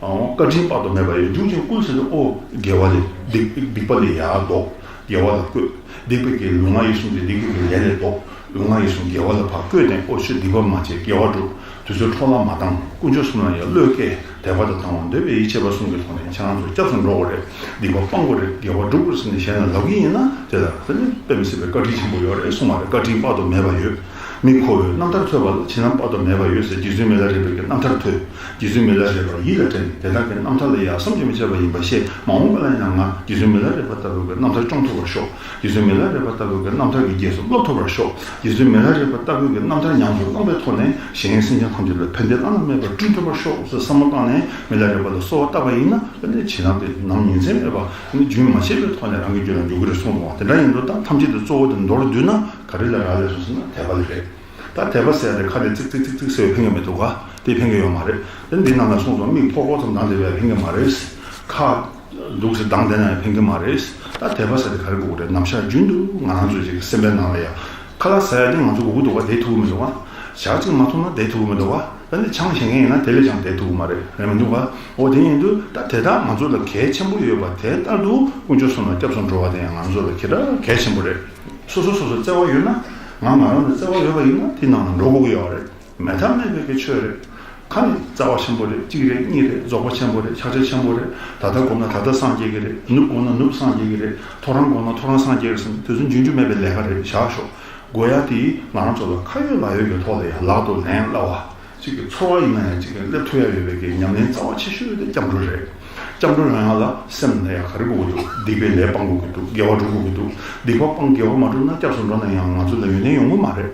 ཨོ། བཀའ་དྲིན་དཔག་ཏུ་མེད་པ་ཡོད། འཇུག་ཅིང་བསྐུལ་ཟེར་དུས་ཨོ་དགེ་བ་ལས་སྡིག་སྡིག་པ་ལས་ཡར་ལྡོག་དགེ་བ་ལ་བཀོད། སྡིག་པའི་གི་ལུས་ངག་ཡིད་གསུམ་གྱི་སྡིག་པའི་གི་ལས་ལས་ལྡོག། ལུས་ངག་ཡིད་གསུམ་དགེ་བ་ལ་ཕར་བཀོད་ནས། ཨོ་ཆོས་སྡིག་པ་མ་བྱེད་དགེ་བ་སྒྲུབ། དུས་ཚོད་འཕྲོ་བརླག་མ་བཏང་། དཀོན་མཆོག་གསུམ་ལ་ཡང་བློས་བཀལ། དད་པ་དང་དང་བ་འདོད་པའི་ཡིད་ཆེས་པ་གསུམ་གྱི་ཐོག་ནས་ཁྱེད་རང་ཚོ་སྐྱབས་སུ་འགྲོ་དགོས་རེད། སྡིག་པ་སྤང་དགོས་རེད། དགེ་བ་སྒྲུབ་དགོས་ཟེར་ནས་གཞན་ལ་ལབ་ཀྱི་ཡིན་ན། དེ་ལ་དེ་ནི་དཔེ་མི་སྲིད་པའི་བཀའ་དྲིན་ཆེན་པོ་ཡོད་རེད་གསུངས་པ་རེད། བཀའ་དྲིན་དཔག་ཏུ་མེད་པ་ཡོད། མི་ཁོ་བོས་རྣམ་ཐར་ཐོས་པ་ལ་བྱིན་རླབས་དཔག་ཏུ་མེད་པ་ཡོད་ཟེར། རྗེ་བཙུན་མི་ལ་རས་པའི་གི་རྣམ་ཐར་ཐོས། རྗེ་བཙུན་མི་ལ་རས་པ་ཡིད་ལ་དྲན་ནས། དེ་དག་གི་རྣམ་ཐར་ལ་ཡང་བསམ་གྱིས་མི་ཁྱབ་པ་ཡིན་པ་ཤེས། མ་འོངས་པ་ལ་ཡང་ང་རྗེ་བཙུན་མི་ལ་རས་པ་ལྟ་བུའི་གི་རྣམ་ཐར་སྐྱོང་ཐུབ་པར་ཤོག། རྗེ་བཙུན་མི་ལ་རས་པ་ལྟ་བུའི་གི་རྣམ་ཐར་གྱི་རྗེས་སུ་སློབ་ཐུབ་པར་ཤོག། རྗེ་བཙུན་མི་ལ་རས་པ་ལྟ་བུའི་གི་རྣམ་ཐར་ཉམས་སུ་བླངས་པའི་ཐོག་ནས་གཞན་སེམས་ཅན་ཐམས་ཅད་ལ་ཕན་བདེ་བླ་ན་མེད་པ་བསྐྲུན་ཐུབ་པར་ཤོག་ཟེར་བསམ་བློ་བཏང་ནས། མི་ལ་རས་པ་ལ་གསོལ་བ་བཏབ་པ་ཡིན་ན། དེ་ནས་བྱིན་རླབས་དེ་ནམ་ཉིན་མཚན་མེད་པ། དེ་ནས་རྒྱུན་མ་ཆད་པའི་ཐོག་ནས་རང་གི་རྒྱུད་ལ་འཇུག་གི་རེད་གསུངས་འདུག་བ། དེ་འདྲ་ཡིན་དུས་ད་ཐམས་ཅད་དུ་གཙོ་བོ་དེ་མདོར་བསྡུས་ན་ག་རེ་ལ་རག་ལས་སོང་ཟེར་ན། དད་པ་ལ་རེད། ད་དད་པ་ཟེར་ཡ་དེ་ཁ་ནས་ཙིག་ཙིག་ཙིག་ཙིག་ཟེར་བས་ཕན་གྱི་མི་འདུག་ག། དེ་ཕན་གྱི་ཡོད་མ་རེད། དེ་འདི་ནང་ལ་གསུངས་སོང་། མིག་ཕོག་ཕོག་ཙམ་གདངས་བསྡད་པས་ཕན་གྱི་མ་རེད། ཁ་འདུག་སེ་གདངས་བསྡད་ན་ཡང་ཕན་གྱི་མ་རེད། ད་དད་པ་ཟེར་དེ་ག་རེ་དགོས་རེད། ནམ་ཞག་རྒྱུན་དུ་ང་རང་ཚོའི་ཅིག་སེམས་པའི་ནང་ལ་ཡ་ཁ་ལག་ཟ་ཡ་དེ་ང་ཚོ་དགོས་ཀྱི་འདུག་ག། བསྡད་ཐུབ་ཀྱི་མི་འདུག་ག། ཞག་གཅིག་མ་འཐུང་ན་བསྡད་ཐུབ་ཀྱི་མི་འདུག་ག། ད་ནི་ཆང་བཞེས་མཁན་ཡིན་ན་དེ་ལས་ཀྱང་བསྡད་ཐུབ་ཀྱི་མ་རེད། རེད་མི་འདུག་ག། འོ་དེ་ཡིན་དུས་ད་དེ་དག་ང་ཚོ་ལ་གལ་ཆེན་པོ་ཡོད་པ་དེ་ལྟར་དུ་དཀོན་མཆོག་གསུམ་ལ་སྐྱབས་སུ་འགྲོ་བ་དེ་ཡང་ང་ཚོ་ལ་གལ་གལ་ཆེན་པོ་རེད། སོ་སོ་སོ་སོ་བརྩེ་བ་ཡོད་ན། ང་ང་རང་ལ་བརྩེ་བ་ཡོད་པ་ཡིན་ན་དེ་ནང་ལ་འགྲོ་དགོས་ཀྱི་ཡོད་རེད། མེད་ཐབས་མེད་པའི་གི་ཆོས་རེད། ཁ་ནས་རྩ་བ་ཆེན་པོ་རེད། གཅིག་རེད། གཉིས་རེད། རྫོགས་པ་ཆེན་པོ་རེད། ཕྱག་རྒྱ་ཆེན་པོ་རེད། ད་ལྟ་བསྒོམས་ན་ད་ལྟ་སངས་རྒྱས་ཀྱི་རེད། ནུབ་བསྒོམས་ན་ནུབ་སངས་རྒྱས་ཀྱི་རེད། ཐོ་རངས་བསྒོམས་ན་ཐོ་རངས་སངས་རྒྱས་ཀྱི་རེད་ཟེར་ནས་དུས་ཚོད་འཇུག་རྒྱུ་མེད་པའི་ལས་ཀ་རེད། བཞག་ཤོག། དགོས་ཡ་དེ་ང་རང་ཚོ་ལ་ཁ་ཡོད་ལག་ཡོད་ཀྱི་ཐོག་ལ་ཡང་ལག་ཏུ་ལེན་སླ་བ། གཅིག་གི་འཚོ་བ་ཡིན་ན་ཡང་གཅིག་གི་སླེབས་ཐུབ་ཡ་ཡོད་པའི་གི་ཉམས་ལེན་རྩ་བ་ཆེ་ཤོས་དེ་སྐྱབས་འགྲོ་རེད། སྐྱབས་འགྲོ་ཡོང་ཡ་ལ་སེམས་ལ་ཡ་ག་རེ་དགོས་ཀྱི་འདུག། སྡིག་པའི་ལས་སྤང་དགོས་ཀྱི་འདུག། དགེ་བ་སྒྲུབ་དགོས་ཀྱི་འདུག། སྡིག་པ་སྤང་དགེ་བ་མ་བསྒྲུབས་ན་སྐྱབས་སུ་འགྲོ་ན་ཡང་ང་ཚོ་ལ་ཡོན་ཏན་ཡོང་གི་མ་རེད།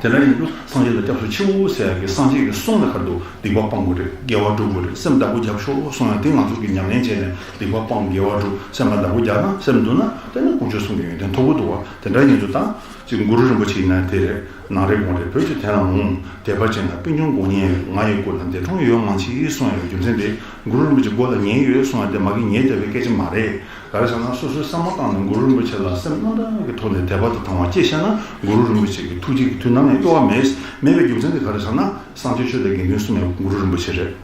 དེ་འདྲ་ཡིན་དུས་སངས་རྒྱས་ལ་སྐྱབས་སུ་མཆིའོ་ཟེར་ཡ་གི་སངས་རྒྱས་ཀྱི་གསུང་ལ་ག་རེ་འདུག། སྡིག་པ་སྤང་དགོས་རེད། དགེ་བ་སྒྲུབ་དགོས་རེད། སེམས་བདག་པོ་རྒྱབ་ཤོག་གསུང་ཡ་དེ་ང་ཚོ་གི་ཉམས་ལེན་བྱས་ནས་སྡིག་པ་སྤང་། དགེ་བ་སྒྲུབ། སེམས་ལ་བདག་པོ་རྒྱག་ན། སེམས་འདུལ་ན་དེ་ནི་དཀོན་མཆོག་གསུམ་གྱི་ཡོན་ཏན་ཐོབ་ཀྱི་འདུག་བ། དེ་འདྲ་ཡིན་དུས་ད། ཅིག་གུ་རུ་རིན་པོ་ཆེ་ཡིན་ན་དེ་རེད། ནང་རེ་དགོང་རེ་བོད་ཀྱི་དོན་ལ་འོང་། དད་པ་ཅན་ལ་ཕན་ཆུང་དགོས་ཉེན་ཡོད། ང་ཡི་སྐུ་ལ་འདས་གྲོངས་ཡོད་མང་ཆེ་གསུང་ཡོད། རྒྱུ་མཚན་དེ་གུ་རུ་རིན་པོ་ཆེ་མགོ་ལ་ཉེན་ཡོད་གསུང་ཡ་དེ་མ་གི་ཉེན་བསྡད་པའི་སྐད་ཆ་མ་རེད། ག་རེ་ཟེར་ན་སོ་སོའི་བསམ་བློ་བཏང་ནས་གུ་རུ་རིན་པོ་ཆེ་ལ་སེམས་རྣམ་དག་གི་ཐོག་ནས་དད་པ་དང་དང་བ་སྐྱེས་ཤེ་ན་གུ་རུ་རིན་པོ་ཆེ་གི་ཐུགས་རྗེ་གི་དུས་ནམ་ཡང་གཡོ་བ་མེད། མེད་པའི་རྒྱུ་མཚན་དེ་ག་རེ་ཟེར་ན་སངས་རྒྱས་ཆོས་དང་དགེ་འདུན་གསུམ་ཡང་གུ་རུ་རིན་པོ་ཆེ་རེད།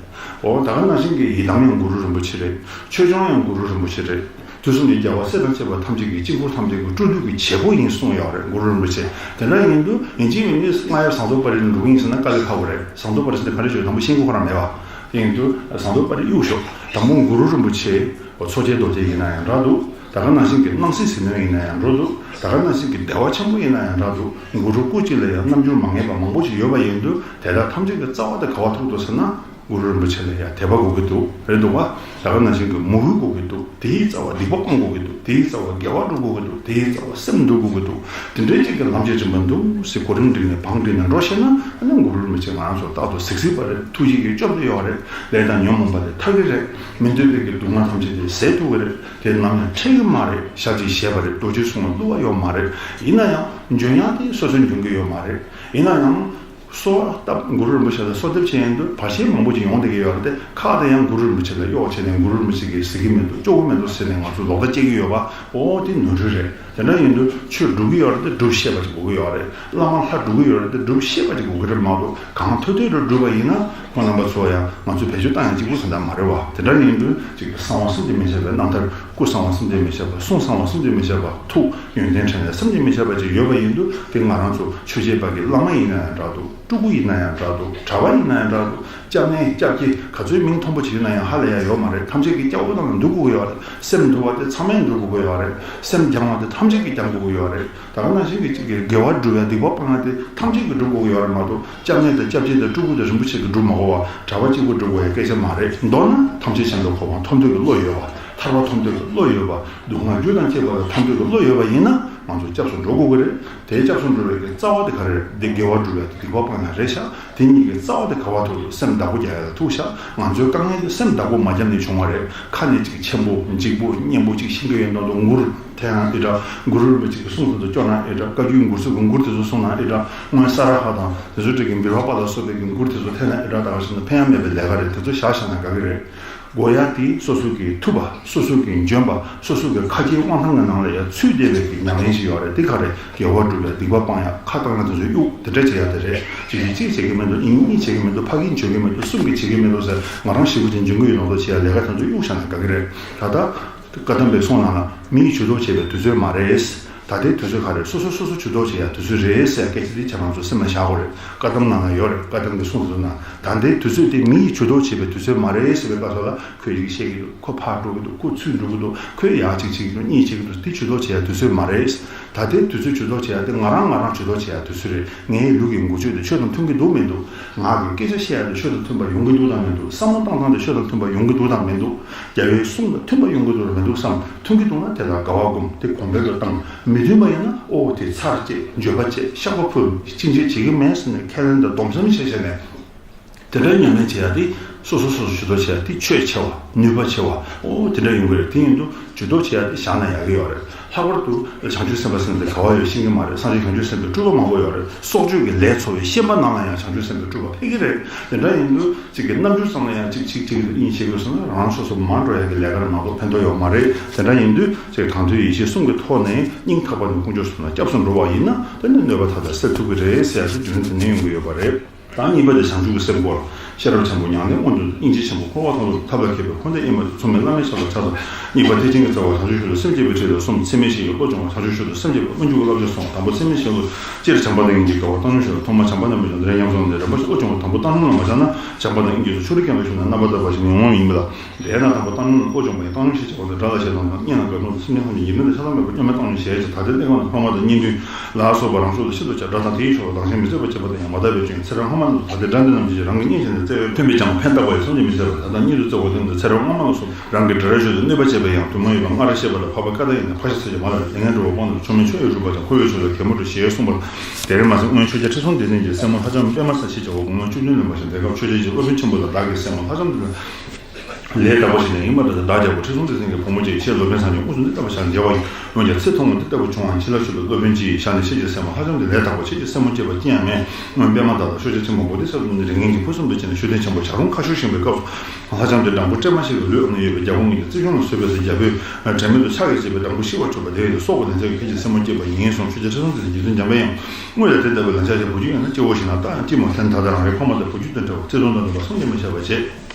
འོ་ད་ག་ནང་བཞིན་གྱི་ཡི་དམ་ཡང་གུ་རུ་རིན་པོ་ཆེ་རེད། ཆོས་སྐྱོང་ཡང་གུ་རུ་རིན་པོ་ཆེ་རེད། དུས་གསུམ་གྱི་རྒྱལ་བ་སྲས་དང་བཅས་པ་ཐམས་ཅད་ཀྱི་དཀྱིལ་འཁོར་ཐམས་ཅད་ཀྱི་སྤྲུལ་སྐུ་གི་བྱེད་པོ་ཡིན་གསུངས་ཡོད་རེད་གུ་རུ་རིན་པོ་ཆེ། དེ་འདྲ་ཡིན་དུས་ཡིན་གཅིག་མིན་གཉིས་རྔ་ཡབ་ཟངས་མདོག་དཔལ་རི་འགྲོ་གི་ཡིན་ཟེར་ན་དཀའ་ལས་ཁག་པོ་རེད། ཟངས་མདོག་དཔལ་རི་ཟེར་དེ་ག་རེ་བྱོས་དང་པོ་ཤེས་མཁན་ཁོ་རང་མེད་པ། དེ་ཡིན་དུས་ཟངས་མདོག་དཔལ་རི་གཡུག་ཞོག། དང་པོ་གུ་རུ་རིན་པོ་ཆེ། འཚོ་བྱེད་རྡོ་རྗེ་ཡིན་ན་ཡང་འདྲ་འདུག། ད་ག་ནང་བཞིན་གྱི་སྣང་སྲིད་ཟིལ་གནོན་ཡིན་ན་ཡང་འདྲ་འདུག། ད་ག་ནང་བཞིན་གྱི་བདེ་བ་ཆེན་པོ་ཡིན་ན་ཡང་འདྲ་འདུག། གུ་རུ་སྐུ་གཅིག་ལ་ཡང་རྣམ་འགྱུར་མ་ངེས་པ་མང་པོ་ཞིག་ཡོད་པ་ཡིན་དུས་དེ་དག་ཐམས་ཅད་ཀྱི་རྩ་བ་དེ་ག་བ་ཐུག་འདུག་ཟེར་ན། གུ་རུ་རིན་པོ་ཆེ་ལ་ཡང་དད་པ་དགོས་ཀྱི་འདུག། རེད་འདུག་བ། ད་ག་ནང་བཞིན་གྱི་མོས་གུས་དགོས་ཀྱི་འདུག། དེའི་རྩ་བ་སྡིག་པ་སྤང་དགོས་ཀྱི་འདུག། དེའི་རྩ་བ་དགེ་བ་སྒྲུབ་དགོས་ཀྱི་འདུག། དེའི་རྩ་བ་སེམས་འདུལ་དགོས་ཀྱི་འདུག། དེ་འདྲའི་ཅིག་གི་ལམ་གྱི་རིམ་པ་འདུག་སེ་གོ་རིམ་བསྒྲིགས་ནས་བང་བསྒྲིགས་ནས་འགྲོ་ཤེས་ན་ཨ་ནི་གུ་རུ་རིན་པོ་ཆེ་ང་རང་ཚོ་རྟག་ཏུ་གཟིགས་གཟིགས་པ་རེད། ཐུགས་རྗེ་གིས་སྐྱོབ་བསྡད་ཡོད་རེད། ལས་དང་ཉོན་མོངས་པ་དེ་ཐར་གྱི་རེད། མི་འདོད་པའི་གི་སྡུག་བསྔལ་ཐམས་ཅད་དེ་ཟད་ཐུབ་ཀྱི་རེད། དེ་ནམ་ཡང་འཕྲད་ཀྱི་མ་རེད། ཞག་གཅིག་བཞེས་པ་རེད། རྡོ་རྗེ་གསུང་ལ་བསླུ་བ་ཡོད་མ་རེད། ཡིན་ན་ཡང་འཇོན་ཡག་དེ་སོ་སོས་འཇོན་གྱི་ཡོད་མ་རེད། ཡིན་ན་ཡང་། གསོལ་བ་བཏབ། གུ་རུ་རིན་པོ་ཆེ་ལ་གསོལ་འདེབས་བྱེད་ཡོང་དུས་བར་ཆད་མང་པོ་ཅིག་ཡོང་བསྡད་ཀྱི་ཡོད་རེད་དེ། ཁག་དེ་ཡང་གུ་རུ་རིན་པོ་ཆེ་ལ་གཡོག་བྱས་ནས་གུ་རུ་རིན་པོ་ཆེ་གིས་གཟིགས་ཀྱི་མི་འདུག། སྐྱོབ་ཀྱི་མི་འདུག་ཟེར་ནས་ང་ཚོ་ལོག་ལྟ་སྐྱེ་གི་ཡོད་པ། འོ་དེ་ནོར་འཁྲུལ་རེད། དེ་འདྲ་ཡིན་དུས་ཆོས་སྒྲུབ་ཀྱི་ཡོད་རེད་དེ་སྒྲུབ་ཤེས་པ་ཅིག་དགོས་ཀྱི་ཡོད་རེད། བླ་མ་ལྷ་སྒྲུབ་ཀྱི་ཡོད་རེད་དེ་སྒྲུབ་ཤེས་པ་ཅིག་དགོས་ཀྱི་རེད་མ་གཏོགས་གང་ཐོས་ཐོས་རེ་སྒྲུབ་པ་ཡིན་ན་ཁོང་རྣམ་པ་ཚོ་ཡང་ང་ཚོས་བེད་སྤྱོད་བཏང་ཡང་གཅིག་པུ་ཟེར་འདྲ་མ་རེད་བ། དེ་འདྲ་ཡིན་དུས་ཅིག་གསང་བ་བསམ་གྱིས་མི་ཁྱབ་པའི་རྣམ་ཐར། སྐུ་གསང་བ་བསམ་གྱིས་མི་ཁྱབ་པ། གསུང་གསང་བ་བསམ་གྱིས་མི་ཁྱབ་པ། ཐུགས་ཡོན་ཏན་ཕྲིན་ལས་བསམ་གྱིས་མི་ཁྱབ་པ་ཅིག་ཡོད་པ་ཡིན་དུས་དེ་ང་རང་ཚོ་ཆོས་བྱེད་པ་གི་བླ་མ་ཡིན་ན་ཡང་འདྲ་འདུག། སྤྲུལ་སྐུ་ཡིན་ན་ཡང་འདྲ་འདུག། གྲྭ་པ་ཡིན་ན་ཡང་འདྲ་འདུག། སྐྱབས་གནས་སྐྱབས་རྗེ་ག་ཚོད་མིང་མཐོན་པོ་ཅིག་ཡིན་ན་ཡང་ཧ་ལས་ཡ་ཡོད་མ་རེད། ཐམས་ཅད་ཀྱིས་སྐྱབས་འགྲོ་དང་འདུལ་དགོས་ཀྱི་ཡོད་རེད། སེམས་འདུལ་བ་དེ་ཚང་མས་འདུལ་དགོས་ཀྱི་ཡོད་རེད། སེམས་སྦྱང་བ་དེ་ཐམས་ཅད་ཀྱིས་སྦྱང་དགོས་ཀྱི་ཡོད་རེད། ད་ག་ནང་བཞིན་གྱི་གཅིག་གི་དགེ་བ་སྒྲུབ་ཡ་སྡིག་པ་སྤང་ཡ་དེ་ཐམས་ཅད་ཀྱིས་སྒྲུབ་དགོས་ཀྱི་ཡོད་རེད་མ་གཏོགས་སྐྱབས་གནས་དང་སྐྱབས་རྗེ་དང་སྤྲུལ་སྐུ་དང་རིན་པོ་ཆེ་གིས་སྒྲུབ་མ་དགོས་པ་གྲྭ་པ་གཅིག་པུ་སྒྲུབ་དགོས་ཡ་སྐད་ཆ་མ་རེད། མདོར་ན་ཐམས་ཅད་མཁྱེན་པའི་གོ་འཕང་ཐོབ་འདོད་ཀྱི་བློ་ཡོད་པ། ཐར་པ་ཐོབ་འདོད་ཀྱི་བློ་ཡོད་པ། སྡུག་བསྔལ་རྒྱུ་དང་བཅས་པ་ལ་ཐར་འདོད་ཀྱི་བློ་ཡོད་པ་ཡིན་ན་ང་ཚོ་སྐྱབས་སུ་འགྲོ་དགོས་ཀྱི་རེད། དེའི་སྐྱབས་སུ་འགྲོ་བའི་གི་རྩ་བ་དེ་ག་རེ་རེད། འདི་དགེ་བ་སྒྲུབ་ཡ་དེ་སྡིག་པ་སྤང་ཡ་རེད་ཤག། དེ་གཉིས་ཀྱི་རྩ་བ་དེ་ག་བ་ཐུག་རེད། སེམས་བདག་པོ་རྒྱག་ཡ་ལ་ཐུག་ཤག། ང་ཚོའི་དཀའ་ངལ་དེ་སེམས་བདག་པོ་མ་བརྒྱབ་ནས་བྱུང་བ་རེད། ཁ་ནས་ཅིག་ཆེན་པོ་འཇིགས་པོ་སྙན་པོ་ཅིག་ཤེས་ཀྱི་ཡོད་མདོག་མདོག་ངུར་འཐེན་ཡང་ཨེ་འདྲ། གུ་རུ་རིན་པོ་ཆེ་གི་གསུང་དེ་ཚོ་སྐྱོར་ན་ཨེ་འདྲ། བཀའ་བརྒྱུད་མགུར་ཚོ་གི་མགུར་དེ་ཚོ་གསུང་ན་ཨེ་འདྲ། སྔོན་ས་ར་ཧ་དང་དེ་ཚོ་འདྲ་གི་འབུལ་བ་པ་ལ་སོགས་པའི་གི་མགུར་དེ་ཚོ་འཐེན་ན་ཨེ་འདྲ། ད་ག་ཞིག་ན་ཕན་ཡ་མེད་པའི་ལས་ཀ་རེད། དེ་ཚོ་བཞག་བཞག་ན་དགའ་གི་རེད། དགོས་ཡ་དེ་སོ་སོ་གི་ཐུབ་པ། སོ་སོ་གི་འཇོན་པ། སོ་སོ་གི་ཁ་རྗེའི་དབང་ཐང་གི་ནང་ལ་ཡ་ཚུད་བསྡད་པའི་གི་ཉམས་ལེན་ཞིག་ཡོད་རེད། དེ་ག་རེད། དགེ་བ་སྒྲུབ་ཡ་སྡིག་པ་སྤང་ཡ་ཁ་བཏང་ཡ་དེ་ཚོ་གཡུག་དེ་འདྲ་བྱེད་ཡ་དེ་རེད། ཅིག་གིས་གཅིག་བྱེད་ཀྱི་མི་འདུག། གཉིས་གཉིས་བྱེད་ཀྱི་མི་འདུག། ཕ་གིར་འཇོན་གྱི་མི་འདུག། གསུམ་གྱིས་བྱེད་ཀྱི་མི་འདུག་ཟེར་ང་རང་ཞེ་པོ་ཅིག་འཇོན་གྱི་ཡོད་མདོག་མདོག་བྱེད་ཡ་ལས་ཀ་དེ་ཚོ་གཡུག་བཞག་ན་དགའ་གི་རེད། ད་ལྟ། བཀའ་གདམས་པའི་གསུང་ནང་ལ་མི་ཡིས་ཇུས་གཏོགས་བྱེད་པའི་དུས་ཚོད་མ་རེད། ད་ལྟའི་དུས་ཚོད་ག་རེད། སོ་སོ་སོ་སོ་ཇུས་གཏོགས་བྱེད་ཡ་དུས་ཚོད་རེད་ཟེར་ཡ་སྐད་ཆ་དེ་ཁྱེད་རང་ཚོ་སེམས་ལ་བཞག་དགོས་རེད། བཀའ་གདམས་ནང་ལ་ཡོད་རེད། བཀའ་གདམས་ཀྱི་གསུང་དེ་ཚོ་ནང་ད་ལྟའི་དུས་ཚོད་དེ་མི་ཡིས་ཇུས་གཏོགས་བྱེད་པའི་དུས་ཚོད་མ་རེད་ཟེར་བའི་སྐབས་སུ་ལ་ཁོས་ཡི་གེ་ཤེས་ཀྱི་འདུག་ཁོ་ཕར་འགྲོ་གི་འདུག་ཁོ་ཚུར་འགྲོ་གི་འདུག་ཁོས་ཡར་གཅིག་བྱེད་ཀྱི་འདུག་གཉིས་བྱེད་ཀྱི་འདུག་དེ་ཇུས་གཏོགས་བྱེད་ཡ་དུས་ཚོད་མ་རེད། ད་ལྟའི་དུས་ཚོད་ཇུས་གཏོགས་བྱེད་ཡ་དེ་ང་རང་ང་རང་ཇུས་གཏོགས་བྱེད་ཡ་དུས་ཚོད་རེད། ངའི་ལུས་ཀྱི་འགུལ་སྐྱོད་དེ་ཆོས་དང་མཐུན་གྱི་འདུག་མི་འདུག་ངག་གི་སྐད་ཆ་བཤད་ཡ་དེ་ཆོས་དང་མཐུན་པ་ཡོང་གི་འདུག་དང་མི་འདུག་བསམ་བློ་བཏང་སྟངས་དེ་ཆོས་དང་མཐུན་པ་ཡོང་གི་འདུག་དང་མི་འདུག་རྒྱལ་བའི་གསུང་དང་མཐུན་པ་ཡོང་གི་འདུག་ར་མི་འདུག་བསམ། མཐུན་གྱི་འདུག་ན་དེ་ལ་དགའ་བ་སྒོམ། དེ་གོམ་པའི་ལོ་བཏང་། མི་མཐུན་པ་ཡིན་ན་ཨོ་དེ་ཚར་བཅད། འགྱོད་པ་བཅད། བཤགས་པ་ཕུལ། ཕྱིན་ཆད་བྱེད་ཀྱི་མེད་ཟེར་ནས་ཁས་ལེན་དང་སྡོམ་གསུམ་བྱས་བྱས་ནས། དེ་འདྲའི་ཉམས་ལེན་བྱེད་ཡ་དེ་སོ་སོ་སོ་སོ་ཇུས་གཏོགས་བྱེད་ཡ་དེ་ཆོས་ཆེ་བ་ནུས་པ་ཆེ་བ་ཨོ་དེ་འདྲ་ཡོང་གི་རེད། དེ་ཡིན་དུས་ཇུས་གཏོགས་བྱེད་ཡ་དེ་བཞག་ན་ཡག་གི་ཡོད་རེད། ལྷག་པར་དུ་བྱང་ཆུབ་སེམས་དཔའ་ཟེར་ནས་ག་བ་ཡོད་ཤེས་ཀྱི་མ་རེད། སངས་རྒྱས་བྱང་ཆུབ་སེམས་དཔའི་སྤྲུལ་པ་མང་པོ་ཡོད་རེད། སྲོག་གཅོད་ཀྱི་ལས་འཚོ་བའི་ཤན་པ་རྣམས་ལ་ཡང་བྱང་ཆུབ་སེམས་དཔའི་སྤྲུལ་པ་ཕེབས་ཀྱི་རེད། དེ་འདྲ་ཡིན་དུས་གཅིག་གི་རྣམ་འགྱུར་ཙམ་ལ་ཡང་གཅིག་གཅིག་གཅིག་གཉིས་བྱེད་དགོས་སོང་ན་རང་སོ་སོ་མ་འགྲོ་ཡ་གི་ལས་ཀར་མ་གཏོགས་ཕན་ཐོགས་ཡོད་མ་རེད། དེ་འདྲ་ཡིན་དུས་གཅིག་གང་ཐོས་ཡེ་ཤེས་གསུམ་གྱི་ཐོག་ནས་སྙིང་ཐག་པ་ནས་དཀོན་མཆོག་གསུམ་ལ་སྐྱབས་སུ་འགྲོ་བ་ཡིན་ན་དེ་ནི་གནོད་པ་མཐའ་དག་སེལ་ཐུབ་ཀྱི་རེད་ཟེར་ཡ་དེ་རྒྱུ་མཚན་དེ་ནས་ཡོང་གི་ཡོད་པ་རེད། ད་གཉིས་པ་དེ་བྱང་ཆུབ་ཀྱི་སེམས་སྐོར། ཤེས་རབ་ཆེན་པོ་མྱ་ངན་མངོན་དུ། སྙིང་རྗེ་ཆེན་པོ་འཁོར་བ་མཐོང་ལ། ཐབས་ལ་མཁས་པའི་འཁོར་འདས་དབྱེར་མེད་དུ། མཚུངས་མེད་བླ་མེད་ཆ་ལ་ཕྱག་འཚལ། གཉིས་པ་ཐེག་ཆེན་གྱི་རྩ་བ་བྱང་ཆུབ་ཤིན་ཏུ། སེམས་བསྐྱེད་པའི་ཁྲིད་ལས་གསུམ། ཚད་མེད་བཞི་ཡི་བློ་སྦྱོང་བ། བྱང་ཆུབ་ཤིན་ཏུ། སེམས་བསྐྱེད་པ་སྨོན་འཇུག་གི་བསླབ་བྱ་གསུམ། དང་པོ་ཚད་མེད་བཞི་ཡི་བློ། སྤྱིར་བྱམས་པ་དང་སྙིང་རྗེ་དགའ་བ་བཏང་སྙོམས་ཤོག་ལ། ཐོག་མར་བྱམས་པ་རྣམས་ལ་སྦྱོང་། དེ་ལས་ཉམས་སུ་བླངས་ཏེ། རིམ་པ་བཞིན་བློ་སྦྱོང་བ། དང་པོ་བཏང་སྙོམས་ལ་མ་བྱས་ན་བྱམས་པ་དང་སྙིང་རྗེ་སོགས་ཕྱོགས་རིས་ཀྱང་ལ་ཞུགས་ན་རྣམ་པར་དག་པ་ཞིག་ངོ་མ་ཡིན་པ་ལ། དེས་ན་དང་པོ་བཏང་སྙོམས་ལ་བློ་སྦྱོང་བ་ཡིན། བཏང་སྙོམས་ཞེས་བྱ་བ་ནི་དགྲ་ལ་ཞེ་སྡང་དང་། གཉེན་ལ་དགའ་སྣང་དང་། སེམས་ཅན་ཐམས་ཅད་ཡིད་མོས་དང་ཆགས་སྡང་མེད་པར་སྙོམས་པར་བཏང་སྙོམས་ཞེས་བྱ། ད་ལྟའི་གནས་སྐབས་ན་ཕ་མ་དང་གཉེན་འདུན་ལ་སོགས་པ་རང་སྲོག་དང་ཤིན་ཏུ་བཅས་དགྲ་དང་དེའི་ཕྱོགས་ལ་བདག་གཞན་མི་བརྩི་བར་བྱེད་པ་དང་། ཡང་མ་དག་པའི་སྐྱོན་ཚེ་རབས་སྔ་མ་རྣམས་ཀྱི་རང་གི་གཉེན་ཞེས་ནས་བརྩེ་བས་མཐུན་པས་ཀྱང་ཕན་བཏགས་པ་ཡི་བསམ་གྱིས་མི་ཁྱབ་པ་དང་། བདག་གཉེན་དུ་བརྩེ་བ་དང་། ཚེ་རབས་སྔ་མ་ལ་སོགས་རང་གི་དགྲ་རེ་ཞོར་དུ་གནོད་པ་བྱས་པ་ཡང་དུ་མ་ཡོད་པར་སྔར་བཤད་པ་ལ་འཕགས་པ་བཀའ་དང་ཡང་ན་འཕགས་ཤིང་ཚལ་གྱི་མ་ལ་ལས་ངན་འགྲོ་བ་སྤངས་ཏེ་ཆོས་མིན་ཆོས་ཡིན་སྒྲུབ་པ་དང་། འཁོར་བའི་ཆོས་ལ་གད་མོ་སྒྲོག་ཞེས་གསུངས་པ་ལ། དེར་མ་ཟད་སྔོན་ཆོས་རྒྱལ་ཁྲི་སྲོང་ལྡེ་བཙན་གྱི་སྲས་མོ་ལྷ་ལྕམ་པདྨ་གསལ་ཞེས་བྱ་བ་དགུང་ལོ་བཅུ་བདུན་ལོན་པ་ཞིག་དེ་སྐབས་ཆོས་རྒྱལ་གྱི་སློབ་དཔོན་ཆེན་པོ་ལ་བདག་གི་སྲས་མོ་ལྷ་ལྕམ་དེ་ལ་ལས་དག་པ་ཞིག་ལེན་གྱི་མ་རེད་ཟེར། བདག་རྒྱལ་པོ་ཁྲི་སྲོང་ལྡེ་བཙན་གྱི་བུ་མོ་ཅིག་ཁྱེད་སློབ་དཔོན་སངས་རྒྱས་དངོས་སུ་འདི་ལྟ་བུ་ཞལ་མཇལ་བ་ཡིན། འོན་ཀྱང་ཚེ་ཐུང་ངུ་འདི་ལྟ་བུ་བྱུང་བ་ཡིན། ཕྱི་ལ་ཆུ་ལ་སློབ་དཔོན་གྱིས་བཞག་ནས་ཁྱེད་ཀྱི་སྲས་མོ་ལྷ་ལྕམ་དེ་ལས་དག་པ་ཁྱེད་ཀྱི་སྲས་མོ་སྐྱེས་པ་ཅི་ཡང་མེད། སྔོན་པདྨ་བདག་དང་ཤཱཀྱ་ཆེན་པོ་བོ་དྷི་ས་ཏྭ་རྣམས་ནི་རིགས་ངན་གྱི་བུ་གསུམ་དུ་སྐྱེས་ནས་མཆོད་རྟེན་ཆེན་པོ་བྱ་རུང་ཁ་ཤོར་བཞེངས་པའི་སྐབས་སུ། ལྷ་ལྕམ་དེ་སྦྲང་བུ་སྲན་མ་ཞིག་གི་ལུས་ཨ་ནི་ཡོད་པའི་རྒྱལ་པོ་ངེད་ཀྱི་རྩིབས་གཞོང་ལ་བཟོས་པས་ཟེར། རྒྱལ་པོས་དྲན་མེད་དུ་ཕྱག་གིས་བྱས་པའི་སྦྲང་བུ་ཤི་བར་གྱུར་པ་དེ་ཡིན་ཏེ། སྲོག་གི་ལྡན་ཚད་ཀྱིས་ཁྱེད་ཀྱི་སྲས་མོ་སྐྱེས་པ་ཡིན་གསུངས། ཆོས་རྒྱལ་ཁྲི་སྲོང་ལྡེ་བཙན་རྗེ་བཙུན་འཇམ་དཔལ་དབྱངས་ཀྱིས་དངོས་ལ་དེ་ལྟ་བུའི་ལན་ཆགས་ཤིང་བུ་རྒྱུད་ཡོད་ན་སྐྱེ་བོ་ཞིག་ན་རྟག་ཡང་སྐྱེས་མོད། དེ་ནི་ད་ལྟ་རང་རེའི་ཕ་མ་དང་བུ་རྒྱུད་དང་འབྲེལ་བ་བརྩེ་གདུང་དང་ལྡན་པ་བསམ་གྱིས་མི་ཁྱབ་པ་བྱེད།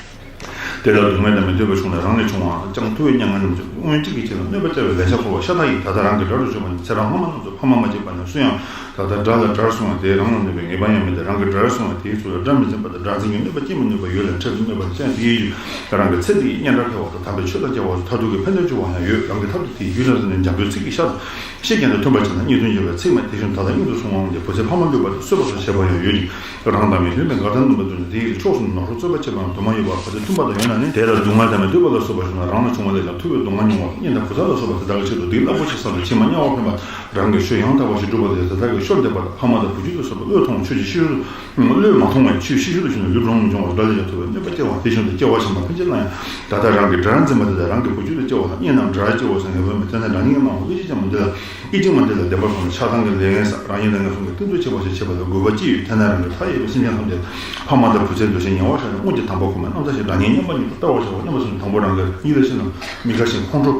དེ་ལྟར་སྡུག་བསྔལ་དང་མི་འདོད་པ་བྱུང་ན་རང་ལས་ཆུང་བའམ་ཅང་ཐུ་བའི་མྱ་ངན་རྣམས་ཀྱང་སྔོན་གཅིག་གི་ཆེད་དུ་གནོད་པ་བསྐྱལ་བའི་ལན་ཆགས་འཁོར་བ་ཤ་སྟག་ཡིན། ད་ལྟ་རང་གི་དགྲ་རུ་གྱུར་པ་ནི་ཚེ་རབས་སྔ་མ་རྣམས་སུ་ཕ་མ་མ་སྐྱེས་པ་ནི་སུ་ཡང་། ད་ལྟ་དགྲ་ལ་དགྲར་བཟུང་བ་དེས་རང་ལ་གནོད་པའི་ཉེས་པ་ཡང་མེད་དེ། རང་གི་དགྲར་བཟུང་བ་དེའི་ཚུལ་ལ་དགྲ་མི་འཛེམ་པ་དང་། དགྲར་འཛིན་གྱི་གནོད་པ་སྐྱེལ་མི་ནུས་པ་ཡོད་ལ། འཕྲལ་དུ་གནོད་པ་ཅན་དེའི་རྒྱུ་རང་གི་ཚེ་འདི་ཡི་སྙན་གྲགས་འཕེལ་བ་དང་། དམ་པའི་ཆོས་དང་མཇལ་བ་སོགས་མཐར་ཐུག་གི་ཕན་དོན་བྱུང་བ་ཡང་ཡོད། རང་གི་ཐབས་དང་དེའི་རྒྱུ་ལ་བརྟེན་ནས་འཇམ་པོའི་ཚིག་གི་ཤ་དང་། ཤེས་རྒྱ་དང་མཐུན་པར་བྱས་ན་གཉིས་མཐུན་འབྱོར་བའི་ཚིག་སྨྲས། དེ་བཞིན་ད་ལྟ་སྔོན་དུ་སོང་བའང་ཡོད་དེ། བུ་ཚའི་ཕ་མ་བསླུས་པ་དང་། གསོད་པ་སོགས་བྱས་པ་ཡང་ཡོད་ཅིང་། རང་དང་མི་མཐུན་པའི་འགལ་ཟླ་རྣམ་པ་བསྡུས་ནས་དེ་ཡི་ཕྱོགས་སུ་ནོར་ལུག་རྩོད་པ་བྱེད་པའང་དུ་མ་ཡོད་པར་ག་དེ་མཐུན་པ་དང་ཡོད་ན་ནི། དེ་ལ་སྡུག་བསྔལ་དང་མི་འདོད་པ་ལ་སོགས་པ་བྱུང་ན་རང་ལ་བྱུང་བ་ལས་ཀྱང་ཐུབ་པའི་སྡུག་བསྔལ་མྱོང་བ་དང་། གཉེན་དང་བུ་ཚ་ལ་སོགས་པ་དེ་དག་གི་ཆེད་དུ་སྡིག་རླབས་པོ་ཆེ་བསགས་ཏེ་ཕྱི་མ་དམྱལ་བར་འཕེན་པ། རང་གི་ཆོས་ཡང་དག་པ་ཞིག་སྒྲུབ་པ་དེ་དེ་དག་གི་ཤོར་འདེབས་པ་དང་། ཕ་མ་དང་བུ་རྒྱུད་ལ་སོགས་པ་བློས་ཐོངས་ཆོས་ཀྱི་ཤེས་རབ། བློས་མ་ཐོངས་པའི་ཆོས་ཤེས་ཤུལ་དུ་ཞུགས་ནས་ལུས་ལོངས་སུ་སྦྱོང་བར་དགྲ་ལ་ཡང་ཐུབ་པའི་གནོད་པ་སྐྱེལ་བ། དེ་བཞིན་དུ་སྐྱེ་བ་གཞན་དང་ཕན་ཕྱིར་ལ་ཡང་། ད་ལྟ་རང་གི་དགྲར་འཛིན་པ་དེ་དང་རང་གི་བུ་རྒྱུད་དུ་སྐྱེ་བ་དང་། གཉེན་རྣམས་དགྲར་སྐྱེ་བ་སོགས་ངེས་པ་མེད། དེ་ནི་དགྲ་གཉེན་གྱི་སྣང་བ་ཨེ་ཅིག་ཅན་མ་འདི་ལ། ཨེ་ཅིག་མ་འདི་ལ་བདེན་པར་སོང་ན་ཆགས་སྡང་གི་ལས་ངན་བསགས། རང་ཉིད་ལས་ངན་སོང་གི་གཏིང་རྩོད་བྱེད་པ་ཞིག་བྱེད་པ་ལ་དགོས་པ་ཅི་ཡོད། དེ་ནས་རང་གི་མཐའ་ཡས་པའི་སེམས་ཅན་ཐམས་ཅད་ཕ་མ་དང་བུ་ཚའི་འདུ་ཤེས་ཉེ་བར་བཞག་ནས་སྔོན་གྱི་དམ་པ་གོང་མའི་རྣམ་ཐར་ཞིག་དང་ཉིད་མཉམ་པ་ཉིད་དུ་བལྟ་བར་བྱ་བ། མཉམ་པ་སོང་ནས་དང་པོ་རང་གི་ཡིད་ལ་བྱེད་ན་མི་དགའ་ཞིང་ཁོང་ཁྲོ་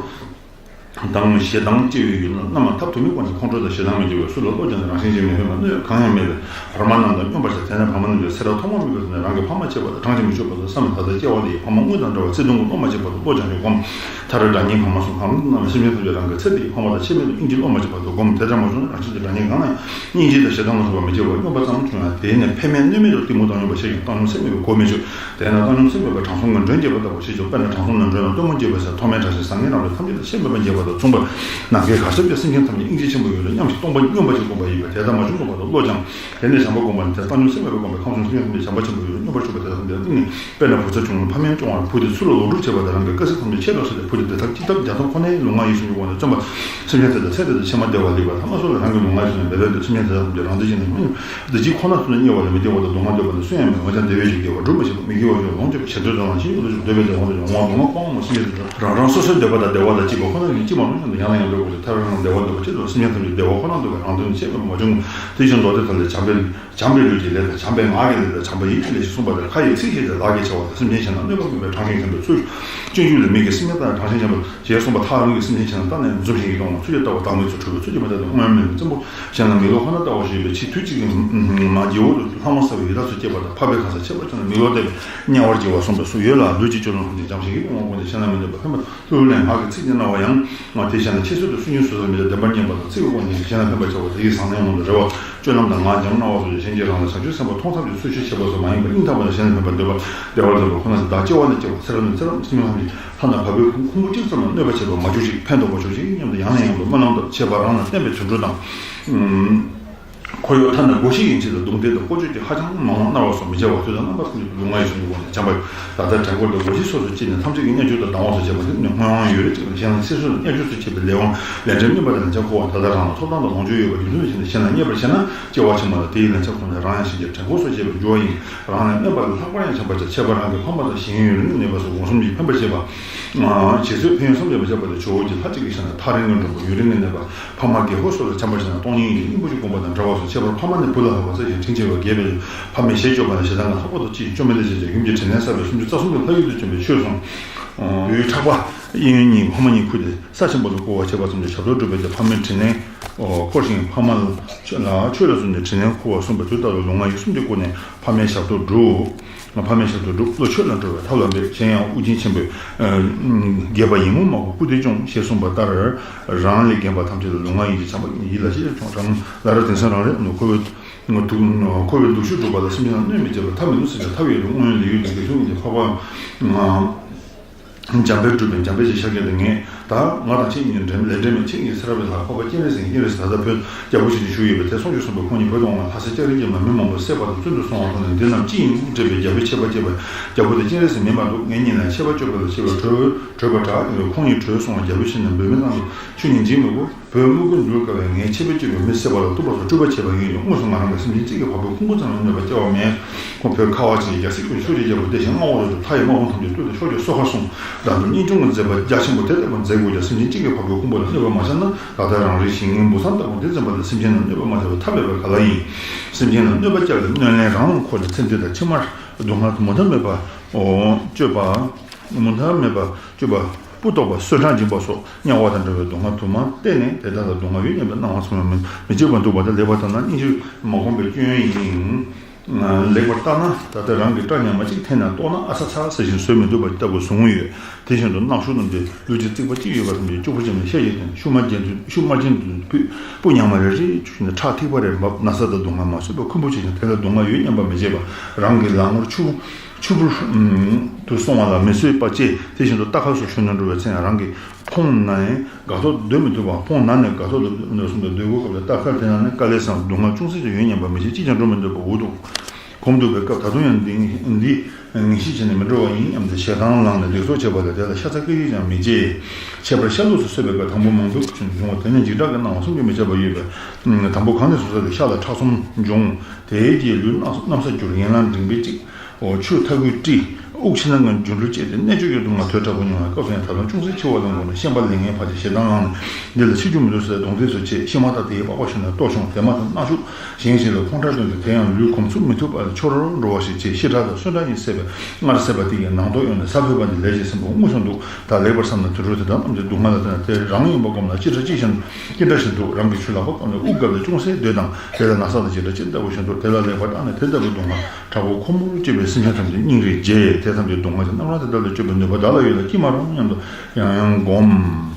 དང་ཞེ་སྡང་སྐྱེ་བའི་ཡུལ་ན་རྣམ་པ་ཐབས་དུ་མའི་སྒོ་ནས་ཁོང་ཁྲོ་དང་ཞེ་སྡང་མི་སྐྱེ་བར་སུ་ལ་བློ་སྦྱངས་ནས་རང་བཞིན་གྱིས་མི་ཕན་པ་གནོད་གང་ཡང་མེད་པའི་བར་མ་རྣམས་དང་སྙོམས་པར་བྱ། དེ་ནས་བར་མ་རྣམས་ཀྱི་ཚེ་རབས་ཐོག་མ་མེད་པའི་ཚེ་ནས་རང་གི་ཕ་མ་བྱས་པ་དང་གྲངས་ཀྱིས་མི་ཆོད་པ་དང་བསམ་པའི་ད་ལྟ་སྐྱེ་བ་འདི་ཡི་ཕ་མ་དངོས་དང་འདྲ་བར་བརྩེ་གདུང་གི་བློ་མ་སྐྱེས་བར་དུ་བློ་སྦྱང་ཞིང་སྒོམ། མཐར་དགྲ་གཉེན་ཕ་མ་སོགས་གང་རུང་དུ་སྣང་བའི་སེམས་ཅན་ཐམས་ཅད་རང་གི་ཚེ་འདི་ཡི་ཕ་མ་དང་ཆེད་མེད་པའི་སྙིང་རྗེའི་བློ་མ་སྐྱེས་བར་དུ་སྒོམ། དེ་ལྟར་མ་བྱུང་ན་རང་བཞིན་གྱིས་དགྲ་གཉེན་གང་ལ་ཡང་སྙིང་རྗེ་དང་ཞེ་སྡང་ལ་སོགས་པ་མི་སྐྱེ་བར་སྙོམས་པ་ཙམ་བྱུང་ཡང་། དེས་ནི་ཕན་མེད་གནོད་མེད་དུ་གཏི་མུག་བཏང་སྙོམས་པར་བྱེད་ཅིང་བཏང་སྙོམས་སེལ་མེད་པའི་གོ་མི་ཆོད། དེས་ན་བཏང་སྙོམས་སེལ་མེད་པ་དྲང་སྲོང་གི་མགྲོན་རྒྱས་པ་ལྟ་བུ་ཞེས་བྱ་བ། དཔེར་ན་དྲང་སྲོང་ནམ་མགྲོན་ལ་སྟོན་མོ་རྒྱས་པ་ཟེར། ཐོགས་མེད་དྲག་ཞིང་བཟང་ངན་རྣམས་ལ་ཐམས་ཅད་ལ་ཤེས་མེད་པར་མཇལ་བ་དང་མཚུངས་པར། ནམ་མཁའི་གར་ཁྱབ་ཀྱི་སེམས་ཅན་ཐམས་ཅད་སྙིང་རྗེ་ཆེན་པོ་ཡོད་དོ་སྙམ་ཞིང་སྟོང་པ་སྙོམས་པ་ཞིག་བསྒོམ་པ་ཡིན་པས། དེ་ལྟར་མ་བྱུང་བསྒོམ་པར་དུ་བློ་སྦྱང་། དེ་ནས་བྱམས་པ་བསྒོམ་པ་ནི་དེ་བཏང་སྙོམས་སེལ་མེད་པར་བསྒོམ་པས། ཁམས་གསུམ་སེམས་ཅན་ཐམས་ཅད་བྱམས་པ་ཆེན་པོ་ཡོད་དོ་སྙོམས་པར་བཅུག་པ་དེ་དང་ལྡན་པ་ནི། དཔེར་ན་བུ་ཚ་བྱུང་ན་ཕ་མས་སྐྱོང་བར་བུ་དེ་ཚུར་ལ་ལོག་སྒྲུབ་བྱེད་པ་དང་། རང་གི་དཀའ་སེམས་ཐམས་ཅད་ཆད་པར་བཟོས་ཏེ་བུ་དེ་བདེ་ཐབས་སྐྱིད་ཐབས་རྒྱལ་ཐབས་ཁོ་ནའི་ལུས་ངག་ཡིད་གསུམ་གྱི་དབང་དུ་བརྩོན་པ། སེམས་ཅན་དེ་དང་ཚེ་འདི་དང་ཕྱི་མ་བདེ་བ་ལེགས་པ་དང་། སྣ་ཚོགས་ལ་རང་གི་ལུས་ངག་ཡིད་གསུམ་ལ་འབད་པས་འདོད། སེམས་ཅན་དེ་དག་ཐམས་ཅད་རང་བདེ་ཅན་ནི་མིན། བདེ་སྐྱིད་ཁོ་ན་ཐོབ་ནས་དམྱལ་བ་ལ་མི་སྐྱེ་བ་དང་སྡུག་བསྔལ་འདོད་པ་ནི་སུ་ཡང་མེད། འོན་ཀྱང་བདེ་བའི་རྒྱུར་སྐྱེ་བ་སྒྲུབ་མི་ཤེས་པ། མི་དགེ་བ་ཡོད་ལོངས་སྤྱོད་པ་ཞེ་འདོད་དང་ལ་ཕྱིན་ཅི་ལོག་ཅིག་འདོད་པའི་དེ་དབང་དུ་འོང་བ་སྡུག་བསྔལ་སྤོང་བ་སེམས་ཅན་དེ་དག་རང་རང་སོ་སོའི་འདོད་པ་དང་བདེ་བ་དང་སྐྱིད་པ་མི་ཁོ་ན་ཡང་སྐྱིད་པ་ཁོ་ན་ཡང་སྐྱིད་པ། ཡང་ཡང་འགྲོ་དགོས་ཏེ། ཐར་པའི་ངང་བདེ་བ་འདོད་པ་ཅི་འདོད། སེམས་ཅན་ཐམས་ཅད་བདེ་བ་ཁོ་ན་འདོད་པའི་རང་དོན་ཆེད་དུ་མ་བྱུང་། དེ་བཞིན་མདོ་སྡེ་ཐམས་ལས་བྱམས་པའི་བྱམས་པའི་ལུས་ཀྱི་ལས་དང་། བྱམས་པའི་ངག་གི་ལས་དང་། བྱམས་པའི་ཡིད་ཀྱི་ལས་ཞེས་གསུངས་པ་ལྟར། ཁ་ཡི་ཚིག་བཞིན་དུ་ལག་གིས་བྱ་བ་དང་། སེམས་ཅན་གཞན་ལ་གནོད་པ་མེད་པའི་དྲང་ཞིང་བཞིན་དུ་ཚུལ། སྤྱོད་འཇུག་ལས། མིག་གིས་སེམས་ཅན་ལྟ་བའི་དྲང་ཞིང་བཞིན་དུ་ཞེས་གསུངས་པ་ལྟར། རང་གི་སེམས་ཅན་གཞན་ལ་བལྟ་ནས་འཛུམ་ཞིང་ཡིད་དུ་འོང་བ། ཚུལ་གྱིས་བལྟ་བ་བདག་མེད་ཚུལ། གྲུབ་པའི་ཚུལ་གྱིས་མི་བལྟ་སྟེ། སྔོན་མེད་ནས་བཙན་པོ་གཞན་ལ་མིག་ལོག་ཁོ་ན་ལྟ་བ་ཞེས་པའི་ཕྱིར། དུས་གཅིག་གི་མ་རྗེ་བོ་ལྷ་མོ་ཟ་བའི་ཡི་དྭགས་སུ་སྐྱེས་པ་དང་། འཕགས་པའི་གང་ཟག་ཁྱད་པར་ཅན་ལ་མིག་ལོག་བལྟས་པས་དམྱལ་བར་སྐྱེ་བ་གསུངས་པའི་གཟུགས་ཡོད་ལ། ལུས་ཀྱི་སྤྱོད་ལམ་ཐམས་ཅད་བྱམས་ཤིང་ཡིད་དུ་འོང་བ་ཀུན་ཏུ་གཞན་ལ་མི་གནོད་པ། ཕན་པ་ལྷུར་ལེན་ངག་གི་ཚིག་གིས་གནང་བ་ཡང་། དེ་གཞན་ལ་ཁྱད་གསོད་དང་སུན་འབྱིན་སོ་སོར་མི་བྱ། བདེན་པར་གཉེར་བ་དང་། ཚིག་གི་དབང་གིས་གཞན་ལ་ཕན་པར་བྱ་བ། དེ་ཡིས་བཟང་ངན་མང་དུ་རེ་བ། སྤྱོད་ལམ་དང་། ངག་འཇམ་རྣ་བ་སོགས་ཀྱིས་གཞན་གྱི་རང་ལ་བྱང་ཆུབ་སེམས་དཔའ་མཐོང་ཐབས་ཀྱི་སུ་ཞིག་བྱེད་པ་སོགས་མ་ཡིན་པ། སྙིང་ཐག་པ་ལ་གཞན་ལ་ཕན་པར་འདོད་པ། བདེ་བར་འདོད་པ་ཁོ་ན་ཞིག། བདག་སྐྱེ་བ་ལ་སྐྱེ་བ་ཚེ་རབས་ནས་ཚེ་རབས། སེམས་ཅན་ཐམས་ཅད་ལྷ་དང་བ་སྤུའི་ཁུང་བུ་གཅིག་ཙམ་ལ་གནོད་པ་བྱེད་པ་མ་གྱུར་ཅིག། ཕན་འདོགས་པ་ཆོག་ཅིག་སྙམ་དུ་ཡང་ནས་ཡང་དུ་སྨོན་ལམ་བཏབ། ཁྱད་པར་རང་ལ་བརྟེན་པའི་དུད་འགྲོ་དང་། འཁོར་གཡོག་ཐ་ན་སྒོ་ཕྱི་ཡན་ཆད་ལ་རྡུང་རྡེག་དང་ལྐོག་གཅོད་ཀྱིས་ཧ་ཅང་མང་བ་མནར་བ་སོགས་མི་བྱ་བར། དུས་དང་རྣམ་པ་ཀུན་ཏུ་སྡུག་བསྔལ་ཡོངས་སུ་བསྔོས་ནས་བྱམས་པ་ཡིས། ད་ལྟ་བྲན་འཁོར་དང་སྒོ་ཕྱི་སོ་སོར་སྐྱེས་ནས་ཐམས་ཅད་ཀྱི་བརྙས་བཅོས་དང་སྡང་བ་སོགས་བྱེད་པ་དེ་ནི་སྔོན་དབང་ཡོད་རེ་བྱས་ནས་གཞན་ལ་ཚིག་གསོད་དང་བརྙས་བཅོས་སོགས་བྱེད་པའི་ལས་དབང་ལན་ཁྲིམས་བསྙེན་པ་དང་ལན་ཆགས་འཁོར་བ། ད་ལྟ་རང་ལ་ཐོབ་ཐང་དང་ལོངས་སྤྱོད་ཡོད་པ་རྒྱུ་མཚན་དུ་བྱས་ནས་གཞན་ལ་བརྙས་པར་བྱས་ན་སྐྱེ་བ་ཕྱི་མ་ལ་དེའི་ལན་ཆགས་འཁོར་ནས་རང་ཡང་ཤི་རྗེས་བྲན་འཁོར་སོགས་བྱེད་པའི་འགྱུར་བ་ཡིན། རང་ལས་དམན་པ་ལས་ལྷག་པར་ཡང་བྱམས་པར་བྱ། ཁྱད་པར་རང་གི་ཕ་མ་དང་གཞན་ཡུན་རིང་གནས་པ་སོགས་སྒོམ་གསུམ་གྱིས་ཕན་པར་བྱེད་པ། བྱེད་ཚུལ་ཕན་ཡོན་བསམ་གྱིས་མི་ཁྱབ་པ་སྟེ། ཇོ་བོ་རྗེ་ལྷ་གཅིག་གི་ཞལ་ནས། ཐག་རིང་གི་མགྲོན་པོ་ཡུན་རིང་གི་གནས་པ། ཕ་མ་རྒས་འཁོགས་སོགས་ལ་བྱམས་པར་བྱས་ན་སྟོང་ཉིད་ཡིན་ཏེ། སྙིང་པོ་ཞིག་བསྒོམ་པ་དང་འདྲ་བ་སོགས། ཁྱད་པར་ཕ་མ་ནི་བུ་ལ་ལྷག་པར་བརྩེ་ཞིང་དྲིན་ཆེ་བས་དགྱེས་པའི་ཕ་མའི་ཞེ་སྐྱོ་བ་ནི་ཞེ་སྡང་གིས་ལྷག་པར་དུ་གཅེས་ཤིང་སྐྱོན་མེད་ལས་བྱེད་ཅིང་། ཡུམ་གྱི་དྲིན་ལན་བསབ་པས་སུམ་ཅུ་རྩ་གསུམ་གྱི་ལྷ་ཡུལ་དུ་བྱོན་པའི་ཆོས་གསུངས། བུའི་ཕྲག་པ་གཡས་གཡོན་གཉིས་ཕ་མ་གཉིས་ཁུར་ཏེ། ས་ཆེན་པོ་ལ་བསྐོར་བ་བྱས་པ་ཙམ་གྱིས་ཞབས་ཏོག་བསྒྲུབས་པས་ཏེ། ཕ་མའི་དྲིན་ལན་འཁོར་ཞིང་ཕ་མ་ལ་ཆོས་ལ་བརྩོན་ནས་དྲིན་ལན་འཁོར་བར་གསུངས་པའི་དུས་ལྟར་དུ་ལུས་ངག་ཡིད་གསུམ་གྱིས་བསྐོར་ནས་ཕ་མའི་ཞབས་ཏོག་བསྒྲུབས། ཕ་མའི་ཞབས་ཏོག་བསྒྲུབས། བློ་ཆོས་ལ་འགྲོ་བས་ཐབས་ལ་འབད། གཞན་ཡང་དབུགས་འབྱིན་ཆེན་པོས་དགྱེས་པ་ཡིད་མུག་མ་གོས་སྐུ་སྟེ་སྐྱོང་ཞེས་གསུངས་པ་ལྟར། རང་ལས་རྒན་པ་ཐམས་ཅད་ལ་ལུས་ངག་ཡིད་ཀྱི་བྱམས་པ་ཡིད་ལ་ཆེས་ཆེར་བྱུང་། རང་ལ་ར་དེང་སང་རང་རེ་ནུ་འཁོར་བའི་འཁོར་བའི་སྡུག་ཤོས་སྒྲུབ་པ་ལ་སེམས་ཅན་ལ་གནོད་མི་བྱེད་པར་ཐབས་མེད་དུ་ཟད་པའི་ཐབས་ཡོད་དེ། སྔོན་ལས་ཡུལ་དུ་དགེ་སློང་ཡིན་ཏེ། འཕགས་པ་འཇམ་དཔལ་སྒྲུབ་པའི་འཇམ་དཔལ་གྱི་ཤཱཀྱ་དེ་ངས་ད་ང་དང་ཁྱེད་གཉིས་འབྲེལ་ལས་འབྲེལ་མེད། ཁྱེད་གཉིས་ཚེ་རབས་པའི་ལྷ། འཕགས་པ་སྤྱན་རས་གཟིགས། སྤྱན་རས་གཟིགས་ད་ལྟ་བོད་རྒྱལ་པོ་ཞིག་ཏུ་བཞུགས་ཡོད་པས་དེ་སྲུང་སྐྱོབ་གསུམ་པོ་ཁོང་ཉིད་བོད་དུ་འོང་བ་ལྷ་སའི་ལྕགས་རི་བརྒྱད་མ་མི་མང་པོ་བསད་པ་དང་བཙོན་དུ་སོང་བ་མཐོང་ནས། འདི་རྣམས་ཅི་ཡིན་དྲིས་པས། རྒྱལ་པོའི་ཆད་པ་བཅད་པ། རྒྱལ་པོ་དེ་སྤྱན་རས་གཟིགས་མིན་པ་འདུག་ངེད་གཉིས་ལ་ཆད་པ་གཅོད་པ་ལ་ཆེ་བའི་གྲོས་གྲོས་པ་དྲག་ཡོད། ཁོང་ཉིད་གྲོས་སོང་བ། རྒྱལ་པོ་ཞིག་ནས་འབོད་མི་གནང་དུ་ཁྱོད་ཉིད་འཇིགས་མི་དགོས། བོད་དམུ་རྒོད་འདུལ་དཀའ་བས་ངས་ཆད་པ་གཅོད་པའི་མི་བསད་པ་ལ་གཏུགས་པ་སོགས་སྤྲུལ་པ་བྱས་པ་ཡིན་ཀྱང་དངོས་སུ་ང་རང་གི་སེམས་ཅན་གཅིག་གི་བ་སྤུའི་ཁུང་བུ་ཙམ་ཡང་གནོད་པ་སྐྱེལ་བ་མེད། ཁོང་བོད་ཁ་བ་ཅན་གྱི་རྒྱལ་སྲིད་ཀུན་ཤོར་རྗེས་རྒྱལ་པོ་བདེ་ཞིང་མངའ་འོག་ཏུ་ལྷ་ཡི་དམག་དཔུང་ཐམས་ཅད་བཏུལ་ཏེ་ཤོར་ཅིག་གསོལ་ཁ་གསུངས། རང་ཚོ་གཉིས་ཆུང་ངུ་མཛད་པ་རྒྱ་ཆེན་པོ་དེ་ལྟ་བུ་མཛད་དགོས་ཀྱང་སེམས་ཅན་གཅིག་གི་བ་སྤུའི་ཁུང་བུ་ལ་གནོད་པ་མ་བྱས་ན། ད་ལྟ་རང་རེའི་ཞིང་ངན་འབུ་ཚང་ལྟ་བུ་འདི་འཛིན་པ་ལ་སེམས་ཅན་ལ་གནོད་པ་མ་བྱས་པར་ཐབས་མེད་པ་ག་ལ་ཡིན། སེམས་ཅན་ལ་གནོད་པ་བསྐྱལ་ཏེ་གནོད་ལན་རང་ལ་འཁོར་ཏེ་ཚེ་འདི་དང་ཕྱི་མར་སྡུག་བསྔལ་མུ་མཐའ་མེད་པ་སྤྱོད་པ། མུ་མཐའ་མེད་པ་སྤྱོད་པ། སྤུ་ལྡོག་པ། གསོན་ཁྲག་འབྱིན་པ་སོགས་དམྱལ་བ་དང་འདྲ་བའི་སྡུག་བསྔལ་དུ་མ་བསྟན་ནས། དེ་དག་ལ་སྡུག་བསྔལ་ཡོད་སྙམ་པའི་སྣང་བ་ཙམ་ཡང་མི་མི་བྱེད་པར་འདུག་པ་དང་། ལེགས་པར་བརྟགས་ན་སྙིང་རྗེ་མ་གོམས་པའི་སྐྱོན་ཡིན། ལེགས་པར་བརྟགས་ན་ད་ལྟ་རང་གི་སྐྲ་ཉག་མ་གཅིག་འཐེན་ནས་གཏོར་ན་ཨ་ཚ་ཚ་ཟེར་ཞིང་བཟོད་མི་ཐུབ་པ་ལྟ་བུ་བཟུང་ཡོད། དེ་བཞིན་དུ་རྣག་ཤུགས་རྣམས་ཀྱིས་ལུས་ཀྱི་རྩིག་པ་གཅིག་ཡོད་པ་ཙམ་གྱིས་སྐྱུག་བུར་ཅན་གྱི་ཤ་ཡི་སྟེང་ཤུགས་མ་རྒྱན་དུ་ཤུགས་མ་རྒྱན་དུ་ཕུད། སྤུ་ཉག་མ་རེ་རེ་བཅུག་ནས་ཁྲག་ཐིགས་པ་རེ་འབབ། ན་ཚ་དང་སྡུག་བསྔལ་མ་བཟོད་པར་ཁུར་པོ་བྱེད་ཅིང་། དེ་ལ་སྡུག་བསྔལ་ཡོད་སྙམ་པ་མི་བྱེད་པ། རང་གི་ལག་ངར་ཆུ་ཆུ་བུར་དུ་སོང་བ་ལ་མི་བཟོད་པ་བཅས། དེ་བཞིན་དུ་རྟ་ཁ་སོགས་ཞོན་དུ་འགྲོ་བའི་ཚེ་ཡང་རང་གི་ཕོངས་ན་ཡང་དགའ་ཐོག་ཏུ་སྡོད་མི་ཐུབ་པ། ཕོངས་ན་ནས་དགའ་ཐོག་ཏུ་སྡོད་གསུམ་དུ་སྡོད་དགོས་སྐབས་ལ་རྟ་ཁར་འཐེན་ན་ནི་དཀའ་ལས་སམ། སྡུག་བསྔལ་ཅུང་ཟད་ཀྱང་ཡོད་སྙམ་པ་མི་བྱེད། ཅིས་ཀྱང་འགྲོ་མི་འདོད་པ་འུ་སྡུག་གོམས་འདུག་པའི་སྐབས། ད་དུང་ཡང་འདི་འདི་ངེས་ཤེས་བྱས་ནས་མི་འགྲོ་བ་ཡིན་སྙམ་སྟེ་ཞེ་སྡང་ལངས་ནས་ལེགས་ཚོགས་བྱེད་པ་ལས་དེ་ལ་ཤ་ཚ་སྐད་ཅིག་ཀྱང་མི་བྱེད། ཁྱད་པར་ཤ་ལུགས་སུ་གསོད་པའི་སྐབས། དང་པོ་མང་པོ་ཞིག་འབྱུང་བ་དེ་ནི་འཇིགས་སྐྲག་གི་སྣང་བ་བསམ་གྱིས་མི་ཁྱབ་པ་ཡོད་པས། དང་པོ་གང་ནས་སུ་གསོད་དེ་ཤ་ལ་ཁྲག་གསུམ་འབྱུང་། དེའི་རྗེས་ལུས་གནམ་ས་འགྱུར། ཡན་ལག་མགྲིན་པའི་གཅིག་ཆུ་ཐ་གུའི་སྤྲི། དབུགས་ཆད་ནས་རྒྱུ་འགྲུལ་སྐྱེས་ཏེ་གནད་གཅོད་ཀྱི་སྡུག་བསྔལ་དོས་དྲག་པོ་མྱོང་བའི་སྐབས་སུ་ཡང་ད་དུང་ཅུང་ཟད་འཆི་བ་ལ་མགོ་ནས་ཤན་པ་ལས་ངན་བར་གྱི་ཞེ་སྡང་ལངས་ནས་འདི་ལ་འཆི་རྒྱུ་མི་འདུག་ཟེར་གདོང་ཐད་སུ་བྱེད། ཤི་མ་ཐག་དེའི་པགས་པ་ཞོན་ནས་ལྟོགས་བྱུང་། དེ་མ་ཐག་རྣག་ཤུགས་གཞན་ཞིག་ལ་ཁོང་ཁྲག་བཏོན་ཏེ་དེ་ཡང་ལུས་གོམས་ཚུགས་མི་ཐུབ་པར་འཆོར་འགྲོ་བ་ཞིག་བྱེད། ཤི་ཁྲག་དང་གསོན་ཁྲག་གཉིས་བསྲེས་པའི་སྔར་བསད་པ་དེ་ཡི་ནང་དོག་གཡོགས་ནས་ས་བོས་པ་ནི་ལས་ཀྱི་སྲིན་པོ་དངོས་སུ་འདུག་ད་ལེགས་པར་བསམ་ན་དུད་འགྲོ་དེ་དག་རྣམས་ཀྱི་སྡུག་བསྔལ་ལ་བརྟེན་ནས་དེ་རང་ཡིན་པ་སྒོམ་ན་ཅི་འདྲ་ཅི་བཞིན་ཅི་འདྲ་ཞིག་འདུག་རང་གི་ཆུ་ལག་པ་བཀབ་ནས་དབུགས་བཀབ་སྟེ་ཅུང་ཟད་སྡོད་དང་། དེ་ལ་ན་ཚ་དང་ཇི་འདྲ་ཅི་ལྟ་བུ་ཞིག་འདུག་དེ་ལ་ལེགས་པར་བརྟགས་ནས་དེ་ལྟ་བུའི་སྡུག་བསྔལ་དྲག་པོ་ཁོལ་མོར་སྐྱེས་པའི་སེམས་ཅན་ཐམས་ཅད་སྙིང་རེ་རྗེ། དེ་ཐམས་ཅད་སྡུག་བསྔལ་གྱི་རྣམ་གྲངས་དེ་དག་ལས་སྐྱོབ་པའི་ནུས་པ་བདག་ལ་ཡོད་ལ་ཅི་མ་རུང་སྙམ་དུ་ཡང་ཡང་བསྒོམ།